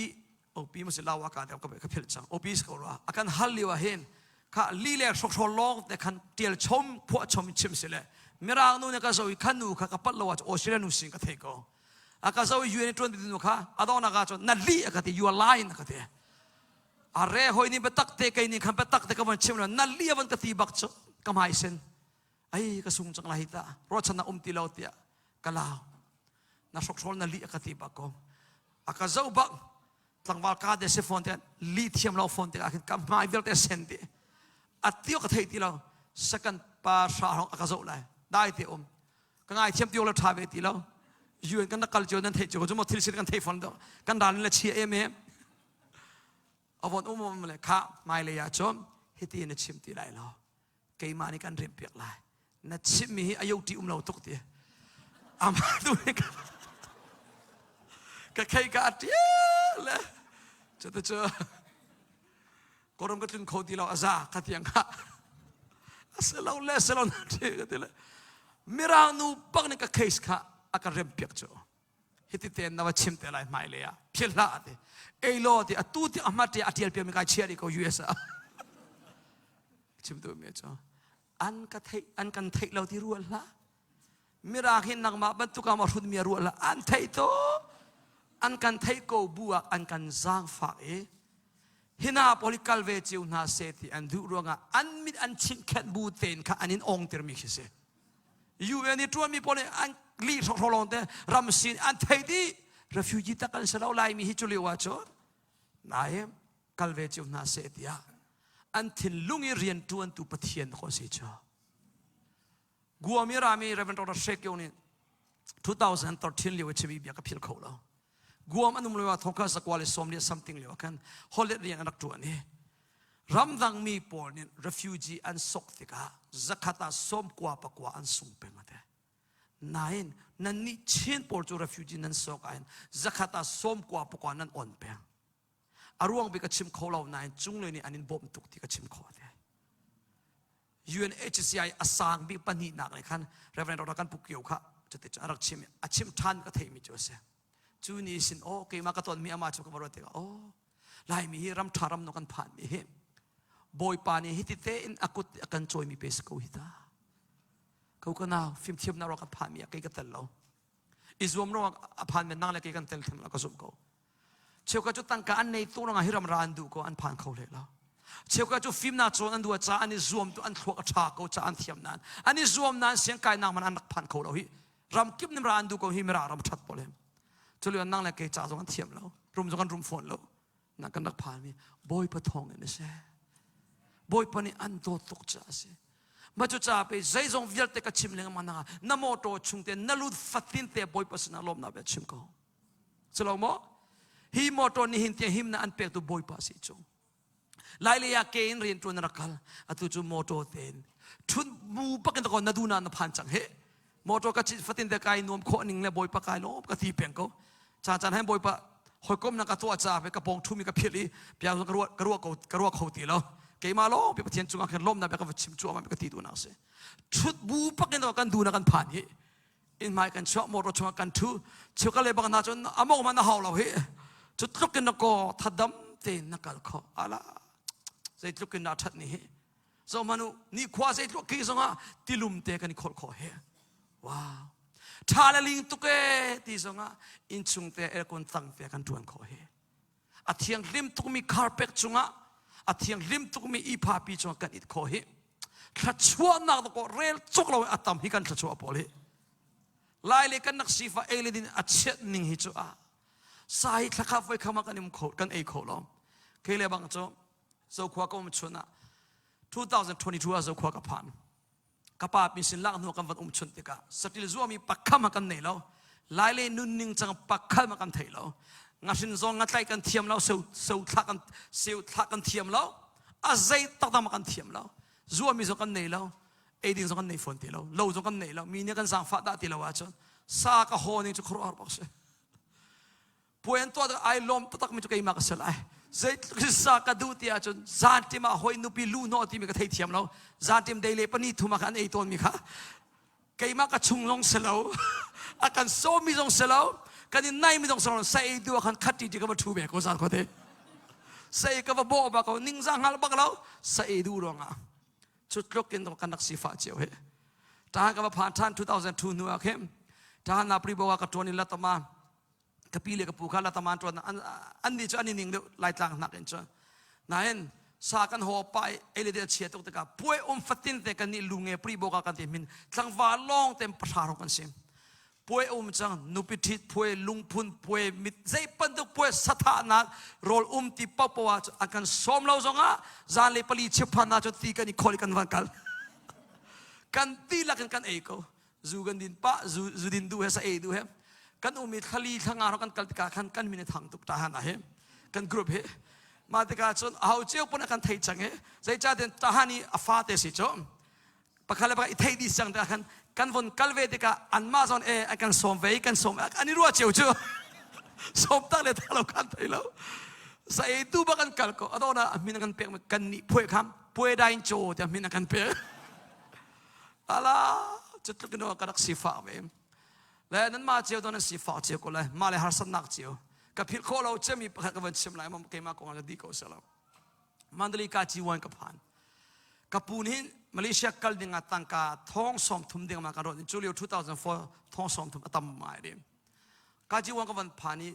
OP ma si lawa ka ka ka philh cang OP si ko rua a kan hal lio ah hin kha li le hrokhrawl lawng te khan tial chom phuah chom chim si le mirang nu ne ka zo i khan nu kha ka pat lo ah Australia nu sin ka thei ko a ka zo i UN tuan nu kha adona ka chon na li a ka ti you are lying a ka ti a re hoi ni betak te kei ni khan betak te ka van chim lo na li avan ka ti bak chu ka mai sen ai ka sung cang lai ta ruahchan na um ti lo tiah ka lau na hrokhrawl na lih a ka ti bak ko a ka zo bak tlangval ka de se phone te li thiam lo phone te ah khin ka hmai vialte sen ti a tio ka thei ti lo second pa hra hong a ka zo lai dai te um ka ngai thiam ti lo tha ve ti lo UN kan kal cio nan thei cio cu mo thil sin kan thei phone do kan ral le chia em em avon um um le kha mai le ya chom hiti na chim ti lai lo keimah nih kan remh piak lai na chimmi hi a yoti um lo tuk ti amah tu nih ka khei ka atial le cu cu korom ka tlun kho ti lo aza ka tiang kha aselo le selo na ti ka ti le mirang nu bak nih ka case kha a ka rem piak cu hiti ten na va chim te lai hmai le ah phil hlah ti ei lo ti atu ti ahma ti atial piak mi kai chia ko US ah chim tu mi cu an ka theih an kan theih lo ti rual hlah mirang hin nangmah bantuk ah ma hrut mi rual hlah an theih to an kan theih ko bu ah an kan zaangfak i hina pawl hi kal ve cio hna se ti an duh ruangah an mit an chinh khenh bu tein kha an in ong tir mi khi si UN i ṭuanmi pawl nih an lih hrokhraw lawng te ram sin an thei dih refugee tak an si lo laimi hi cu lio ah cun nain kal ve cio hna seh tiah an thinlung i rian ṭuantu Pathian ko si cu Guam i rami Reverend Dr. Shekyo nih 2013 lio i chimi bia ka philh kho lo Guam an um lio ah thongkha zakwa le sawm le something lio ah khan hollet rian an rak ṭuan i ramdangmi pawl nih refugee an sok tikah zakhat ah sawmkua pakua an sung peng ate nain nan nih Chin pawl cu refugee nan sok ahhin zakhat ah sawmkua pakua nan on peng a ruang bik ka chim kho lo nain cunglei nih an in bawmh tuk ti ka chim kho ate UNHCR a sang bik pahnihnak nih khan Reverend Dr. kan Pukio kha cuti cu a rak chim a chim ṭhan ka theihmi cu a si cu ni sin aw keimah ka tonmi amah cu ka va ruat tikah aw Laimi hi ram ṭha ram no kan phanmi hi Bawipa nih hiti tein a kut a kan cawimi pe si ko hi ta ko ka nau fimthiamnak ruang kan phanmi ah kei ka tel lo i zuam ruang a phan men nang le kei kan tel them lo ka zumh ko Cheukhat cu tangka an nei tuk ruangah hi ram ra an duh ko an phan kho hlei lo. Cheukhat cu fimnak cawn an duh ca an i zuam tu an thluak a ṭha ko ca an thiam nain an i zuam nain siangkainak man an rak phan kho lo hi ram kip nim ra an duh ko hi mira ram ṭhat pawl hem. Cu nang le kei ca zong an thiam lo rum zong an rum fawn lo na kan rak phan mi Bawipa thawng in a si. Bawipa nih an dawt tuk ca a si. Ma cu ca pe zeizong vialte ka chim lengmang na na motor chung te na lut fatin te Bawipa sinah lawmnak bia chim ko. Culo maw? Hi motor nih hin tiang himnak an pektu Bawipa si cu. Lailei ah ke in rian ṭuan rak kal. Atu cu motor tein ṭhut bu bakin ko na duna na phan cang he. Motor ka cit fatin te kai nuam khawh ning le Bawipa kai lawm ka ti peng ko. Caan caan hen Bawipa hawikom na ka tuah ca ka pawng ṭhumi ka philh i bia ka ruah ka ruah ko ka ruah kho ti lo. Keimah lawng pi Pathian cungah khin lawmnak bia ka va chim cuahmah ka ti duhnak si. Ṭhut bu bakin kan duna kan phan hi in hmai kan chuah motor chungah kan thu chuka le bang hna cun amok man a hau lo hi cu tluk in na ko thadam tein na kal kho ala zeitluk in na that ni hi zo manu ni khua zeitluk ki zongah tilum te kan i khol kho he wow tha le ling tuk e ti zongah inchung te aircon tang te kan tuan kho he a thianghlim tukmi carpet cungah a thianghlim tukmi iphapi cungah kan it kho hi thluachuahnak ko rel cuk lo a tam hi kan thluachuah pawl hi. Lai le kan nak sifa ei le din a chiat ning hi cu a sa hi thlakha voi khama kan um kho kan ei kho lo. Kei le bang cu Zokhua ka um chun ah 2022 ah Zokhua ka phan. Ka pa pi sin lak hnu kan van um chun tikah satil zuami pakham kan nei lo. Lai le nunning cang pakhal ma kan thei lo. Ngahrin zong ngatlai kan thiam lo, seu seu thla kan seu thla kan thiam lo. A zei taktak ma kan thiam lo. Zuami zong kan nei lo. Ei ding zong kan nei fawn ti lo. Lo zong kan nei lo. Mi nih kan zaangfah dah ti lo ahcun sa ka haw ning cu khuaruahhar bak si. Puai an tuah ai lawm taktak mi cu keimah ka si lai. Zeitluk in sa ka duh ti ahcun zantim ah hawi nupi lu hnawh timi ka thei thiam lo. Zantim dei le pani thum ah khan an ei tawn mi kha keimah ka chung zong si lo. A kan sawmi zong si lo. Kan in nai mi zong si lo. Sa ei duh ah khan khat ti ti ka va thu ve ko zan khuate. Sa ei ka va bawh bak ko ningzah hngal bak lo. Sa ei duh ruangah cu tluk in kan rak sifah cio hi. Tahan ka va phan than 2002 hnu ah khin tahan na pribo ka tuan in latama ka pi le ka pu kha lataman tuan an ni cu an i ning deuh laitlang hnak in cun nain sa kan haw pa ei le de chia tuk tikah puai um fatin te kan nih lunge pri boka kan ti min tlangval lawng tem pahra ro kan sim puai um cang nupi ṭhit puai lungphun puai mit zei bantuk puai sathahnak rawl um ti paohpaoh ah an kan sawm lo zongah zan le pali chiphan ah cu ti kan i khol kan van kal kan ti lakin kan ei ko zu kan din pah zu zu din duh he sa ei duh he kan um i thlali thlanga ro kan kal tikah khan kan min a thang tuk ta han ah he kan group he mah tikah cun aho cio pun a kan thei cang he zeicahtiah tahan i a fate si cu pakhat le pakhat i thei dih cang tikah khan kan von kal ve tikah anmah zawn e an kan sawm ve kan sawm an i ruah cio cu sawm tak le tak lo kan thei lo sa ei tu bak kan kal ko adona a min kan pek kan nih phuai kham puai dain cho tiah min kan pek Ala cutluk in ka rak sifah ve. Le nan mah cio to nan sifah cio ko lai. Mah le harsatnak cio. Ka philh khawh lo cemi pakhat ka van chim lai ma keimah kong ah di ko selo. Mandali ka ci wan ka phan. Ka pu nih Malaysia kal ding ah tangka thong som thum ding ma ka ron cu lio 2004 thong som thum atam mai rim. Ka ci wan ka van phan i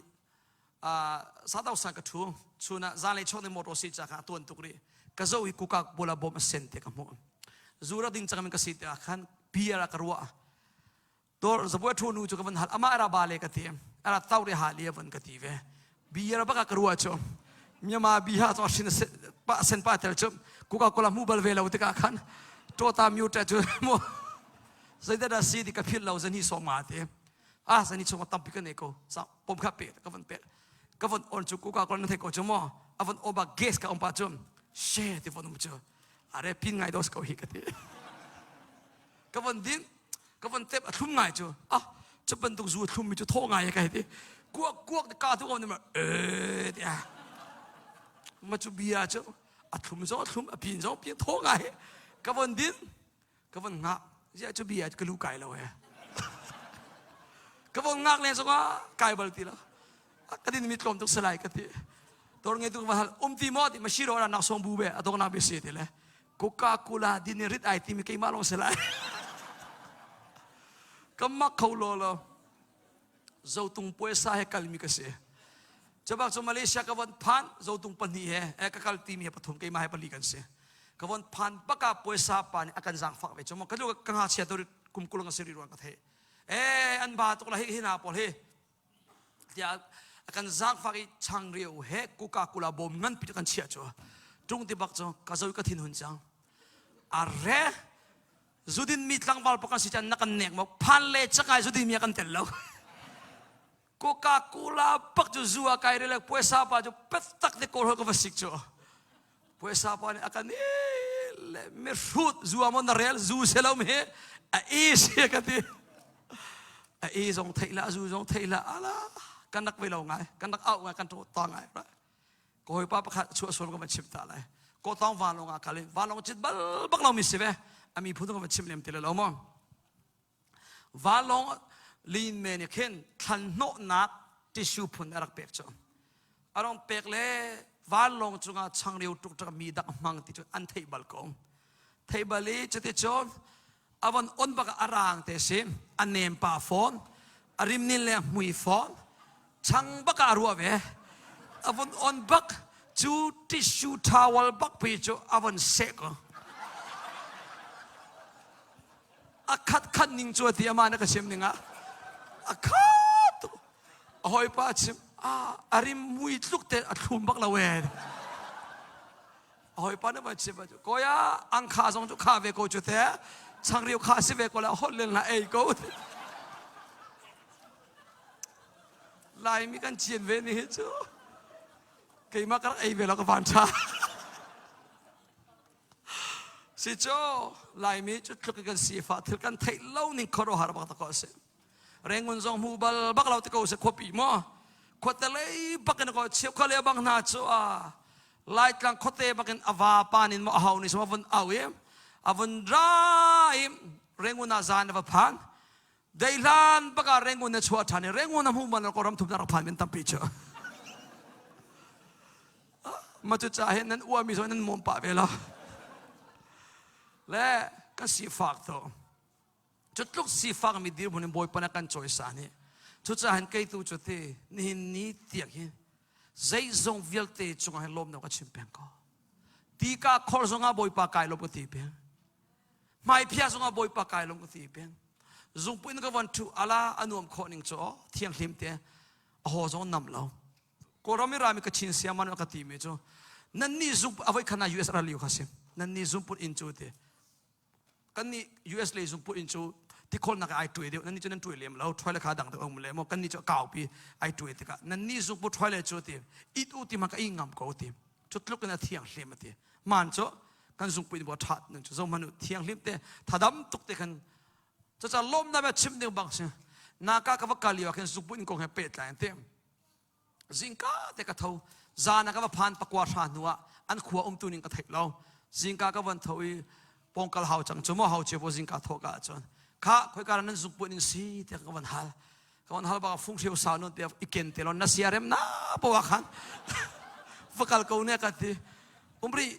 satau san ka thu chuna zanlei chok ne motor si cha kha tuan tuk ri ka zo hi kukak bola bom a sen te ka hmu zura ding changin ka si te khan beer ka ruwa tor zabuai thu nu chu ka van hal ama ara ba le ka ti ara tau re ha li van ka ti ve beer baka ka ruwa chu Myanmar biha chu shin pa sen pa tel chu coca cola mu bal ve lo te ka khan tota mute chu mo zeidah da si ti ka phil lo zani so ma te ah zani chung tampi ka nei ko sa pom kha pe ka van pe ka van on chu ku ka kon the ko chu mo avon oba gas ka ompa chu she ti von um chu are pin ngai dos ko hi ka ti ka von din ka von tep a thlum ngai chu ah chu bantuk zu thlum mi chu tho ngai ka ti kuak kuak ka tu on ma e ti a ma chu bia chu a thlum zo thlum a pin zo pin tho ngai ka von din ka von ngak ziah cu bia ka lu kai lo he ka von ngak len zongah kai bal ti lo ka din mi tlawm tuk salai ka ti tor nge tu va hal um ti mo ti ma shiro ra nak song bu be adok na be se ti le coca cola din rit ai ti mi keimah long salai ka mak kho lo lo zotung puaisa he kalmi ka si Chabak cu Malaysia ka von phan zotung pahnih he eh, ka kal timi he pathum keimah he pali kan si ka von phan baka puaisa pa nih a kan zaangfak ve cu ka lu ka ngakchia to kum kulang a si ri ruang ka thei eh an ba tuk la hi hi na pawl hi tiah a kan zaangfak i changreu he Coca Cola bawm ngan pi kan chiah cu tung ti bak cu ka zo ka thin hun cang a re zudin mi tlangval pakan si chan na kan nek mo phan le chakai zudin mi kan tel lo Coca Cola bak cu zu a kai le puaisa pa cu petak te kawl ka va sik cu puaisa pa nih a kan le mi hrut zu a mon na rel zu se lo mi a e si ka ti a e zong theih la zu zong theih la ala kan rak ve lo ngai kan rak au ngai kan to ta ngai ka hawipa pakhat chuah sual ka van chim ta lai ko tawng vanlawng ah kal in vanlawng cit bal bak lo mi si ve a mi phun ka van chim lem ti lo mo vanlawng lin me nih khin thlan hnawhnak tissue phun a rak pek cu a rong pek le vanlawng cungah changreu tuk mi dak hmang ti cu an theih bal ko theih bal i cuti cun a von on bak a rang te si a nem pa fawn a rim nin le hmui fawn chang bak ah ruah ve a von on bak cu tissue towel bak pi cu a von seh ko a khat khat ning cu ti ama na ka sim ning ah. A kha tuk. A hawipa a chim, ah, a rim mui tluk te a thlum bak lo ee. A hawipa nih van chim cu, kawia ang kha zong cu kha ve ko cu te, changriu kha si ve ko la holh len la ei ko. Laimi kan cin ve ni hi cu. Keimah ka rak ei ve lo ka van ṭha. Si cu Laimi cu tluk in kan sifah thil kan theih lo ning khuaruahhar bak ta ko a si. Rengun zong hmu bal bak lo ti ko si khuapi maw? Khuate lei bak in ko cheu khua le bang hna cu a Laitlang khuate bak in a va pa nin maw a hau ni sama vun au i a vun ra i Rengun ah zan a va phan. Deihlan bak ah Rengun na chuah ṭhan i Rengun a hmu bal lo ko ram thum na rak phan min tampi cu. Ma cu ca hin nan uami zong nan mawm pah ve lo. Le kan sifak to. Cu tluk sifak mi dirhmun in Bawipa na kan cawisan hi. Cucaah hin kei tu cu ti nihin ni tiang hi zeizong vialte cungah hin lawmnak ka chim peng ko. Tika khor zongah Bawipa kai lawm ka ti peng. Hmaiphia zongah Bawipa kai lawm ka ti peng. Zungpui in ka von ṭhu ala a nuam khawh ning cu thianghlim te a haw zong nam lo. Kawlram i rami ka chin siaman ka ti mi cu nan nih zung avoi khan US ral lio kha si nan nih zungput inn cu ti kan nih US lei zungput inn cu tikhawlnak ai tuai deuh nan nih cu nan tuai lem lo toilet kha dang deuh um le mo kan nih cu kaupi ai tuai tikah nan nih zungput toilet cu ti it u ti ma ka i ngam ko ti cu tluk in a thiang hlim ati man cu kan zungput in bo tha nan cu zo manu thiang hlim te thadam tuk te khan Cucaah lawmnak bia chim ding bang si. Naka ka va kal lio ah khin zukbu in kong he pehtlai an ti. Zingka te ka tho. Zan ah ka va phan pakua hra hnu ah an khua umtu ning ka theih lo. Zingka ka van tho i pongkal hau cang cu maw hau cio zingka tho ka ahcun kha khoi nan zukbu in si tiah ka van hal. Ka van hal bak fung hriu sau non te i ken te lo na siarem na po ah khan va kal ko ne ka ti. Umri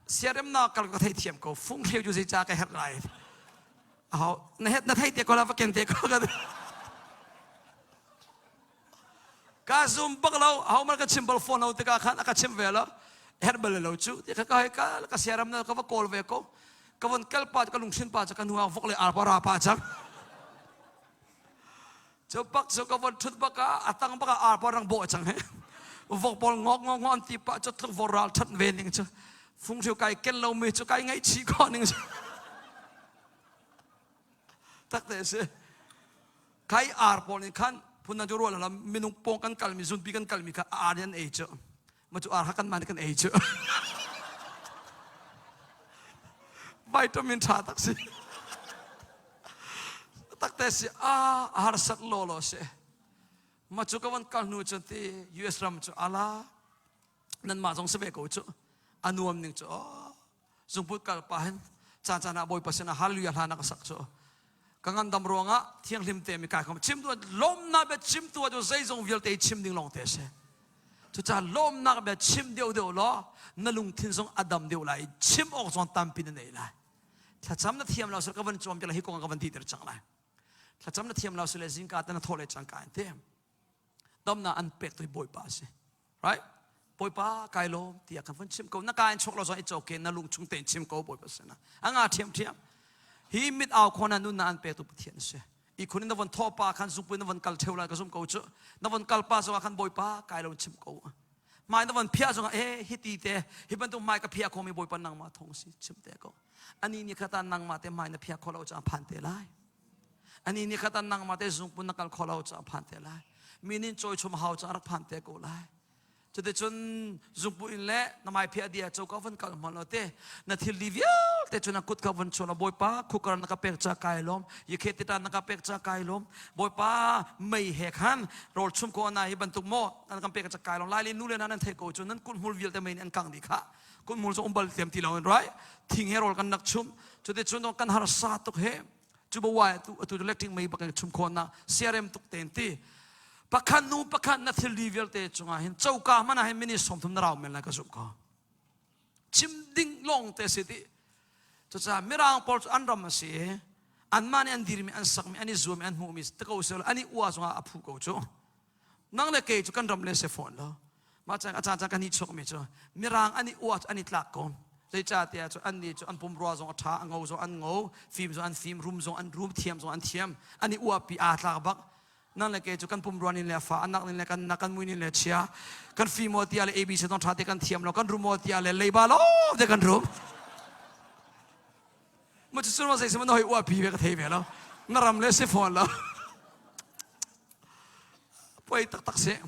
siaremnak kal ka theithiam ko fung hreu cu zeicah ka herh lai aho na het na thei te ko la va ken te ko ka ka zum bak lo aho man ka chim bal phone lo tikah khan a ka chim ve lo herh bal lo cu ti ka ka ka ka siaram na ka va kawl ve ko ka von kal pa ka lungthin pa cu ka nuang vok le ar pa ra pa cang Cu pak cu ka von ṭhut bak ah a tang bak ah ar pa rang bawh cang he. Vok pawl ngok ngok ngok an ti pah cu tluk vor ral ṭhat ve ning cu. Funghreu kai ken lomi cu kai ngaihchih khawh ning cu. Takte si. Kai ar pawl nih khan phun cu rual lam minung pawng kan kalmi zunpi kan kalmi kha ar nih an ei cu. Ma cu ar kha kan mah nih kan ei cu. Vitamin ṭha tak si. Takte si a harsat law law si. Ma cu ka van kal hnu cun ti US ram cu ala nan mah zong si ve ko cu a nuam ning cu oh zungput kal pa hin caan caan ah Bawipa sinah hallelujah hla na ka sak cu ka ngandam ruangah thianghlim te mi kai kom chim tu lawmnak bia chim tu cu zeizong vialte chim ding lawng te si cucaah lawmnak bia chim deuh deuh law na lungthin zong a dam deuh lai chim awk zong tampi na nei lai thlacam na thiam lo sel ka van cuam piak hi kong ka van ti ter cang lai thlacam na thiam lo sile zingka te na thawh le cangka in te damna an pek tu bawipa a si right bawipa kai lawm tiah kan van chim ko na ka in chuak lo zong it's okay na lung chung tein chim ko bawipa sinah a nga thiam thiam hi mit au khona nun na an pe tu pathian a si i khun in na von thaw pa khan zungpui na von kal theu lai ka zum ko cu na von kal pa zong ah khan bawipa kai lo chim ko mai na von phia zong ah e hi ti te hi bantuk mai ka phia kho mi bawipa nangmah thong si chim te ko ani ni khata nangmah te mai na phia kho lo cha phan te lai ani ni khata nangmah te zungpun na kal kho lo cha phan te lai minin choi chum hau cha rak phan te ko lai Cuticun zungpu in le na mai phiah dia cho ka van kal hman lo te na thil li vialte cu na kut ka van chuan bawipa khukar na ka pek cha kai lom yikhe tita na ka pek cha kai lom bawipa mei he khan rawl chum ko na hi bantuk mo nan kan pek cha kai lom lai le nu le na nan thei ko cu nan kut hmul vialte mei an kang di kha kut hmul cu umbal tiam ti lo in right thing he rawl kan nak chum cuticun kan harsa tuk he cu bawai tu atu electric mei bak in chum khawn na CRM tuk ten ti pakhat nu pakhat na thil li vialte cungah hin coka hmanh ah hin minute 30 na rau men lai ka zumh ko chim ding lawng te si ti cucaah mirang pawl cu an ram a si anmah nih an dirmi an sakmi an i zuami an hmuhmi te ko seh an i ua zongah a phu ko cu nang le kei cu kan ram le se fawn lo mah cang a caan caan kan i chuakmi cu mirang an i ua cu an i tlak ko zeicahtiah cu an nih cu an pumrua zong a ṭha a ngo zong an ngo fim zong an fim rum zong an rum thiam zong an thiam an i uapi aa tlak bak. Nang le ke cu kan pumrua nin le fa anak nin le kan na kan mui nin le chia kan fimo tia le ABC tong tha te kan thiam lo kan rumo tia le leiba lo te kan rum. Ma cu ma sei se ma hoi ua pi ve ka thei ve lo. Na ram le si phone lo. Poi tak tak se.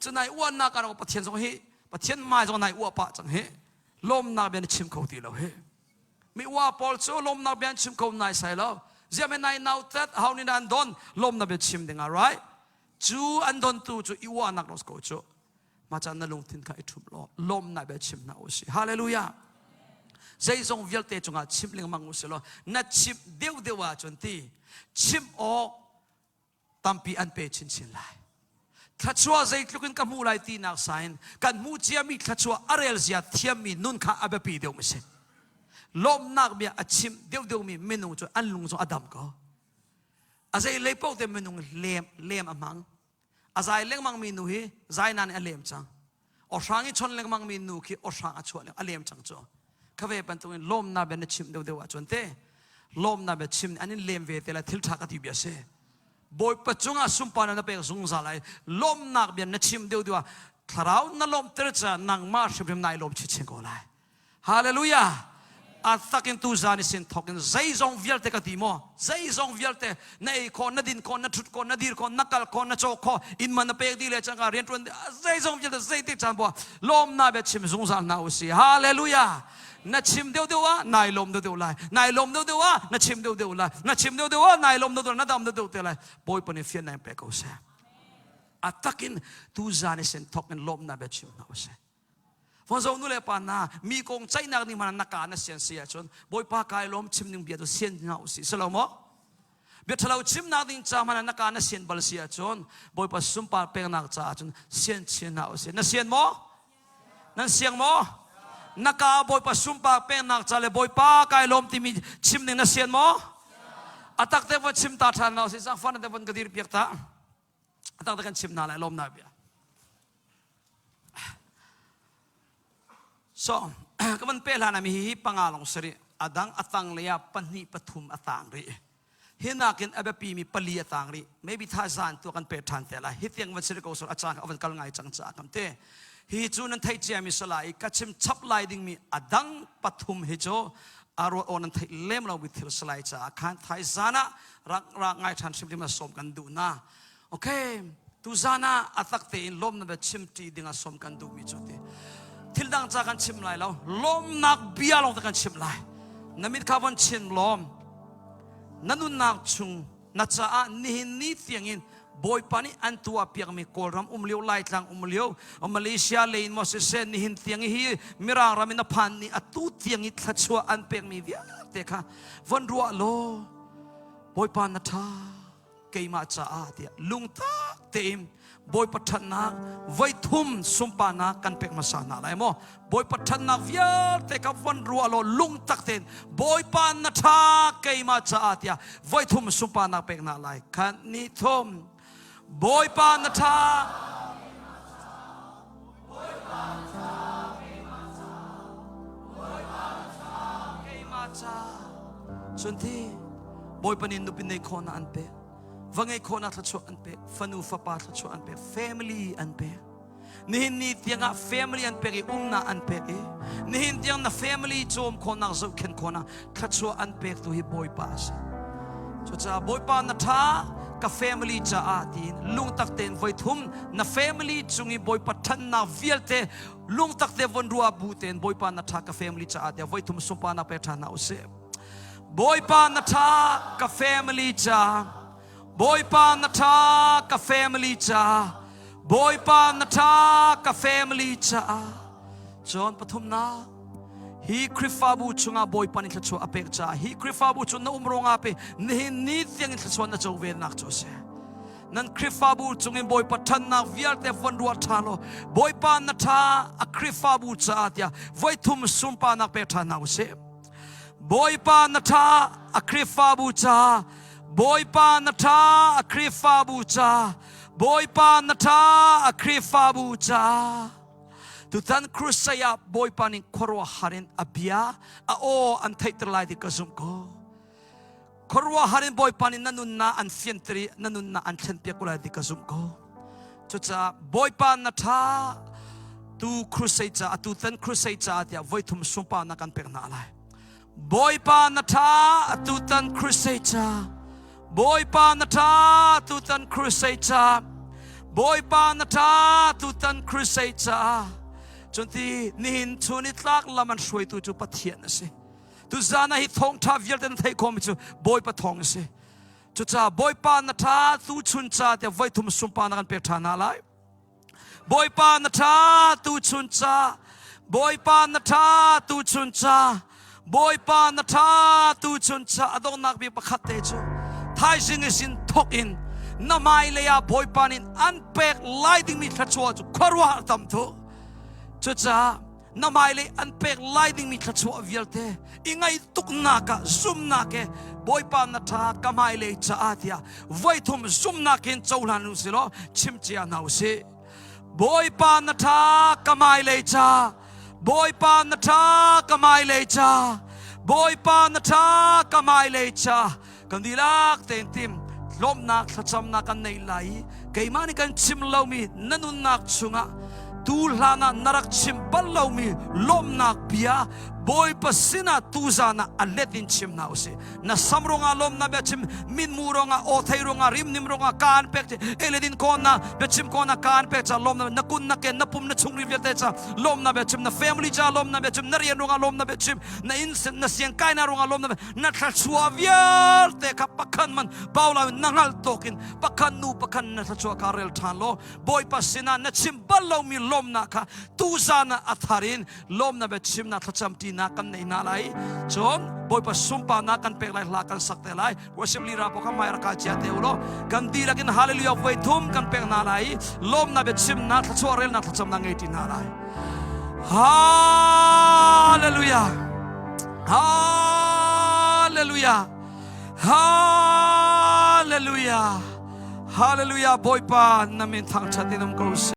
Cu nai uan na ka Pathian zong hi Pathian mai zong nai ua pa chang hi lomnak bia na chim kho ti lo hi. Mi ua pawl cu lawmnak bia an chim ko nai sai lo. Ziah me nai nau tet hau ni an don lawmnak bia chim ding ah right? Cu an don tu cu i uahnak ros ko cu. Ma chan na lungthin kha i ṭhum law lawmnak bia chim hna usih. Hallelujah. Zeizong vialte cungah chim lengmang usih law na chim deuh deuh ahcun ti chim awk tampi an pe chinchin lai. Thluachuah zeitluk in ka hmuh lai tinak sain kan hmuh ciami thluachuah a rel zia thiammi nun kha a biapi deuh mi si. Lawmhnak bia a chim deuhdeuhmi minung cu an lung zong a dam ko. A zei lei paoh te minung lem lem a hmang. A zai lengmang mi nu hi zai nan a lem cang. Awhrang i chon lengmang mi nu khi awhrang a chuah a lem cang cu. Khave bantukin lawmnak bia na chim deuhdeuh ahcun te lawmnak bia chim an in lem ve te la thil ṭha ka ti bia si. Bawipa cungah sunparnak na pek zungzal ai lawmnak bia na chim deuhdeuh ah thlarau na lawmhter caah nangmah hrimhrim nai lawm chinchin ko lai. Hallelujah! A takin tu zan i sin thok in zeizong vialte ka ti maw? Zeizong vialte na ei kho, na din kho, na thut kho, na dir kho, na kal kho, na caw kho, inn man na pek dih le cangka rianṭuan zeizong vialte zeitik caan poah lawmnak bia chim zungzal hna usih. Hallelujah! Na chim deuhdeuh ah nai lawm deuhdeuh lai. Nai lawm deuhdeuh ah na chim deuhdeuh lai. Na chim deuhdeuh ah nai lawm deuhdeuh na dam deuhdeuh te lai. Bawipa nih fiannak in pe ko seh. A takin tu zan i sin thok in lawmnak bia chim hna usih. Fonzo nu le pa hna mi kong ceihnak ning hmanh na ka na sian si ahcun Bawipa kai lawm chim ning bia tu sian hna usih si lo maw? Bia ṭhalo chimnak ding ca hmanh na ka na sian bal si ahcun Bawipa sunpar peknak caah cun sian chin hna usih. Na sian maw? Nan siang maw? Na ka Bawipa sunpar peknak ca le Bawipa kai lawm timi chim ning na sian maw? A tak te von chim ta ṭhan hna usih. Zaangfahnak te von ka dir piak ta. A tak te kan chim hna lai lawmnak bia. So, ka van pe hlan ah mi hi panga long sari adang atang le ah pahnih pathum atang rih. Hi nakin a biapi mi pali atang rih. Maybe tha zan tu kan pe than te lai. Hi tiang van siri ko sur a caan avan kal ngai cang ca kam te. Hi cu nan theih cia mi sala i ka chim chap lai ding mi adang pathum hi cu arua on nan theih lem lo mi thil salai ca khan thai zan ah rak rak ngai than hrim hrim a som kan duh na. Okay, tuzan ah a tak tein lawmnak bia chim ṭi ding ah sawm kan duhmi cu ti. Thil dang ca kan chim lai lo, lawmnak bia lawng te kan chim lai. Na mit kha von chin lawm. Na nunnak chung na caah nihin ni tiangin Bawipa nih an tuah piakmi Kawlram um lio, Laitlang um lio, Malaysia lei in maw siseh nihin tiang hi Mirang ram in a phan ni atu tiang i thluachuah an pekmi vialte kha von ruah law Bawipa na ṭha. Keimah caah tiah lungtak tein Bawipa ṭhatnak voithum sunparnak kan pek hmasa hna lai maw? Bawipa ṭhatnak vialte kha von ruah law lungtak tein Bawipa na ṭha keimah caah tiah voithum sunparnak pek hna lai. Khat ni thum Bawipa na ṭha Keimah caah cun ti Bawipa nih nupi nei khawhnak an pek va ngei khawhnak thluachuah an pek fanu fapa thluachuah an pek family an pek nihin ni tiangah family an pek i umnak an pek i nihin tiang na family cawm khawhnak zohkhenh khawhnak thluachuah an pek tu hi Bawipa a si cucaah Bawipa na ṭha ka family caah tiin lungtak tein voithum na family cung i Bawipa ṭhannak vialte lungtak te von ruah bu tein Bawipa na ṭha ka family caah tiah voithum sunparnak pe ṭhan hna usih Bawipa na ṭha ka family ca Bawipa na ṭha ka family ca Bawipa na ṭha ka family caah Cun pathumnak hi Khrihfabu chungah Bawipa nih thluachuah a pek caah hi Khrihfabu cu na um ruangah pe nihin ni tiangin thluachuah na co ve nak cu a si. Nan Khrihfabu chungin Bawipa ṭhannak vialte von ruah ṭha law Bawipa na ṭha a Khrihfabu caah tiah voithum sunparnak pe ṭhan hna usih. Bawipa na ṭha a Khrihfabu caah Bawipa na ṭha a Khrihfabu caah Bawipa na ṭha a Khrihfabu caah Tutan crusade ah Bawipa nih khuaruahhar in a bia a aw an theihter lai ti ka zumh ko. Khuaruahhar in Bawipa nih na nunnak an fianter i na nunnak an thlenpiak ko lai ti ka zumh ko. Cucaah Bawipa na ṭha tu crusade ca atu tan crusade ca tiah voithum sunparnak kan pek hna lai. Bawipa na ṭha atu tan crusade ca Bawipa na ṭha tutan crusade ca Bawipa na ṭha tutan crusade ca cunti nihin chun i tlak lam an hruaitu cu Pathian a si. Tuzan ah hi thawngṭha vialte na theih khawhmi cu Bawipa thawng a si. Cucaah Bawipa na ṭha tu chun ca tiah voithum sunparnak kan pek ṭhan hna lai. Bawipa na ṭha tuchun ca Bawipa na ṭha tuchun ca Bawipa na ṭha tuchun ca a donghnak bik pakhat te cu thaizing i sin thok in na hmailei ah Bawipa nih an pek lai dingmi thluachuah cu khuaruahhar tam thu cucaah na hmailei an pek lai dingmi thluachuah vialte i ngaih tuknak ah zumnak he Bawipa na ṭha ka hmailei caah tiah voithum zumnak in cohlan u si law chim cia hna u sih. Bawipa na ṭha ka hmailei ca Bawipa na ṭha ka hmailei ca Bawipa na ṭha ka hmailei ca kan dihlak tein tim lawmhnak thlacamnak kan nei lai i keimah nih kan chim lomi na nunnak chungah tu hlan ah na rak chim bal lomi lawmhnak bia Bawipa sinah tuzan ah a let in chim hna usih na sam ruangah lawmnak biachim minmu ruangah aw thei ruangah rimnim ruangah kaan pek eledin kona biachim kona kaan pek cha lawmnak na kun na ken na pum na chungri vialte cha lawmnak biachim na family cha lawmnak biachim na rian ruangah lawmnak biachim na inn na siang kaina ruangah lawmnak na thluachuah vialte kha pakhan man paula na hngal tawkin pakhan nu pakhan na thluachuah kha rel ṭhan law Bawipa sinah na chim bal lomi lawmnak kha tuzan ah a thar in lawmnak bia chimnak thlacam ṭinak kan nei hna lai. Cun Bawipa sunparnak kan pek lai hla kan sak te lai. Worship leader pawl kha hmai rak kai cia te u law kan dihlak in hallelujah voi thum kan pek hna lai i lawmnak bia chimnak thluachuah relnak thlacamnak ngei ṭi hna lai. Hallelujah. Hallelujah. Hallelujah. Hallelujah. Bawipa na min thangṭhat in um ko seh.